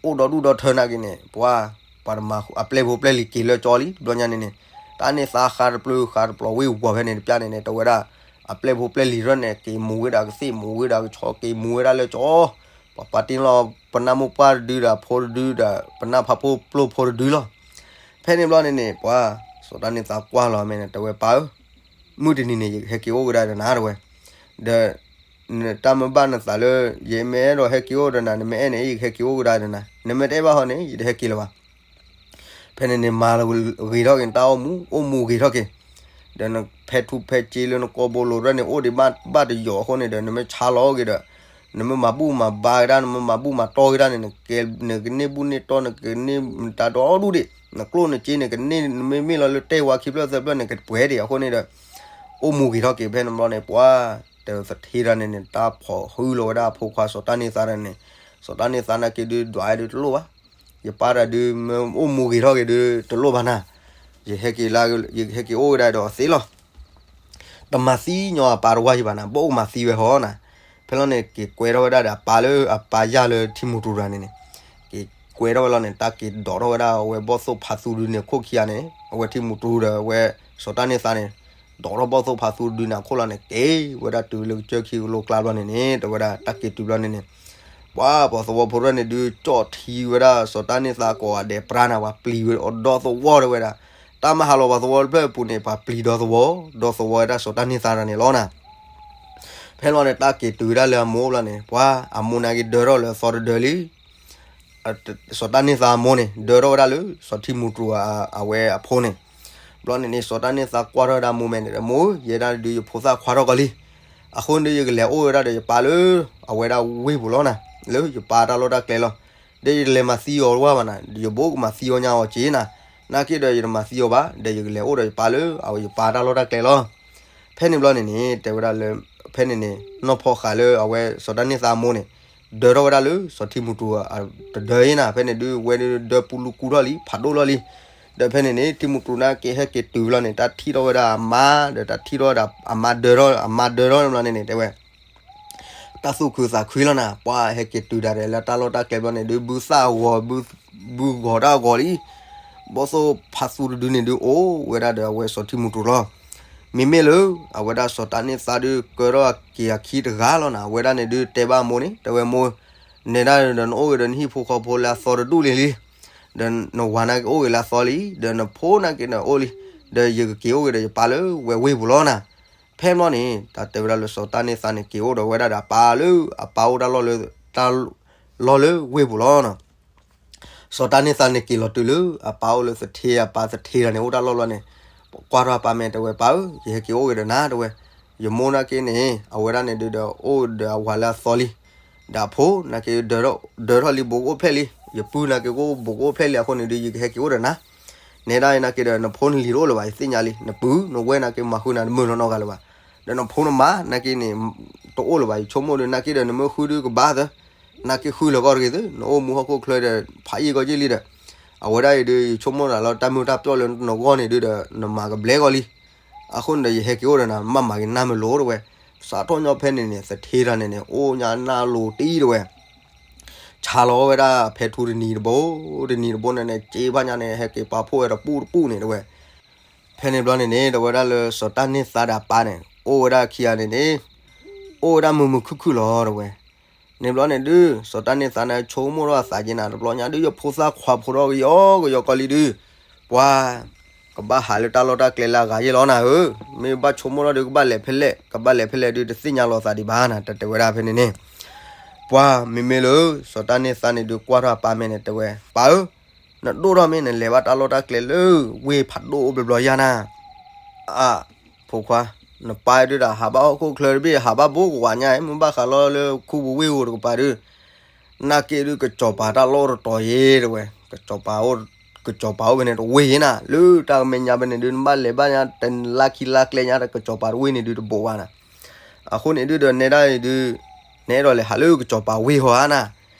အိၣ်ဒီဒူၣ်ဒီထၢနာ်က့န့ၣ် ပှၤ ပှၤတမၤအပျဲၢ်ဖိပျဲၢ်လံၤက့ၤလၢကၠီလံ တဘျီညါန့ၣ်န့ၣ် တၢ်န့ၢ်သါဃါတပျုာ်ဃါတပျီၤဝ့ၢ်ဝီၤဖဲန့ၣ်တပျၢ်န့ၣ်န့ၣ် တဲဝဲဒၣ် အပျဲၢ်ဖိပျဲၢ်လံၤတဖၣ်န့ၣ် က့ၤမူၤဝဲဒၣ်ကသ့ၣ်မူၤဝဲဒၣ်ကဆီ က့ၤမူၤဝဲဒၣ်လၢကၠီ ပှၤတ့လီၤပနၢ်မိၢ်ပှၢ်တဒုဒီးအဖိတဒုဒီး ပနၢ်ဖးဖိပျိၢ်ဖိတဒုလီၤ. ဖဲန့ၣ်ဘျီန့ၣ်န့ၣ် ပှၤ စီၤတၢ်န့ၢ်သါကွၢ်လီၤမ့ၢ်န့ၣ် တဲဝဲပၢ်ဧၢ, မုၢ်တနံၤန့ၣ် ယကဟဲက့ၤအိၣ်ကဒါဒီးနၤ တဲဝဲ, ဒီး နတၢ်မၢဘၣ်နသးလၢ ယမ့ၢ်အဲၣ်ဒိးဟဲက့ၤအိၣ်ဒီးနၤ နမ့ၢ်အဲၣ်န့ၣ် ယကဟဲက့ၤအိၣ်ကဒါဒီးနၤ, နမ့ၢ်တအဲၣ်ဘၣ်ဟီန့ၣ် ယတဟဲက့ၤလၢၤဘၣ်. ဖဲန့ၣ်န့ၣ် မၤဂ့ၤထီၣ်က့ၤနတၢ်အိၣ်မူ အိၣ်မူဂ့ၤထီၣ်က့ၤ, ဒီးနဖဲထူဖဲစ့လၢနကိာ်ဘိလိၤဒၣ်န့ၣ် အိၣ်ဒံးဘၣ်တယိာ်အဃိန့ၣ်ဒီး နမ့ၢ်ဆါလီၤက့ၤဒီး နမ့ၢ်မၤဘူၣ်မၤဘါက့ၤဒၣ် နမ့ၢ်မၤဘူၣ်မၤတီၢ်က့ၤဒၣ်န့ၣ် နကဲ နကန့ၢ်ဘူၣ်န့ၢ်တီၢ် နကန့ၢ်တၢ်ဒီဒူၣ်ဒံး နကျိၣ်နစ့န့ၣ် ကန့ၢ် နမ့မ့ၢ်လီၤလၢတဲဝါခံဖျၢၣ်သၢဖျၢၣ်န့ၣ် ကပှဲၤဒံးအဃိန့ၣ်ဒီး အိၣ်မူဂ့ၤထီၣ်က့ၤ ဖဲန့ၣ်ဘျီန့ၣ် ပှၤ တဲသထ့တၢ်န့ၣ်န့ၣ် တၢ်ဖိးဟုလီၤဝဲဒၣ်အဖိခွါစီၤတၢ်န့ၢ်သါတၢ်န့ၣ်, စီၤတၢ်န့ၢ်သါနာ်က့ဒုးဒွးဒုးတလိၣ်ဘၣ်, ယပၢ်တၢ်ဒုး မ့ၢ်အိၣ်မူဂ့ၤထီၣ်က့ၤဒုးတလိၣ်ဘၣ်နၤ, ယဟဲက့ၤလၢ ယဟဲက့ၤအိၣ်ဝဲဒၣ်ဒီးအီၤသ့လီၤ. တမၤသံညီအပၢ်တဝါယံၤဘၣ်နၤ ဘၣ်အိၣ်မၤသံဝဲဟီနၤ. ဖဲလီၤန့ၣ် က့ၤကွဲထီၣ်ဝဲဒၣ်ဒီးအပၢ်လၢအပၢ်ယၢ်လၢထံမူတူၤတဂၤန့ၣ်န့ၣ်, က့ၤကွဲထီၣ်ဝဲလီၤန့ၣ် တၢ်က့ၤဒိးထီၣ်ဝဲဒၣ်အဝဲဘီၣ်သိၣ်ဖးသူတဒုန့ၣ် ခိၣ်ခံဂၤန့ၣ် အဝဲထံမူတူၤဒီးအဝဲ စီၤတၢ်န့ၢ်သါန့ၣ် ဒိးထီၣ်ဘီၣ်သိၣ်ဖးသူတဒုန့ၣ်အခိၣ်လီၤန့ၣ် က့ၤဝဲဒၣ်တုၤလၢကစၢၢ်ခံကလိကျါဘျီန့ၣ်န့ၣ် တဲဝဲဒၣ်တၢ်က့ၤတုၤဘျီန့ၣ်န့ၣ် ပှၤပှၤသဝီဖိတဖၣ်န့ၣ်ဒုး ကၠီၣ်ထံဝဲဒၣ်စီၤတၢ်န့ၢ်သါကိးဂၤဒဲးပြါနၤ ပှၤပျံၤဝဲအီၤဒီသဝီတဲဝဲဒၣ်, တၢ်မၤဟးလီၤပှၤသဝီတဖျၢၣ်အပူၤန့ၣ် ပှၤပျံၤဒီသဝီ, ဒီသဝီဝဲဒၣ်စီၤတၢ်န့ၢ်သါတၢ်န့ၣ်လီၤနၤ. ဖဲလီၤန့ၣ် တၢ်က့ၤတုၤဝဲဒၣ်လၢအမိၢ်ဘျီန့ၣ် ပှၤအမိၢ်နာ်က့ဒၢထီၣ်လၢအသီတဒၢလံ စီၤတၢ်န့ၢ်သါအမိၢ်န့ၣ် ဒၢထီၣ်ဝဲဒၣ်လၢ စီၤထံမူတူၤအဝဲအဖိန့ၣ်. ဘျီန့ၣ်န့ၣ် စီၤတၢ်န့ၢ်သါကွၢ်ထီၣ်ဝဲဒၣ်အမိၢ်မဲာ်န့ၣ် မိၢ်ဧၢ ယဲဒၣ်ဒုးယဖိသၣ်ခွါထီၣ်ကီးလံ. အဃိန့ၣ်ဒုးယကလဲၤအိၣ်ဝဲဒၣ်ဒီးယပၢ်လၢ အဝဲဒၣ်ဝ့ၢ်ပူၤလီၤနၤ, လၢယပၢ်တၢ်လီၢ်တၢ်ကျဲလီၤ. ဒီးယတလဲၤမၤသံအီၤတဝါဘၣ်နၤ, ယဘိကမၤသံအီၤညါအီၤက့နၤ, နာ်က့ဒီးယတမၤသံအီၤဘၣ်, ဒီးယကလဲၤအိၣ်ဒီးယပၢ်လၢ အဝဲယပၢ်တၢ်လီၢ်တၢ်ကျဲလီၤ. ဖဲန့ၣ်ဘျီန့ၣ်န့ၣ် တဲဝဲဒၣ်လၢ ဖဲန့ၣ်န့ၣ် နီၢ်ဖီဃးလၢအဝဲစီၤတၢ်န့ၢ်သါအမိၢ်န့ၣ် ဒၢထီၣ်ဝဲဒၣ်လၢ စီၤထံမူတူၤတဒၢအံၤနၤ, ဖဲန့ၣ်ဒုးဝဲဒၣ်ဒၢပူၤလူၤကူထီၣ်လံ ဖးဒိၣ်လီၤလံ. ဒီးဖဲန့ၣ်န့ၣ် ထံမူတူၤနာ်က့ဟဲက့ၤတုၤလီၤန့ၣ် တၢ်ထံၣ်ထီၣ်ဝဲဒၣ်အမါ ဒီးတၢ်ထံၣ်ထီၣ်ဝဲဒၣ်အမါဒၢထီၣ် အမါဒၢထီၣ်န့ၣ်ဘျီန့ၣ်န့ၣ် တဲဝဲ တၢ်သူၣ်ခုသးခုလီၤနၤ, ပှၤဟဲက့ၤတုၤဒၣ်ဒီးလၢတၢ်လီၢ်တၢ်ကျဲဘျီန့ၣ်ဒုး ဘုသၣ်ဂီၤ ဘု ဘုဂီၤတၢ်ဂီၤလံ. ဘီၣ်သိၣ်ဖးသူတဒုန့ၣ်ဒုးအိၣ်ဝဲဒၣ်ဒီးအဝဲစီၤထံမူတူၤလီၤ. မ့မ့ၢ်လၢ အဝဲဒၣ်စီၤတၢ်န့ၢ်သါဒုးကၢထီၣ်က့ၤအခံတဂၤလီၤနၤ, အဝဲဒၣ်န့ၣ်ဒုးတဲဘၣ်အမိၢ်န့ၣ် တဲဝဲမိၢ်, နဲဒၣ်ဒီးနအိၣ်ဂ့ၤဒီးနဟံၣ်ဖိဃီဖိလၢအသီတဒူၣ်လံလံ ဒီးနဝၤနာ်က့အိၣ်ဂ့ၤလၢအသီလံ, ဒီးနဖိနာ်က့န့ၣ်အိၣ်လံ, ဒီးယကက့ၤအိၣ်ဂ့ၤဒီးယပၢ်လၢဝဲဝ့ၢ်ပူၤလီၤနၤ. ဖဲဘျီန့ၣ် တၢ်တဲဝဲဒၣ်လၢစီၤတၢ်န့ၢ်သါန့ၣ် က့ၤအိၣ်ဒီးဝဲဒၣ်ဒီးအပၢ်လၢ အပၢ်အိၣ်တၢ်လီၢ်လၢ တၢ်လီၢ်လၢဝ့ၢ်ပူၤလီၤနၤ. စီၤတၢ်န့ၢ်သါန့ၣ်က့ၤလီၤတုၤလၢ အပၢ်အိၣ်လၢသထ့ အပၢ်သထ့တဂၤန့ၣ် အိၣ်တၢ်လီၢ်လီၤန့ၣ်, ကွၢ်ထီၣ်အပၢ်မဲာ်တဲဝဲ ပၢ်ဧၢ, ယဟဲက့ၤအိၣ်ဂ့ၤဒီးနၤတဲဝဲ, ယမိၢ်နာ်က့န့ၣ် အဝဲဒၣ်န့ၣ်ဒုးဒီးအိၣ်ဒီးအဝၤလၢအသီလံ, ဒီးအဖိနာ်က့ ဒၢထီၣ်လံ ဘူးကအိၣ်ဖျဲၣ်လံ, ယပုၢ်နာ်က့ ကအိၣ်ဘူးကအိၣ်ဖျဲၣ်လံအဃိန့ၣ်ဒုး ယကဟဲက့ၤအိၣ်ဒီးနၤ နဲဒၣ်နာ်က့ဒီး နဖိနလံၤတအိၣ်လၢၤဘၣ် ယသ့ၣ်ညါလံ, နပုၢ်နဝဲၢ်နာ်က့ မၤဃုနၤတမုာ်နီၢ်နီၢ်ဂၤလၢၤဘၣ်, ဒီးနဖိနမါနာ်က့န့ၣ် တအိၣ်လၢၤဘၣ်, ယဆိကမိၣ်ဒီး နာ်က့ဒီး နမ့ၢ်ဃုဒုးကဘၣ်သၢ, နာ်က့ဃုလၢၤကီၢ်တဂ့ၤသၢ, နအိၣ်မူဟီၣ်ခိၣ်ချၢဒီး ဖးယံာ်ကီၢ်ယံာ်လံဒီး, အဝဲဒၣ်အံၤဒုး ယဆိကမိၣ်တၢ်လီၤတၢ်မုာ်တၢ်ပျီလၢနဂီၢ်န့ၣ်ဒုးဒီး နမၤကဘျဲကီၢ်လံ အဃိန့ၣ်ဒီး ယဟဲက့ၤအိၣ်ဒီးနၤ မ့ၢ်မၤက့ၤနၢ်မ့ၢ်လိၤတဲဝဲ, စးထီၣ်ညီဖဲန့ၣ်န့ၣ် သထ့တဂၤန့ၣ်န့ၣ် အိၣ်ညါနၢ်လိၤတံၢ်တဲဝဲ ဆါလီၤဝဲဒၣ်ဖဲထူတနံၤတဘိ, တနံၤတဘိန့ၣ်န့ၣ် စ့ဘၣ်ညါန့ၣ် ဟဲက့ၤပာ်ဖှိၣ်ဝဲဒီးပူၣ်တပူၣ်န့ၣ်တဲဝဲ, ဖဲန့ၣ်ဘျီန့ၣ်န့ၣ် ဒီးဝဲဒၣ်လၢစီၤတၢ်န့ၢ်သါဒီးအပၢ်န့ၣ် အိၣ်ဝဲဒၣ်ခံဂၤန့ၣ်န့ၣ် အိၣ်ဝဲဒၣ်မုာ်မုာ်ခုၣ်ခုၣ်လီၤတဲဝဲ, န့ၣ်ဘျီန့ၣ်ဒုး စီၤတၢ်န့ၢ်သါန့ၣ် ဆိကမိၣ်ထီၣ်အသးက့ၤနၤ တဘျီညါဒုး ယဖိသၣ်ခွါဖိထီၣ်ကယီကယီကီၢ်လံဒုး, ပှၤ ကဘၣ်ဟးလၢတၢ်လီၢ်တၢ်ကျဲလၢအဂၤယဲၢ်လီၤနၤဧၢ, မ့ၢ်ဘၣ်ဆိကမိၣ်ထီၣ်ဒုး ကဘၣ်လဲၤဖဲလဲၣ် ကဘၣ်လဲၤဖဲလဲၣ်ဒုး တသ့ၣ်ညါလီၤသးဒံးဘၣ်နၤ တၢ်တဲဝဲဒၣ်ဖဲန့ၣ်န့ၣ်, ပှၤမ့မ့ၢ်လၢ စီၤတၢ်န့ၢ်သါန့ၣ်ဒုး ကွၢ်ထီၣ်အပၢ်မဲာ်န့ၣ် တဲဝဲ ပၢ်ဧၢ, နဒိၣ်ထီၣ်မ့ၢ်နလဲၤဘၣ်တၢ်လီၢ်တၢ်ကျဲလၢ ဝ့ၢ်ဖးဒိၣ်အိၣ်ဘျီဘျီယါနၤ အါ, ဖိခွါ, နပၢ်ဒုးဒီး ဟးဘၣ်ဟီၣ်ခိၣ်ချၢတဘ့ၣ် ဟးဘၣ်ဘိကဝၤညါ မ့ၢ်ဘၣ်ဃးလီၤလၢခူပူၤဝ့ၢ်ဧိၤတကပၤဒုး, နာ်က့ဒုး ကစီၤပၤတၢ်လီၢ်တတီၤယဲတဲဝဲ, ကစီၤပၤ ကစီၤပၤအိၣ်ဖဲန့ၣ်တဝ့ၢ်ယဲနၤ, လၢတၢ်ကမဲာ်ညါဖဲန့ၣ်ဒုး နဘၣ်လဲၤဘၣ်ညါ တလါခံလါကျဲညါ ကစီၤပၤတဝ့ၢ်န့ၣ်ဒုးတဘိးဘၣ်နၤ, အဃိန့ၣ်ဒုးဒီး နဲဒၣ်အံၤဒုး နအဲၣ်ဒိးလဲၤဟးလၢကစီၤပၤဝ့ၢ်ဟီဧါနၤ,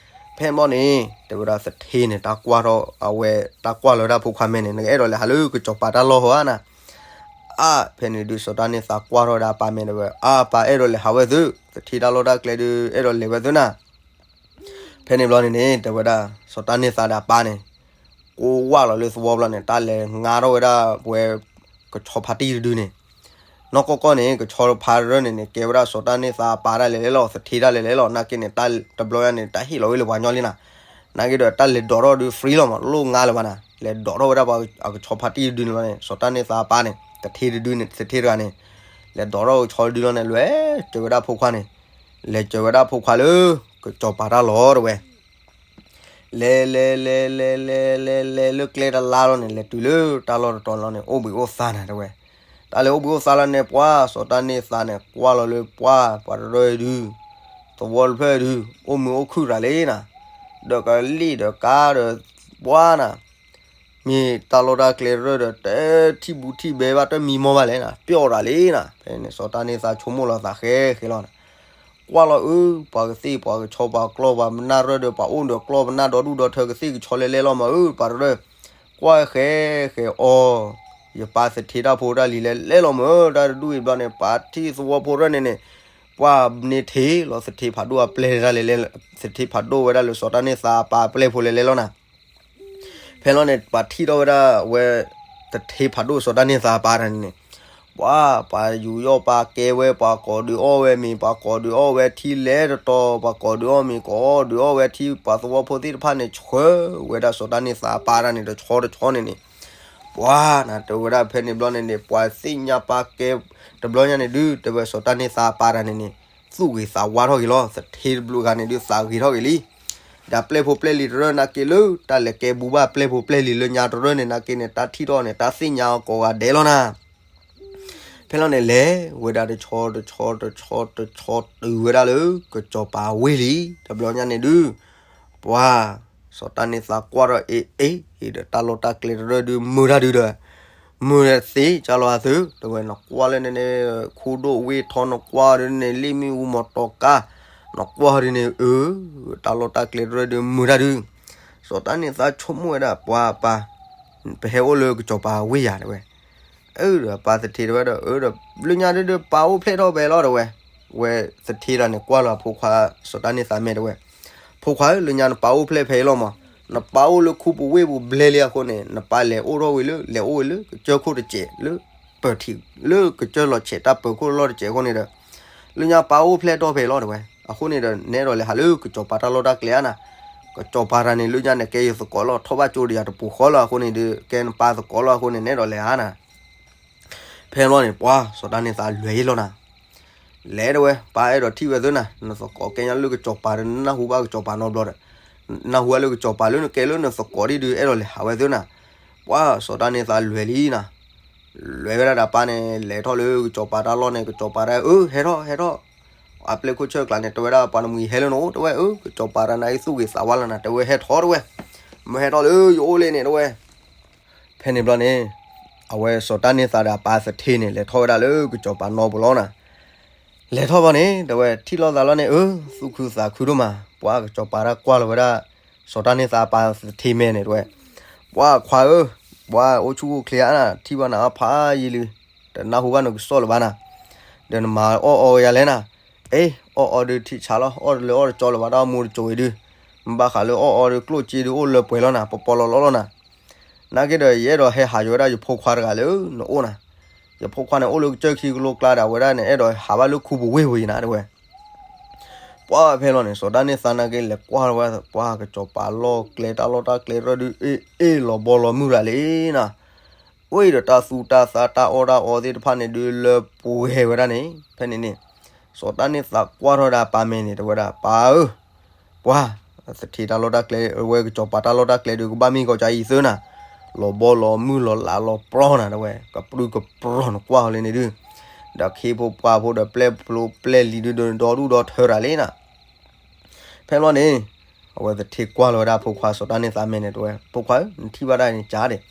ဖဲမီၢ်န့ၣ် တဲဝဲဒၣ်သထ့န့ၣ် တၢ်ကွၢ်ထီၣ်အဝဲ တၢ်ကွၢ်လီၤဝဲဒၣ်ဖိခွါမဲာ်န့ၣ် နကအဲၣ်ဒိးလဲၤဟးလၢကစီၤပၤတၢ်လီၢ်ဟီဧါနၤ, အါ, ဖဲန့ၣ်ဒုး စီၤတၢ်န့ၢ်သါကွၢ်ထီၣ်ဝဲဒၣ်အပၢ်မဲာ်တဲဝဲ အါပၢ် အဲၣ်ဒိးလဲၤဟးဝဲသု, သထ့တၢ်လီၢ်တၢ်ကျဲဒုး အဲၣ်ဒိးလဲၤဝဲသုနၤ ဖဲန့ၣ်ဘျီန့ၣ်န့ၣ် တဲဝဲဒၣ် စီၤတၢ်န့ၢ်သါဒီးအပၢ်န့ၣ် ကိးဝၢ်လီၤလၢသဝီဘျီန့ၣ် တၢ်လဲၤငါထီၣ်ဝဲဒၣ်ပဝဲ ကဆီဖါတံၢ်တဒုန့ၣ်, နီၢ်ကီၢ်ကီၢ်န့ၣ် ကဆီဖါတရၢၢ်န့ၣ်န့ၣ် ကဲဝဲဒၣ်စီၤတၢ်န့ၢ်သါအပၢ်ဒၣ်လဲာ်လဲာ်လီၤ, သထ့ဒၣ်လဲာ်လဲာ်လီၤ. နာ်က့န့ၣ် တၢ်တဘျီညါန့ၣ် တၢ်ဟ့ၣ်လီၤဝဲလၢပှၤညီလံနၤ. နာ်က့ဒီး တၢ်လဲၤဒိးထီၣ်ဒုး free လီၤမး, လိၣ်ငါလၢၤဘၣ်နၤ. လဲၤဒိးထီၣ်ဝဲဒၣ်ပှၤအကဆီဖါတံၢ်တဒုန့ၣ်လီၤန့ၣ်, စီၤတၢ်န့ၢ်သါအပၢ်န့ၣ် သထ့တဒုန့ၣ် သထ့တဂၤန့ၣ် လဲၤဒိးထီၣ်ကဆီတဒုလီၤန့ၣ် လဲၤစၢၤဝဲဒၣ်ဖိခွါန့ၣ်, လဲၤစၢၤဝဲဒၣ်ဖိခွါလၢ ကစီၤပၤတၢ်လီၢ်တဝဲ လဲၤလဲၤလဲၤလဲၤလဲၤလဲၤလဲၤလၢကျဲတလါလီၤန့ၣ် လဲၤတုၤလၢတၢ်လီၢ်တတီၤလီၤန့ၣ် အိၣ်ဘှံးအိၣ်သါနၤတဝဲ. တၢ်လဲၤအိၣ်ဘှံးအိၣ်သါလီၤန့ၣ် ပှၤစီၤတၢ်န့ၢ်သါန့ၣ် ကွၢ်လီၤလၢပှၤ ပှၤတရၢၢ်ဒုး, သဝီတဖျၢၣ်ဒုး အိၣ်မုာ်အိၣ်ခုၣ်ရၤလံနၤ, ဒီးကလံၣ်ဒီးကါဒီး ပှၤနၤ မ့ၢ်တၢ်လီၢ်တၢ်ကျဲတရၢၢ်ဒီး တထံၣ်ဘူးထံၣ်ဘဲဘၣ် တမံမီၢ်ဘၣ်လဲၣ်နၤ, ပျီၣ်ရၤလံနၤ. ဖဲန့ၣ် စီၤတၢ်န့ၢ်သါဆိကမိၣ်လီၤသးဃဲဃဲလီၤနၤ, ကွၢ်လီၤအၢ ပှၤကသ့ၣ်ပှၤကဆီပှၤကျီၢ်ပှၤပနၢ်ရၢၢ်ဒီး ပှၤအိၣ်ဒီးကျီၢ်ပနၢ်ဒီဒူၣ်ဒီထၢ ကသ့ၣ်ကဆီလဲၤလဲၤလီၤမးအၢ ပှၤတရၢၢ်, ကွၢ်ဃဲဃဲအီၤ, ယပၢ်သထ့တၢ်ဖိတၢ်လံၤလဲၤလဲၤလီၤမး, တၢ်တဒူၣ်အံၤဘျီန့ၣ် ပှၤထံၣ်သဝီဖိတရၢၢ်န့ၣ်န့ၣ် ပှၤန့ၢ်ထံၣ်လီၤသထ့ဖးဒိၣ်အပျဲၢ်ဒၣ်လဲာ်လဲၤ, သထ့ဖးဒိၣ်ဝဲဒၣ်လၢစီၤတၢ်န့ၢ်သါအပၢ်အပျဲၢ်ဖိလဲၤလဲၤလီၤနၤ. ဖဲလီၤန့ၣ် ပှၤထံၣ်ထီၣ်ဝဲဒၣ်ဝဲ သထ့ဖးဒိၣ်စီၤတၢ်န့ၢ်သါအပၢ်တဂၤန့ၣ်န့ၣ်, ပှၤ ပှၤယူးယီၣ်ပှၤကဲဝဲ ပှၤကိးဒုးအီၣ်ဝဲမ့ၤ ပှၤကိးဒုးအီၣ်ဝဲထံလဲၤတတီၤ ပှၤကိးဒုးအီၣ်မ့ၤ ကိးဒုးအီၣ်ဝဲထံ ပှၤသဝီဖိသ့ၣ်တဖၣ်န့ၣ် ဆှၢဝဲဒၣ်စီၤတၢ်န့ၢ်သါအပၢ်တဂၤန့ၣ် တဆီတဆီန့ၣ်န့ၣ်, ပှၤနၤတဲဝဲဒၣ်ဖဲန့ၣ်ဘျီန့ၣ်န့ၣ် ပှၤသ့ၣ်ညါပာ်ကဲ တဘျီညါန့ၣ်ဒုး တဲဝဲစီၤတၢ်န့ၢ်သါအပၢ်တဂၤန့ၣ်န့ၣ် သူၣ်ဂ့ၤသးဝါထီၣ်ဂ့ၤလီၤ, သထ့တဘျုးဂၤန့ၣ်ဒုး သးဂ့ၤထီၣ်ဂ့ၤလံ. ဒီးပျဲၢ်ဖိပျဲၢ်လံၤတရၢၢ်နာ်က့လၢ တၢ်လဲၤကဲဘူးဘၣ်ပျဲၢ်ဖိပျဲၢ်လံၤလၢညါတရၢၢ်န့ၣ် နာ်က့န့ၣ် တၢ်ထံၣ်ထီၣ်န့ၣ် တၢ်သ့ၣ်ညါအီၤကိးဂၤဒဲးလီၤနၤ. ဖဲလီၤန့ၣ် လဲၤဝဲဒၣ်တဆီတဆီတဆီတဆီတုၤဝဲဒၣ်လၢ ကစီၤပၤဝ့ၢ်လံ, တဘျီညါန့ၣ်ဒုး ပှၤ စီၤတၢ်န့ၢ်သါကွၢ်ထီၣ်အ့ၣ်အ့ၣ်ဒီး တၢ်လီၢ်တၢ်ကျဲတရၢၢ်ဒုး မုာ်တၢ်ဒုးဒီး မုာ်သ့ကၢ်လီၤအသု, တဲဝဲ နကွၢ်လၢန့ၣ်န့ၣ် ခိၣ်ဒိၣ်ဝ့ၢ်ထီ နကွၢ်ဒုးန့ၣ် လ့ၣ်မ့ၣ်အူမီၤတီၤကါ နကွၢ်ဒုးန့ၣ် အၢ တၢ်လီၢ်တၢ်ကျဲတရၢၢ်ဒုး မုာ်တၢ်ဒုး. စီၤတၢ်န့ၢ်သါဆိကမိၣ်ဝဲဒၣ် ပှၤပၢ် ပဟဲအိၣ်လၢကစီၤပၤဝ့ၢ်ယၤ တဲဝဲ. အၢ ဒီးပၢ်သထ့တဲဝဲဒီး အၢ ဒီးလၢညါဒုးဒီး ပၢ်အိၣ်ဖျဲၣ်ထီၣ်ဖဲလီၤ တဲဝဲ. ဝဲသထ့တဂၤန့ၣ် ကွၢ်လီၤအဖိခွါ စီၤတၢ်န့ၢ်သါမဲာ် တဲဝဲ, ဖိခွါဧၢ လၢညါနပၢ်အိၣ်ဖျဲၣ်ဖဲအံၤလီၤမး, နပၢ်အိၣ်လၢခူပူၤဝ့ၢ်ပူၤဘျဲလံအဃိန့ၣ် နပၢ်လဲၤအိၣ်ထီၣ်ဝံၤလၢ လဲၤအိၣ်ဝံၤလၢကစၢၢ်ခိၣ်တစဲး လၢပၢၤထံး လၢကစၢၢ်လီၤဆဲးတၢ်ပၢၤခိၣ်လီၢ်တစဲးအဃိန့ၣ်ဒီး လၢညါပၢ်အိၣ်ဖျဲၣ်ထီၣ်ဖဲအံၤလီၤ တဲဝဲ. အဃိန့ၣ်ဒီး နအဲၣ်ဒိးလဲၤဟးလၢကစီၤပၤတၢ်လီၢ်တၢ်ကျဲဧါနၤ, ကစီၤပၤတဂၤန့ၣ် လၢညါန့ၣ် ကဲယသကိးလီၤထီၣ်ဘၣ်ကၠိဒီးယၤတပူၤဃီလီၤအဃိန့ၣ်ဒီး ကဲနပၢ်သကိးလီၤအဃိန့ၣ် နအဲၣ်ဒိးလဲၤဧါနၤ. ဖဲလီၤန့ၣ် ပှၤ စီၤတၢ်န့ၢ်သါလဲၤလီၤနၤ. လဲၤ တဲဝဲ, ပၢ်အဲၣ်ဒိးထံၣ်ဝဲသုနၤ, နသကိးကဲညါလၢကစီၤပၤဒီး နနၢ်ဟူဘၣ်ကစီၤပၤနီတဘျီဒီး, နနၢ်ဟူဘၣ်လၢကစီၤပၤလၢနကဲလၢနသကိးဒ်ဒုး အဲၣ်ဒိးလဲၤဟးဝဲသုနၤ. ပှၤ စီၤတၢ်န့ၢ်သါလဲၤလံနၤ. လဲၤဝဲဒၣ်ဒီးပၢ်န့ၣ် လဲၤထီၣ်လၢကစီၤပၤတၢ်လီၢ်န့ၣ် ကစီၤပၤတဲ အၢ ဟဲထီၣ် ဟဲထီၣ်. အပျဲၢ်ခိၣ်ဆၢကျါန့ၣ် တဲဝဲဒၣ် ပှၤနမံၤဟဲလၢနအိၣ် တဲဝဲ, အၢ ကစီၤပၤတဂၤန့ၣ်အံၤသူၣ်ဂ့ၤသးဝါလီၤနၤ တဲဝဲ, ဟဲထီၣ် တဲဝဲ, မ့ၢ်ဟဲထီၣ်လၢယအိၣ်လံန့ၣ် တဲဝဲ. ဖဲန့ၣ်ဘျီန့ၣ် အဝဲစီၤတၢ်န့ၢ်သါဒီးအပၢ်သထ့န့ၣ် လဲၤထီၣ်ဝဲဒၣ်လၢကစီၤပၤနီပူၤလီၤနၤ. လဲၤထီၣ်ဘျီန့ၣ် တဲဝဲ ထံၣ်လိာ်သးလီၤန့ၣ် အၢ သူၣ်ခုသးခုဒိၣ်မး, ပှၤ ကစီၤပၤတၢ်ကွၢ်လီၤဝဲဒၣ် စီၤတၢ်န့ၢ်သါအပၢ်သထ့မဲာ်န့ၣ် တဲဝဲ, ပှၤခွါဧၢ, ပှၤအိၣ်ဆူၣ်အိၣ်ချ့ဧါ, ထံၣ်ဘၣ်နၤအဖးယံာ်လံ, တနၢ်ဟူဘၣ်နကစီၣ်လၢၤဘၣ်နၤ, ဒီးနမၤအီၣ်အီယၤလဲၣ်နၤ. အ့ အီၣ်အီဒုးထံဆးလီၤ, အီၣ်တလၢအီၣ်တကၠီလၢၤဘၣ် တၢ်အိၣ်မူတကၠိၤအံၤဒုး, မ့ၢ်ဘၣ်ဃးလၢအီၣ်အီဒုး ကျိၣ်စ့ဒုးအိၣ်လၢပှဲၤလီၤနၤ, ပပီလီၤလီၤလီၤနၤ. နာ်က့ဒီး ယအဲၣ်ဒိးဟဲဟးယဝဲဒၣ်ယဖိခွါတဂၤလၢနအိၣ်နၤ. ယဖိခွါန့ၣ်အိၣ်လၢကစၢၢ်ခံကလိကျါဒီး အဝဲဒၣ်န့ၣ် အဲၣ်ဒိးဟးဘၣ်လၢခူပူၤဝ့ၢ်ပူၤအံၤနၤ တဲဝဲ. ပှၤဖဲလီၤန့ၣ် စီၤတၢ်န့ၢ်သါနာ်က့ လဲၤကွၢ်ဝဲ ပှၤ ကစီၤပၤလီၢ်ကျဲ တၢ်လီၢ်တၢ်ကျဲတရၢၢ်ဒုး အ့ၣ်အ့ၣ်လီၤဘီလီၤမုၢ်ရၤလံနၤ. အိၣ်အံၤဒီးတၢ်သူတၢ်သၣ်တၢ်အီၣ်တၢ်အီသ့ၣ်တဖၣ်န့ၣ်ဒုး လၢပှဲၤဝဲဒၣ်န့ၣ် ဖဲန့ၣ်န့ၣ် စီၤတၢ်န့ၢ်သါကွၢ်ထီၣ်ဒၣ်ပၢ်မဲာ်န့ၣ် တဲဝဲဒၣ် ပၢ်ဧၢ, ပှၤ သထ့တၢ်လီၢ်တၢ်ကျဲ အဝဲကစီၤပၤတၢ်လီၢ်တၢ်ကျဲဒုး ကဘၣ်မ့ၢ်ကီၢ်ကၢအံၤသၢနၤ, လီၤဘီလီၤမုၢ်လီၤလးလီၤပြီနၤ တဲဝဲ, ကပြုၢ်ကပြီၤနကွၢ်အီၤလံန့ၣ်ဒုး, ဒီးခ့ဖိပှၢ်ဖိဒီးပျဲၢ်ဖိပျဲၢ်လံၤဒုး ဒီဒူၣ်ဒီထၢတၢ်လံနၤ. ဖဲလီၤန့ၣ် အဝဲသထ့ကွၢ်လီၤဝဲဒၣ်ဖိခွါစီၤတၢ်န့ၢ်သါမဲာ်န့ၣ် တဲဝဲ ဖိခွါဧၢ, နထံၣ်ဘၣ်ဒၣ်န့ၣ်ကၢ်ဒဲး,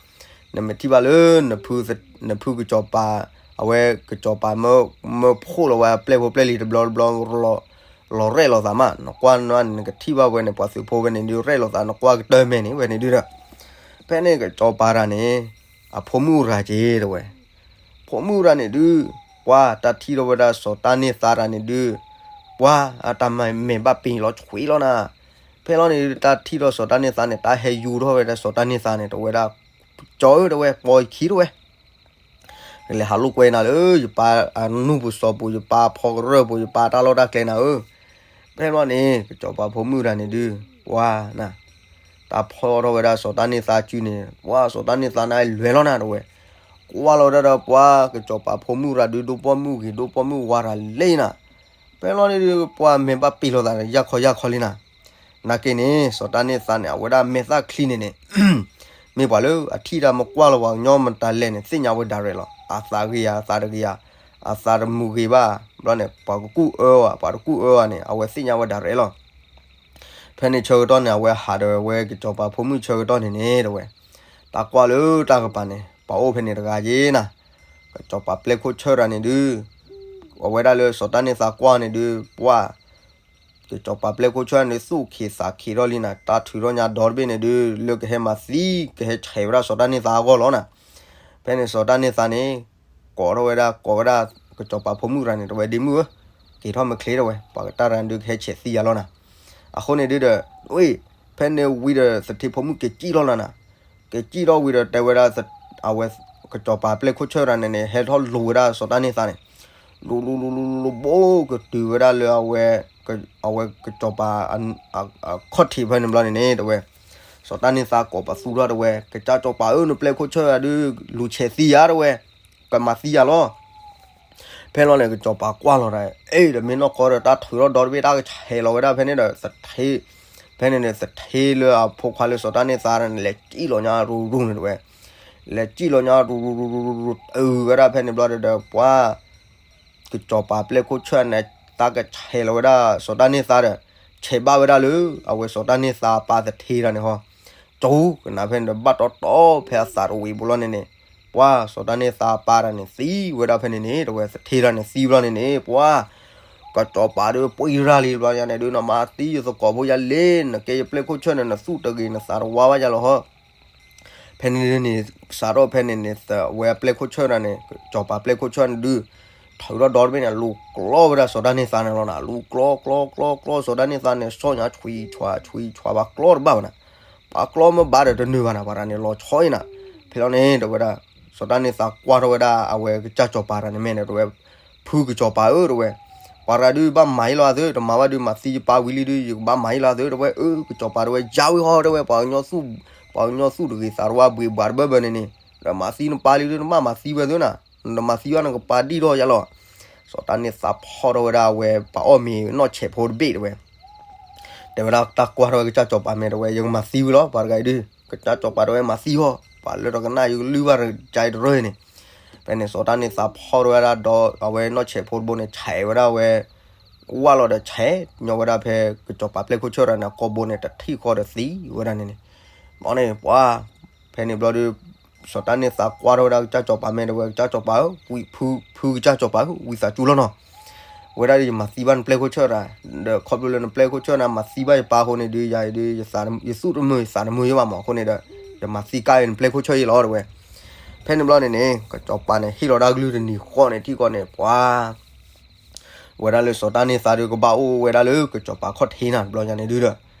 နမ့ၢ်ထံၣ်ဘၣ်လၢ နဖုကစီၤပၤ, အဝဲကစီၤပၤမၢဖှိၣ်လီၤဝဲပျဲၢ်ဖိပျဲၢ်လံၤတဘျီတဘျီ လီၤရဲၣ်လီၤသးမး, နကွၢ်န့ၣ် နကထံၣ်ဘၣ်ဝဲန့ၣ် ပှၤသုးဖိဝဲန့ၣ်ဒုး ရဲၣ်လီၤသး နကွၢ်ကတၢၢ်မဲာ်န့ၣ် ဝဲန့ၣ်ဒုးဒီး, ဖဲန့ၣ်ကစီၤပၤတၢ်န့ၣ် အဖိမုၣ်ရၤက့ၤ တဲဝဲ ဖိမုၣ်ရၤန့ၣ်ဒုး ပှၤတၢ်ထံၣ်ထီၣ်ဝဲဒၣ်စီၤတၢ်န့ၢ်သါတၢ်န့ၣ်ဒုး, ပှၤအတၢ်မဲာ်ဘၣ်ပ့ၤလီၤဆွံလီၤနၤ. ဖဲလီၤန့ၣ်ဒုး တၢ်ထံၣ်ထီၣ်စီၤတၢ်န့ၢ်သါန့ၣ် တၢ်ဟဲယူၤထီၣ်ဝဲဒၣ်စီၤတၢ်န့ၢ်သါန့ၣ် တဲဝဲဒၣ်, ကၠီဧၢ တဲဝဲ ပိာ်ယခံ တဲဝဲ, ကလဲၤဟးလိာ်ကွဲနၤလၢ ယပၢ်အနူၢ်ပူၤစီၤပူၤ ယပၢ်အဖီကရၢၢ်ပူၤ ယပၢ်တၢ်လီၢ်တၢ်ကျဲနၤဧၢ. ဖဲန့ၣ်ဘျီန့ၣ် ကစီၤပၤဖိမုၣ်တဂၤန့ၣ်ဒုး ပှၤနၤ တၢ်ဖီထီၣ်ဝဲဒၣ်စီၤတၢ်န့ၢ်သါစုန့ၣ် ပှၤစီၤတၢ်န့ၢ်သါန့ၣ်လွဲၤလီၤနၤတဝဲ, ကွၢ်လီၤဝဲဒၣ်ဒီးပှၤကစီၤပၤဖိမုၣ်တဂၤဒုး ဒိၣ်ပိာ်မုၣ်ဂ့ၤ ဒိၣ်ပိာ်မုၣ်ဝါတဂၤလဲၣ်နၤ. ဖဲန့ၣ်ဘျီန့ၣ်ဒုး ပှၤမဲာ်ဘၣ်ပ့ၤလီၤသးန့ၣ် ယၢ်ခီယၢ်ခီလံနၤ. နာ်က့န့ၣ် စီၤတၢ်န့ၢ်သါန့ၣ် အဝဲဒၣ်မဲာ်သၣ်ချံန့ၣ်န့ၣ် မ့ၢ်ပှၤလၢအထံၣ်တၢ်မကွၢ်လီၤပှၤကညီမတၤလဲၣ်န့ၣ် သ့ၣ်ညါဝဲ direct လီၤ. အသးဂ့ၤဧါ အသးတဂ့ၤဧါ, အသးတမုာ်ဂ့ၤဘၣ် ဘျီန့ၣ် ပှၤကကူၣ်အၢဝဲ ပှၤတကူၣ်အၢဝဲန့ၣ် အဝဲသ့ၣ်ညါဝဲ direct လီၤ. ဖဲန့ၣ်ဆၢကတီၢ်န့ၣ် အဝဲဟးဒီးဝဲကစီၤပၤဖိမုၣ်ဆၢကတီၢ်န့ၣ်န့ၣ်တဝဲ, တၢ်ကွၢ်လၢတၢ်ကပၤန့ၣ် ပှၤအိၣ်ဖဲန့ၣ်တဂၤယ့နၤ. ကစီၤပၤပျဲၢ်ခိၣ်ဆၢတဂၤန့ၣ်ဒုး အဝဲဒၣ်လၢစီၤတၢ်န့ၢ်သါကွၢ်န့ၣ်ဒုး ပှၤ ကစီၤပၤပျဲၢ်ခိၣ်ဆၢန့ၣ် သူၣ်ခံးသးခံးထီၣ်လံနၤ, တၢ်ထုးထီၣ်ညါဒီတဘ့ၣ်န့ၣ်ဒုး လၢကဟဲမၤသံ ကဟဲဆဲးဝဲဒၣ်စီၤတၢ်န့ၢ်သါအဂီၢ်လီၤနၤ. ဖဲန့ၣ်စီၤတၢ်န့ၢ်သါန့ၣ် ကိးထီၣ်ဝဲဒၣ် ကိးဝဲဒၣ် ကစီၤပၤဖိမုၣ်တဂၤန့ၣ် တဝဲဒ့မုၣ်ဧၢ, က့ၤထီၣ်မ့ၢ်ချ့တဝဲ ပှၤကတၢၢ်တဂၤဒုးကဟဲဆဲးသံယၤလီၤနၤ. အဃိန့ၣ်ဒုးဒီး ဝ့ၢ် ဖဲန့ၣ်ဝံၤဒီးသထ့ဖိမုၣ်က့ၤစံၣ်ထီၣ်လီၤနၤ. က့ၤစံၣ်ထီၣ်ဝံၤဒီးတဲဝဲဒၣ် အဝဲ ကစီၤပၤပျဲၢ်ခိၣ်ဆၢတဂၤန့ၣ်န့ၣ် ဟဲထီၣ်လိၤဝဲဒၣ်စီၤတၢ်န့ၢ်သါန့ၣ် လိၤလိၤလိၤလိၤလိၤ ဘိကတုၤဝဲဒၣ်လၢအဝဲ အဝဲကစီၤပၤ အခီၣ်ထံးဖဲန့ၣ်ဘျီန့ၣ်န့ၣ်တဝဲ, စီၤတၢ်န့ၢ်သါကိးပသူထီၣ်တဝဲ ကစၢ်စီၤပၤဧၢ နပျဲၢ်ခိၣ်ဆၢတဂၤဒုး လူၤဆဲးသံယၤတဝဲ, ကမၤသံယၤလီၤ. ဖဲလီၤန့ၣ် ကစီၤပၤကွၢ်လီၤဒီး အ့ၣ် ဒီးမ့ၢ်နီၢ်ကီဒီး တၢ်ထုးထီၣ်ဒီတဘ့ၣ် တၢ်ကဆဲးလီၤဝဲဒၣ်ဖဲန့ၣ်ဒီး သထ့ ဖဲန့ၣ်န့ၣ် သထ့လၢအဖိခွါလၢစီၤတၢ်န့ၢ်သါန့ၣ် လဲၤစံၣ်လီၤညါရူၤရူၤန့ၣ်တဝဲ, လဲၤစံၣ်လီၤညါရူၤရူၤရူၤရူၤရူၤ တုၤဝဲဒၣ်ဖဲန့ၣ်ဘျီဒီး ပှၤ ကစီၤပၤပျဲၢ်ခိၣ်ဆၢန့ၣ် တၢ်ကဆဲးလီၤဝဲဒၣ်စီၤတၢ်န့ၢ်သါဒီး ဆဲးဘၣ်ဝဲဒၣ်လၢ အဝဲစီၤတၢ်န့ၢ်သါအပၢ်သထ့တဂၤန့ၣ်ဟီ, ကၠိကနၣ်ဖဲန့ၣ်ဒီး ဘၣ်တီတီဖဲအသးတဝံၤဘိလီၤန့ၣ်န့ၣ်, ပှၤစီၤတၢ်န့ၢ်သါအပၢ်တဂၤန့ၣ် သံဝဲဒၣ်ဖဲန့ၣ်န့ၣ် တဝဲသထ့တဂၤန့ၣ်သံဘျီန့ၣ်န့ၣ် ပှၤ ကစီၤပၤဒီးပှ့ၤရၢ်လံဘျီယၤန့ၣ်ဒုး နမၤသံယသကိးဖိယၤလံ, နကဲယပျဲၢ်ခိၣ်ဆၢန့ၣ် နသူၣ်တဂ့ၤ နသးတဝါဘၣ်ယၤလီၤဟီ. ဖဲန့ၣ်န့ၣ် စးထီၣ်ဖဲန့ၣ်န့ၣ် သဝဲပျဲၢ်ခိၣ်ဆၢတဂၤန့ၣ် ကစီၤပၤပျဲၢ်ခိၣ်ဆၢန့ၣ်ဒုး ထုးထီၣ်ဒီတဘ့ၣ်န့ၣ် လူၤကျီဝဲဒၣ်စီၤတၢ်န့ၢ်သါန့ၣ်လီၤနၤ, လူၤကျီကျီကျီကျီ စီၤတၢ်န့ၢ်သါန့ၣ် ဆီၣ်ညါဆွံဆွးဆွံဆွး ပှၤကျီတဘၣ်ဘၣ်နၤ, ပှၤကျီမ့ၢ်ဘၣ်ဒီးတနုာ်ဘၣ်နၤ, ပှၤတဂၤန့ၣ်လီၤဆီအံၤနၤ. ဖဲလီၤန့ၣ် တဝဲဒၣ် စီၤတၢ်န့ၢ်သါကွၢ်ထီၣ်ဝဲဒၣ် အဝဲကစၢ်စီၤပၤတဂၤန့ၣ်မ့ၢ်န့ၣ် တဝဲ ဖုကစီၤပၤဧၢ တဝဲ, ပှၤတဂၤဒုးဘၣ်မၤအံၤလီၤအသး တမၤဘၣ်ဒုး မၤသံယပၢ်ဝံၤလံဒုး ယကဘၣ်မၤအံၤလီၤအသး တဝဲ, အၢ ကစီၤပၤတဝဲ ယါဝံၤဟီ တဝဲ, ပှၤကညီသူၣ်တဂ့ၤ သးတဝါဘှံးဘှးတဘၢဘၢန့ၣ်န့ၣ် ဒီးမၤသံနပၢ်လံဒုး နဘၣ်မၤသံဝဲသ့နၤ, နတမၤသံဘၣ် နကပာ်ဒံၣ်ထီၣ်ယၤလီၤ. စီၤတၢ်န့ၢ်သါဖီၣ်ထီၣ်ဝဲဒၣ်အဝဲ ပှၤအီၣ်မ့ၤနီၢ်ဆဲးဖိတဘ့ၣ်တဝဲ တဲဝဲဒၣ်တၢ်ကွၢ်ထီၣ်ဝဲကစၢ်စီၤပၤမ့ၢ်တဝဲ ယကမၤသံဝံၤလီၤ ပှၤတဂၤအံၤဒုး, ကစၢ်စီၤပၤတဝဲမၤသံဟီ, ပှၤလၢတကနၣ်ယကလုၢ်ဘၣ်တကါအံၤတရၢန့ၣ်. ဖဲန့ၣ် စီၤတၢ်န့ၢ်သါဖီၣ်ထီၣ်ဝဲဒၣ်ဒီး အဝဲနီၢ်ဆဲးဖိတဘိန့ၣ် ဆဲးဝဲဒၣ်ဝဲ ဝၢ်လီၤဒီးဆဲးညီဝဲဒၣ်ဖဲ ကစီၤပၤပျဲၢ်ခိၣ်ဆၢတဂၤန့ၣ် အကိာ်ဘိန့ၣ် တထံၣ်ဃီဒီးသံဝဲဒၣ်န့ၣ်န့ၣ်. ဘီန့ၣ် ပှၤ ဖဲန့ၣ်ဘျီဒုး စီၤတၢ်န့ၢ်သါကွၢ်ထီၣ်ဝဲဒၣ်ကစၢ်စီၤပၤမ့ၢ်တဝဲ ကစၢ်စီၤပၤဧၢ, ဝံဖု ဖုကစၢ်စီၤပၤဧၢ, ဝံသးစူၤလီၤနီၤ ဝဲဒၣ်ဒီးယမၤသံဘၣ်နပျဲၢ်ခိၣ်ဆၢတဂၤ, ဒီးခီဖျိလၢနပျဲၢ်ခိၣ်ဆၢန့ၣ် မၤသံဘၣ်ယပၢ်အဃိန့ၣ်ဒုး ယၤအံၤဒုး ယသူၣ်တမုာ် ယသးတမုာ်ယဘၣ်မး အဃိန့ၣ်ဒီး ယမၤသံကါအံၤနပျဲၢ်ခိၣ်ဆၢအံၤလီၤ တဝဲ. ဖဲန့ၣ်ဘျီန့ၣ်န့ၣ် ကစီၤပၤန့ၣ် ဟ့ၣ်လီၤတၢ်ကလုၢ်တနံၤဃီန့ၣ် ထံၣ်ဃီန့ၣ် ပှၤ ဝဲဒၣ်လၢစီၤတၢ်န့ၢ်သါဒုး ကဘၣ်အိၣ်ဝဲဒၣ်လၢကစီၤပၤခီၣ်ထံးနၤ တဘျီညါန့ၣ်ဒုးဒီး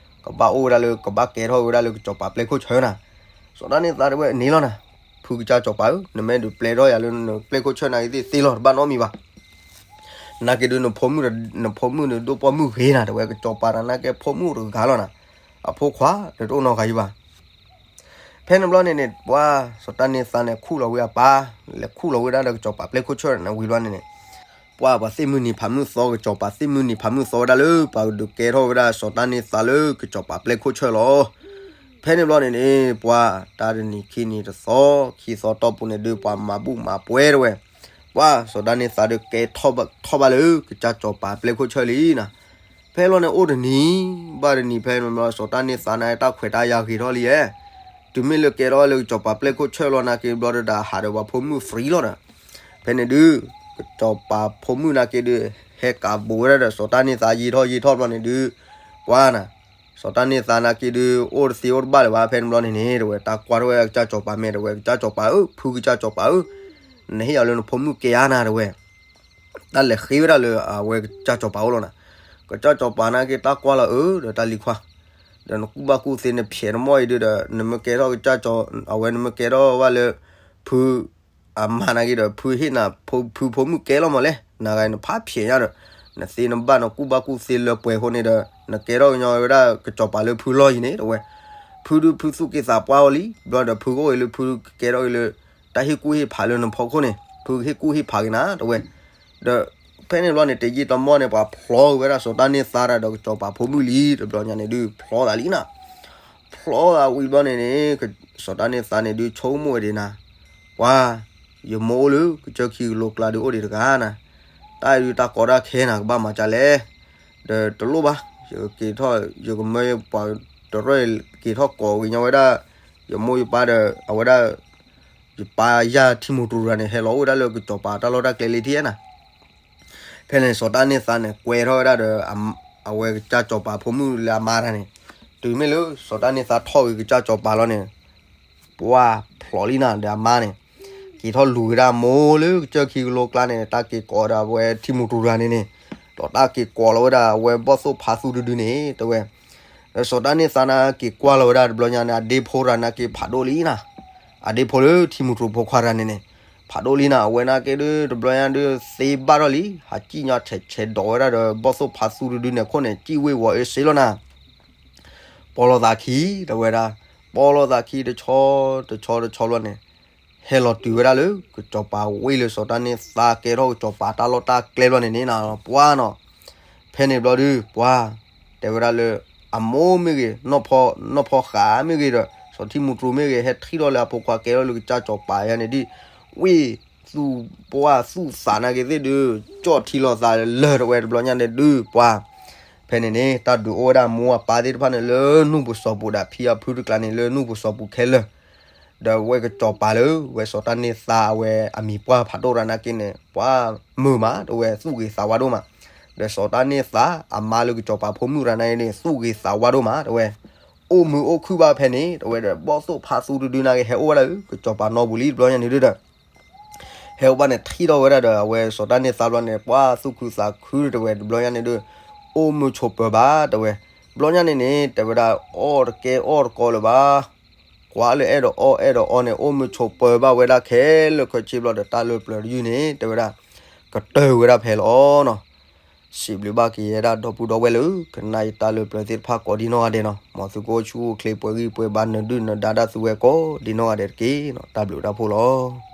ကဘၣ်အိၣ်ဝဲဒၣ်လၢ ကဘၣ်ကဲထီၣ်ဝဲဒၣ်လၢကစီၤပၤပျဲၢ်ခိၣ်ဆၢနၤ. စီၤတၢ်န့ၢ်သါဒုးဝဲန့ၣ်လီၤနၤ, ဖုကစၢ်စီၤပၤဧၢ, နမ့ၢ်ဒုးပျဲထီၣ်ယၤလၢနပျဲၢ်ခိၣ်ဆၢနၤဂ့ၤသ့ၣ်သ့လီၤ တဘၣ်နီတမံၤဘၣ်. နာ်က့ဒုး နဖိမုၣ် နဖိမုၣ်န့ၣ်ဒိၣ်ပိာ်မုၣ်ဂ့ၤနၤ တဝဲ ကစီၤပၤတနာ်က့ဖိမုၣ်တဂၤလီၤနၤ, အဖိခွါတအိၣ်နီတဂၤယဘၣ်. ဖဲန့ၣ်ဘျီန့ၣ်န့ၣ် ပှၤ စီၤတၢ်န့ၢ်သါန့ၣ် ခူၣ်လီၤဝဲအပၢ်, လဲၤခူၣ်လီၤဝဲဒၣ်ဒီးကစီၤပၤပျဲၢ်ခိၣ်ဆၢန့ၣ်ဝံၤဘျီန့ၣ်န့ၣ် ပှၤ ပှၤသ့ၣ်မုၢ်နံၤဖးမုၢ်သီ ကစီၤပၤသ့ၣ်မုၢ်နံၤဖးမုၢ်သီဝဲဒၣ်လၢ ပှၤကဒုးကဲထီၣ်ဝဲဒၣ်စီၤတၢ်န့ၢ်သါလၢကစီၤပၤပျဲၢ်ခိၣ်ဆၢလီၤ. ဖဲန့ၣ်ဘျီန့ၣ်န့ၣ် ပှၤ တၢ်တနံၤခံနံၤတသီ ခံသီတီၢ်ပူၤန့ၣ်ဒုး ပှၤမၤဘူၣ်မၤပှဲၤတဝဲ ပှၤ စီၤတၢ်န့ၢ်သါဒုးကဲထီၣ်ဘၣ် ထီၣ်ဘၣ်လၢ ကစၢ်စီၤပၤပျဲၢ်ခိၣ်ဆၢလံနၤ. ဖဲလီၤန့ၣ် အိၣ်တနံၤ ဘၣ်တနံၤ ဖဲန့ၣ်ဘျီ စီၤတၢ်န့ၢ်သါန့ၣ် တၢ်ခွဲးတၢ်ယာ်ဂ့ၤထီၣ်လံဧါ, တုၤမ့ၢ်လၢကဲထီၣ်လၢကစီၤပၤပျဲၢ်ခိၣ်ဆၢလီၤနာ်က့ဘျီဒီး ဟးဒီးပှၤဖိမုၣ် free လီၤဒီး ဖဲန့ၣ်ဒုး ကစီၤပၤဖိမုၣ်နာ်က့ဒုး ဟဲကးဘူးဝဲဒၣ်ဒီး စီၤတၢ်န့ၢ်သါယံာ်ထီၣ်ယံာ်ထီၣ်ဘျီန့ၣ်ဒုး ပှၤနၤ စီၤတၢ်န့ၢ်သါနာ်က့ဒုး အိၣ်တသ့အိၣ်တဘၣ်လၢၤဘၣ် ဖဲန့ၣ်ဘျီန့ၣ်န့ၣ် တဝဲ တၢ်ကွၢ်ထီၣ်ဝဲဒၣ်ကစၢ်စီၤပၤမ့ၢ်တဝဲ ကစၢ်စီၤပၤဧၢ, ဖုကစၢ်စီၤပၤဧၢ, နဟ့ၣ်ယၤလၢနဖိမုၣ်ကဲဧါနၤ တဝဲ တၢ်လဲၤဃ့ဝဲဒၣ်လၢအဝဲကစၢ်စီၤပၤအိၣ်လီၤနၤ. ကစၢ်စီၤပၤနာ်က့တၢ်ကွၢ်လီၤအၢ ဒီးတၢ်လံၤခွါ, ဒီးနကူၣ်ဘၣ်ကူၣ်သ့နဖျဲးနမီၢ်အံၤဒုးဒီး နမ့ၢ်ကဲထီၣ်ကစၢ်စီၤ အဝဲနမ့ၢ်ကဲထီၣ်ဘၣ်လၢ ဖု အမါနာ်က့ဒီး ဖုဟ့ၣ်နၤ ဖုဖိမုၣ်ကဲလီၤမးလဲၣ်, နဂၤနဖးဖျဲးညါဒီး နသ့နဘၣ်နကူၣ်ဘၣ်ကူၣ်သ့လၢပှဲၤအဃိန့ၣ်ဒီး နကဲထီၣ်ကညီဝဲဒၣ်ကစီၤပၤလၢဖုလီၢ်အံၤန့ၣ် တဝဲ. ဖုဒုးဖုသူၣ်က့သးပှၢ်အီၤလံ, ဘျီဒီးဖုကအိၣ်အံၤလၢဖုကဲထီၣ်က့ၤလၢ တၢ်ဟ့ၣ်ကူၣ်ဟ့ၣ်ဖးလၢနဖီခိၣ်န့ၣ် ဖုကဟ့ၣ်ကူၣ်ဟ့ၣ်ဖးက့ၤနၤ တဝဲ. ဒီးဖဲန့ၣ်ဘျီန့ၣ် တယံာ်တမီၢ်န့ၣ် ပှၤဖျီဝဲဒၣ်စီၤတၢ်န့ၢ်သါတၢ်ဒီးကစီၤပၤဖိမုၣ်လံ, တဘျီညါန့ၣ်ဒုး ဖျီသးလံနၤ. ဖျီသးဝံၤဘျီန့ၣ်န့ၣ် စီၤတၢ်န့ၢ်သါန့ၣ်ဒုး ဆိကမိၣ်ဝဲဒၣ်နၤ, ပှၤ ယမိၢ်အိၣ်လၢကစၢၢ်ခံကလိကျါဒုးအိၣ်ဒံးတဂၤနၤ, တၢ်အံၤဒုးတၢ်ကီတၢ်ခဲနၤ ကဘၣ်မၤဒ်လဲၣ်, ဒီးတလိၣ်ဘၣ်, ယက့ၤထီၣ် ယကမၢပှၤတရၢၢ်က့ၤထီၣ်ကိးက့ၤညီဝဲဒၣ် ယမိၢ်ယပၢ်ဒီး အဝဲဒၣ် ယပၢ်ယၢ်ထံမူးတရူးတဂၤန့ၣ် ဟဲလီၤအိၣ်ဝဲဒၣ်လၢကစီၤပၤတၢ်လီၢ်တၢ်ကျဲလံထံၣ်နၤ. ဖဲန့ၣ် စီၤတၢ်န့ၢ်သါန့ၣ် ကွဲထီၣ်ဝဲဒၣ်ဒီး အဝဲကစၢ်စီၤပၤဖိမုၣ်လၢအမါတဂၤန့ၣ်, တုၤမ့ၢ်လၢစီၤတၢ်န့ၢ်သါထီၣ်ဂ့ၤကစၢ်စီၤပၤလီၤန့ၣ် ပှၤဖျီလံနၤဒီးအမါန့ၣ် က့ၤထီၣ်လူၤဝဲဒၣ်မိၢ်လၢကစၢၢ်ခံကလိကျါန့ၣ် တၢ်က့ၤကိးဒီးအဝဲထံမူးတရူးတဂၤန့ၣ်န့ၣ်, ဒီးတၢ်က့ၤကိးလီၤဝဲဒၣ်အဝဲဘီၣ်သိၣ်ဖါသူတဒုန့ၣ် တဝဲ. ဒီးစီၤတၢ်န့ၢ်သါန့ၣ်က့ၤကွၢ်လီၤဝဲဒၣ်တဘျီညါန့ၣ် အဒ့ဖိတဂၤန့ၣ်က့ၤဖးဒိၣ်လံနၤ, အဒ့ဖိလၢထံမူးတရူးဖိခွါတဂၤန့ၣ်န့ၣ် ဖးဒိၣ်လံနၤ, အဝဲန့ၣ်က့ၤဒုးတဘျီညါဒုးသ့ဘၣ်ထီၣ်လံ, ဟးစံၣ်ညီၣ်ထဲးဆဲးဒီးဝဲဒၣ်ဒီးဘီၣ်သိၣ်ဖါသူတဒုန့ၣ်အခိၣ်န့ၣ် စံၣ်ဝ့ၤဝီၤအ့စ့လီၤနၤ. ပီလီၤသးခံ တဝဲဒၣ်, ပီလီၤသးခံတဆီတဆီတဆီဘျီန့ၣ် ဟဲလီၤတုၤဝဲဒၣ်လၢကစီၤပၤဝ့ၢ်လၢစီၤတၢ်န့ၢ်သါကဲထီၣ်ကစီၤပၤတၢ်လီၢ်တၢ်ကျဲဘျီန့ၣ်န့ၣ်နၤ ပှၤနီၤ. ဖဲန့ၣ်ဘျီဒုး ပှၤ တဲဝဲဒၣ်လၢ အမိၢ်မ့ၢ်ဂ့ၤ နီၢ်ဖီဃးမ့ၢ်ဂ့ၤဒီး စီၤထံမူးတရူးမ့ၢ်ဂ့ၤ ဟဲထံၣ်ထီၣ်လၢအဖိခွါကဲထီၣ်လၢကစၢ်စီၤပၤယါန့ၣ်ဒုး ဝ့ၢ်သူၣ်ပှၢ်သူၣ်သးနာ်က့ၤသ့ၣ်ဒုး ကၠီၣ်ထံလီၤသးလၢာ်တဝဲတဘျီညါန့ၣ်ဒုး ပှၤ ဖဲန့ၣ်န့ၣ် တၢ်ဒုးအိၣ်ဝဲဒၣ်မိၢ်အပၢ်သ့ၣ်တဖၣ်န့ၣ် လၢနူၢ်ပူၤစီၤပူၤဒီးဖံအဖုတကျါန့ၣ် လၢနူၢ်ပူၤစီၤပူၤခဲလၢာ် ဒီးဝဲကစီၤပၤလၢ ဝဲစီၤတၢ်န့ၢ်သါအဝဲအမံၤပှၢ်ဖးဒိၣ်ရၤနာ်က့ၤန့ၣ် ပှၤမုာ်မး တဝဲသူၣ်ဂ့ၤသးဝါဒိၣ်မး, ဒီးစီၤတၢ်န့ၢ်သါအမါလၢကစီၤပၤဖိမုၣ်ရၤနာ်က့ၤန့ၣ် သူၣ်ဂ့ၤသးဝါဒိၣ်မး တဝဲ အိၣ်မုာ်အိၣ်ခုၣ်ဘၣ်ဖဲန့ၣ် တဝဲဒီး ဘီၣ်သိၣ်ဖါသူတဒုနာ်က့ၤ ဟဲအိၣ်ဝဲဒၣ်လၢကစီၤပၤနီပူၤလံတဘျီညါန့ၣ်ဒုးဒီး ဟဲအိၣ်ဘၣ်န့ၣ် ထံၣ်ထီၣ်ဝဲဒၣ်ဒီး အဝဲစီၤတၢ်န့ၢ်သါဘျီန့ၣ် ပှၤသူၣ်ခုသးခုတဝဲတဘျီညါန့ၣ်ဒုး အိၣ်မုာ်ဆိးပၢၤဘၣ်တဝဲ, ဘျီညါန့ၣ်န့ၣ် တဲဝဲဒၣ် အီၣ်တကဲအီၣ်တကီလၢၤဘၣ်, ကွၢ်လၢအဲၣ်ဒိးအီၣ်အဲၣ်ဒိးအီန့ၣ် အိၣ်မုာ်ဆိးပၢၤဘၣ်ဝဲဒၣ်ခဲလၢာ်ခဲဆ့ဘျီဒီး တၢ်လၢပျၢၤတယုၢ်န့ၣ် တဲဝဲဒၣ် ကတၢၢ်ဝဲဒၣ်ဖဲလီၤနီၤ. စံးဘျုးဘၣ်က့ၤဝဲဒၣ်ဒီပုၢ်ဒီဝဲၢ်လၢ ကနၣ်ယတၢ်လၢပျၢၤသ့ၣ်တဖၣ်ကိးဒ်နီၢ်ဂၤဒဲးနီၤ, မ်သုကအိၣ်ဆူၣ်အိၣ်ချ့ပှဲၤဂံၢ်ပှဲၤဘါ နဒုၣ်နဒါတၢ်သုဝဲကိးဒ်နီၢ်ဂၤဒဲးတက့ၢ်နီၤ, တၢ်ဘျုးတၢ်ဖှိၣ်လီၤ.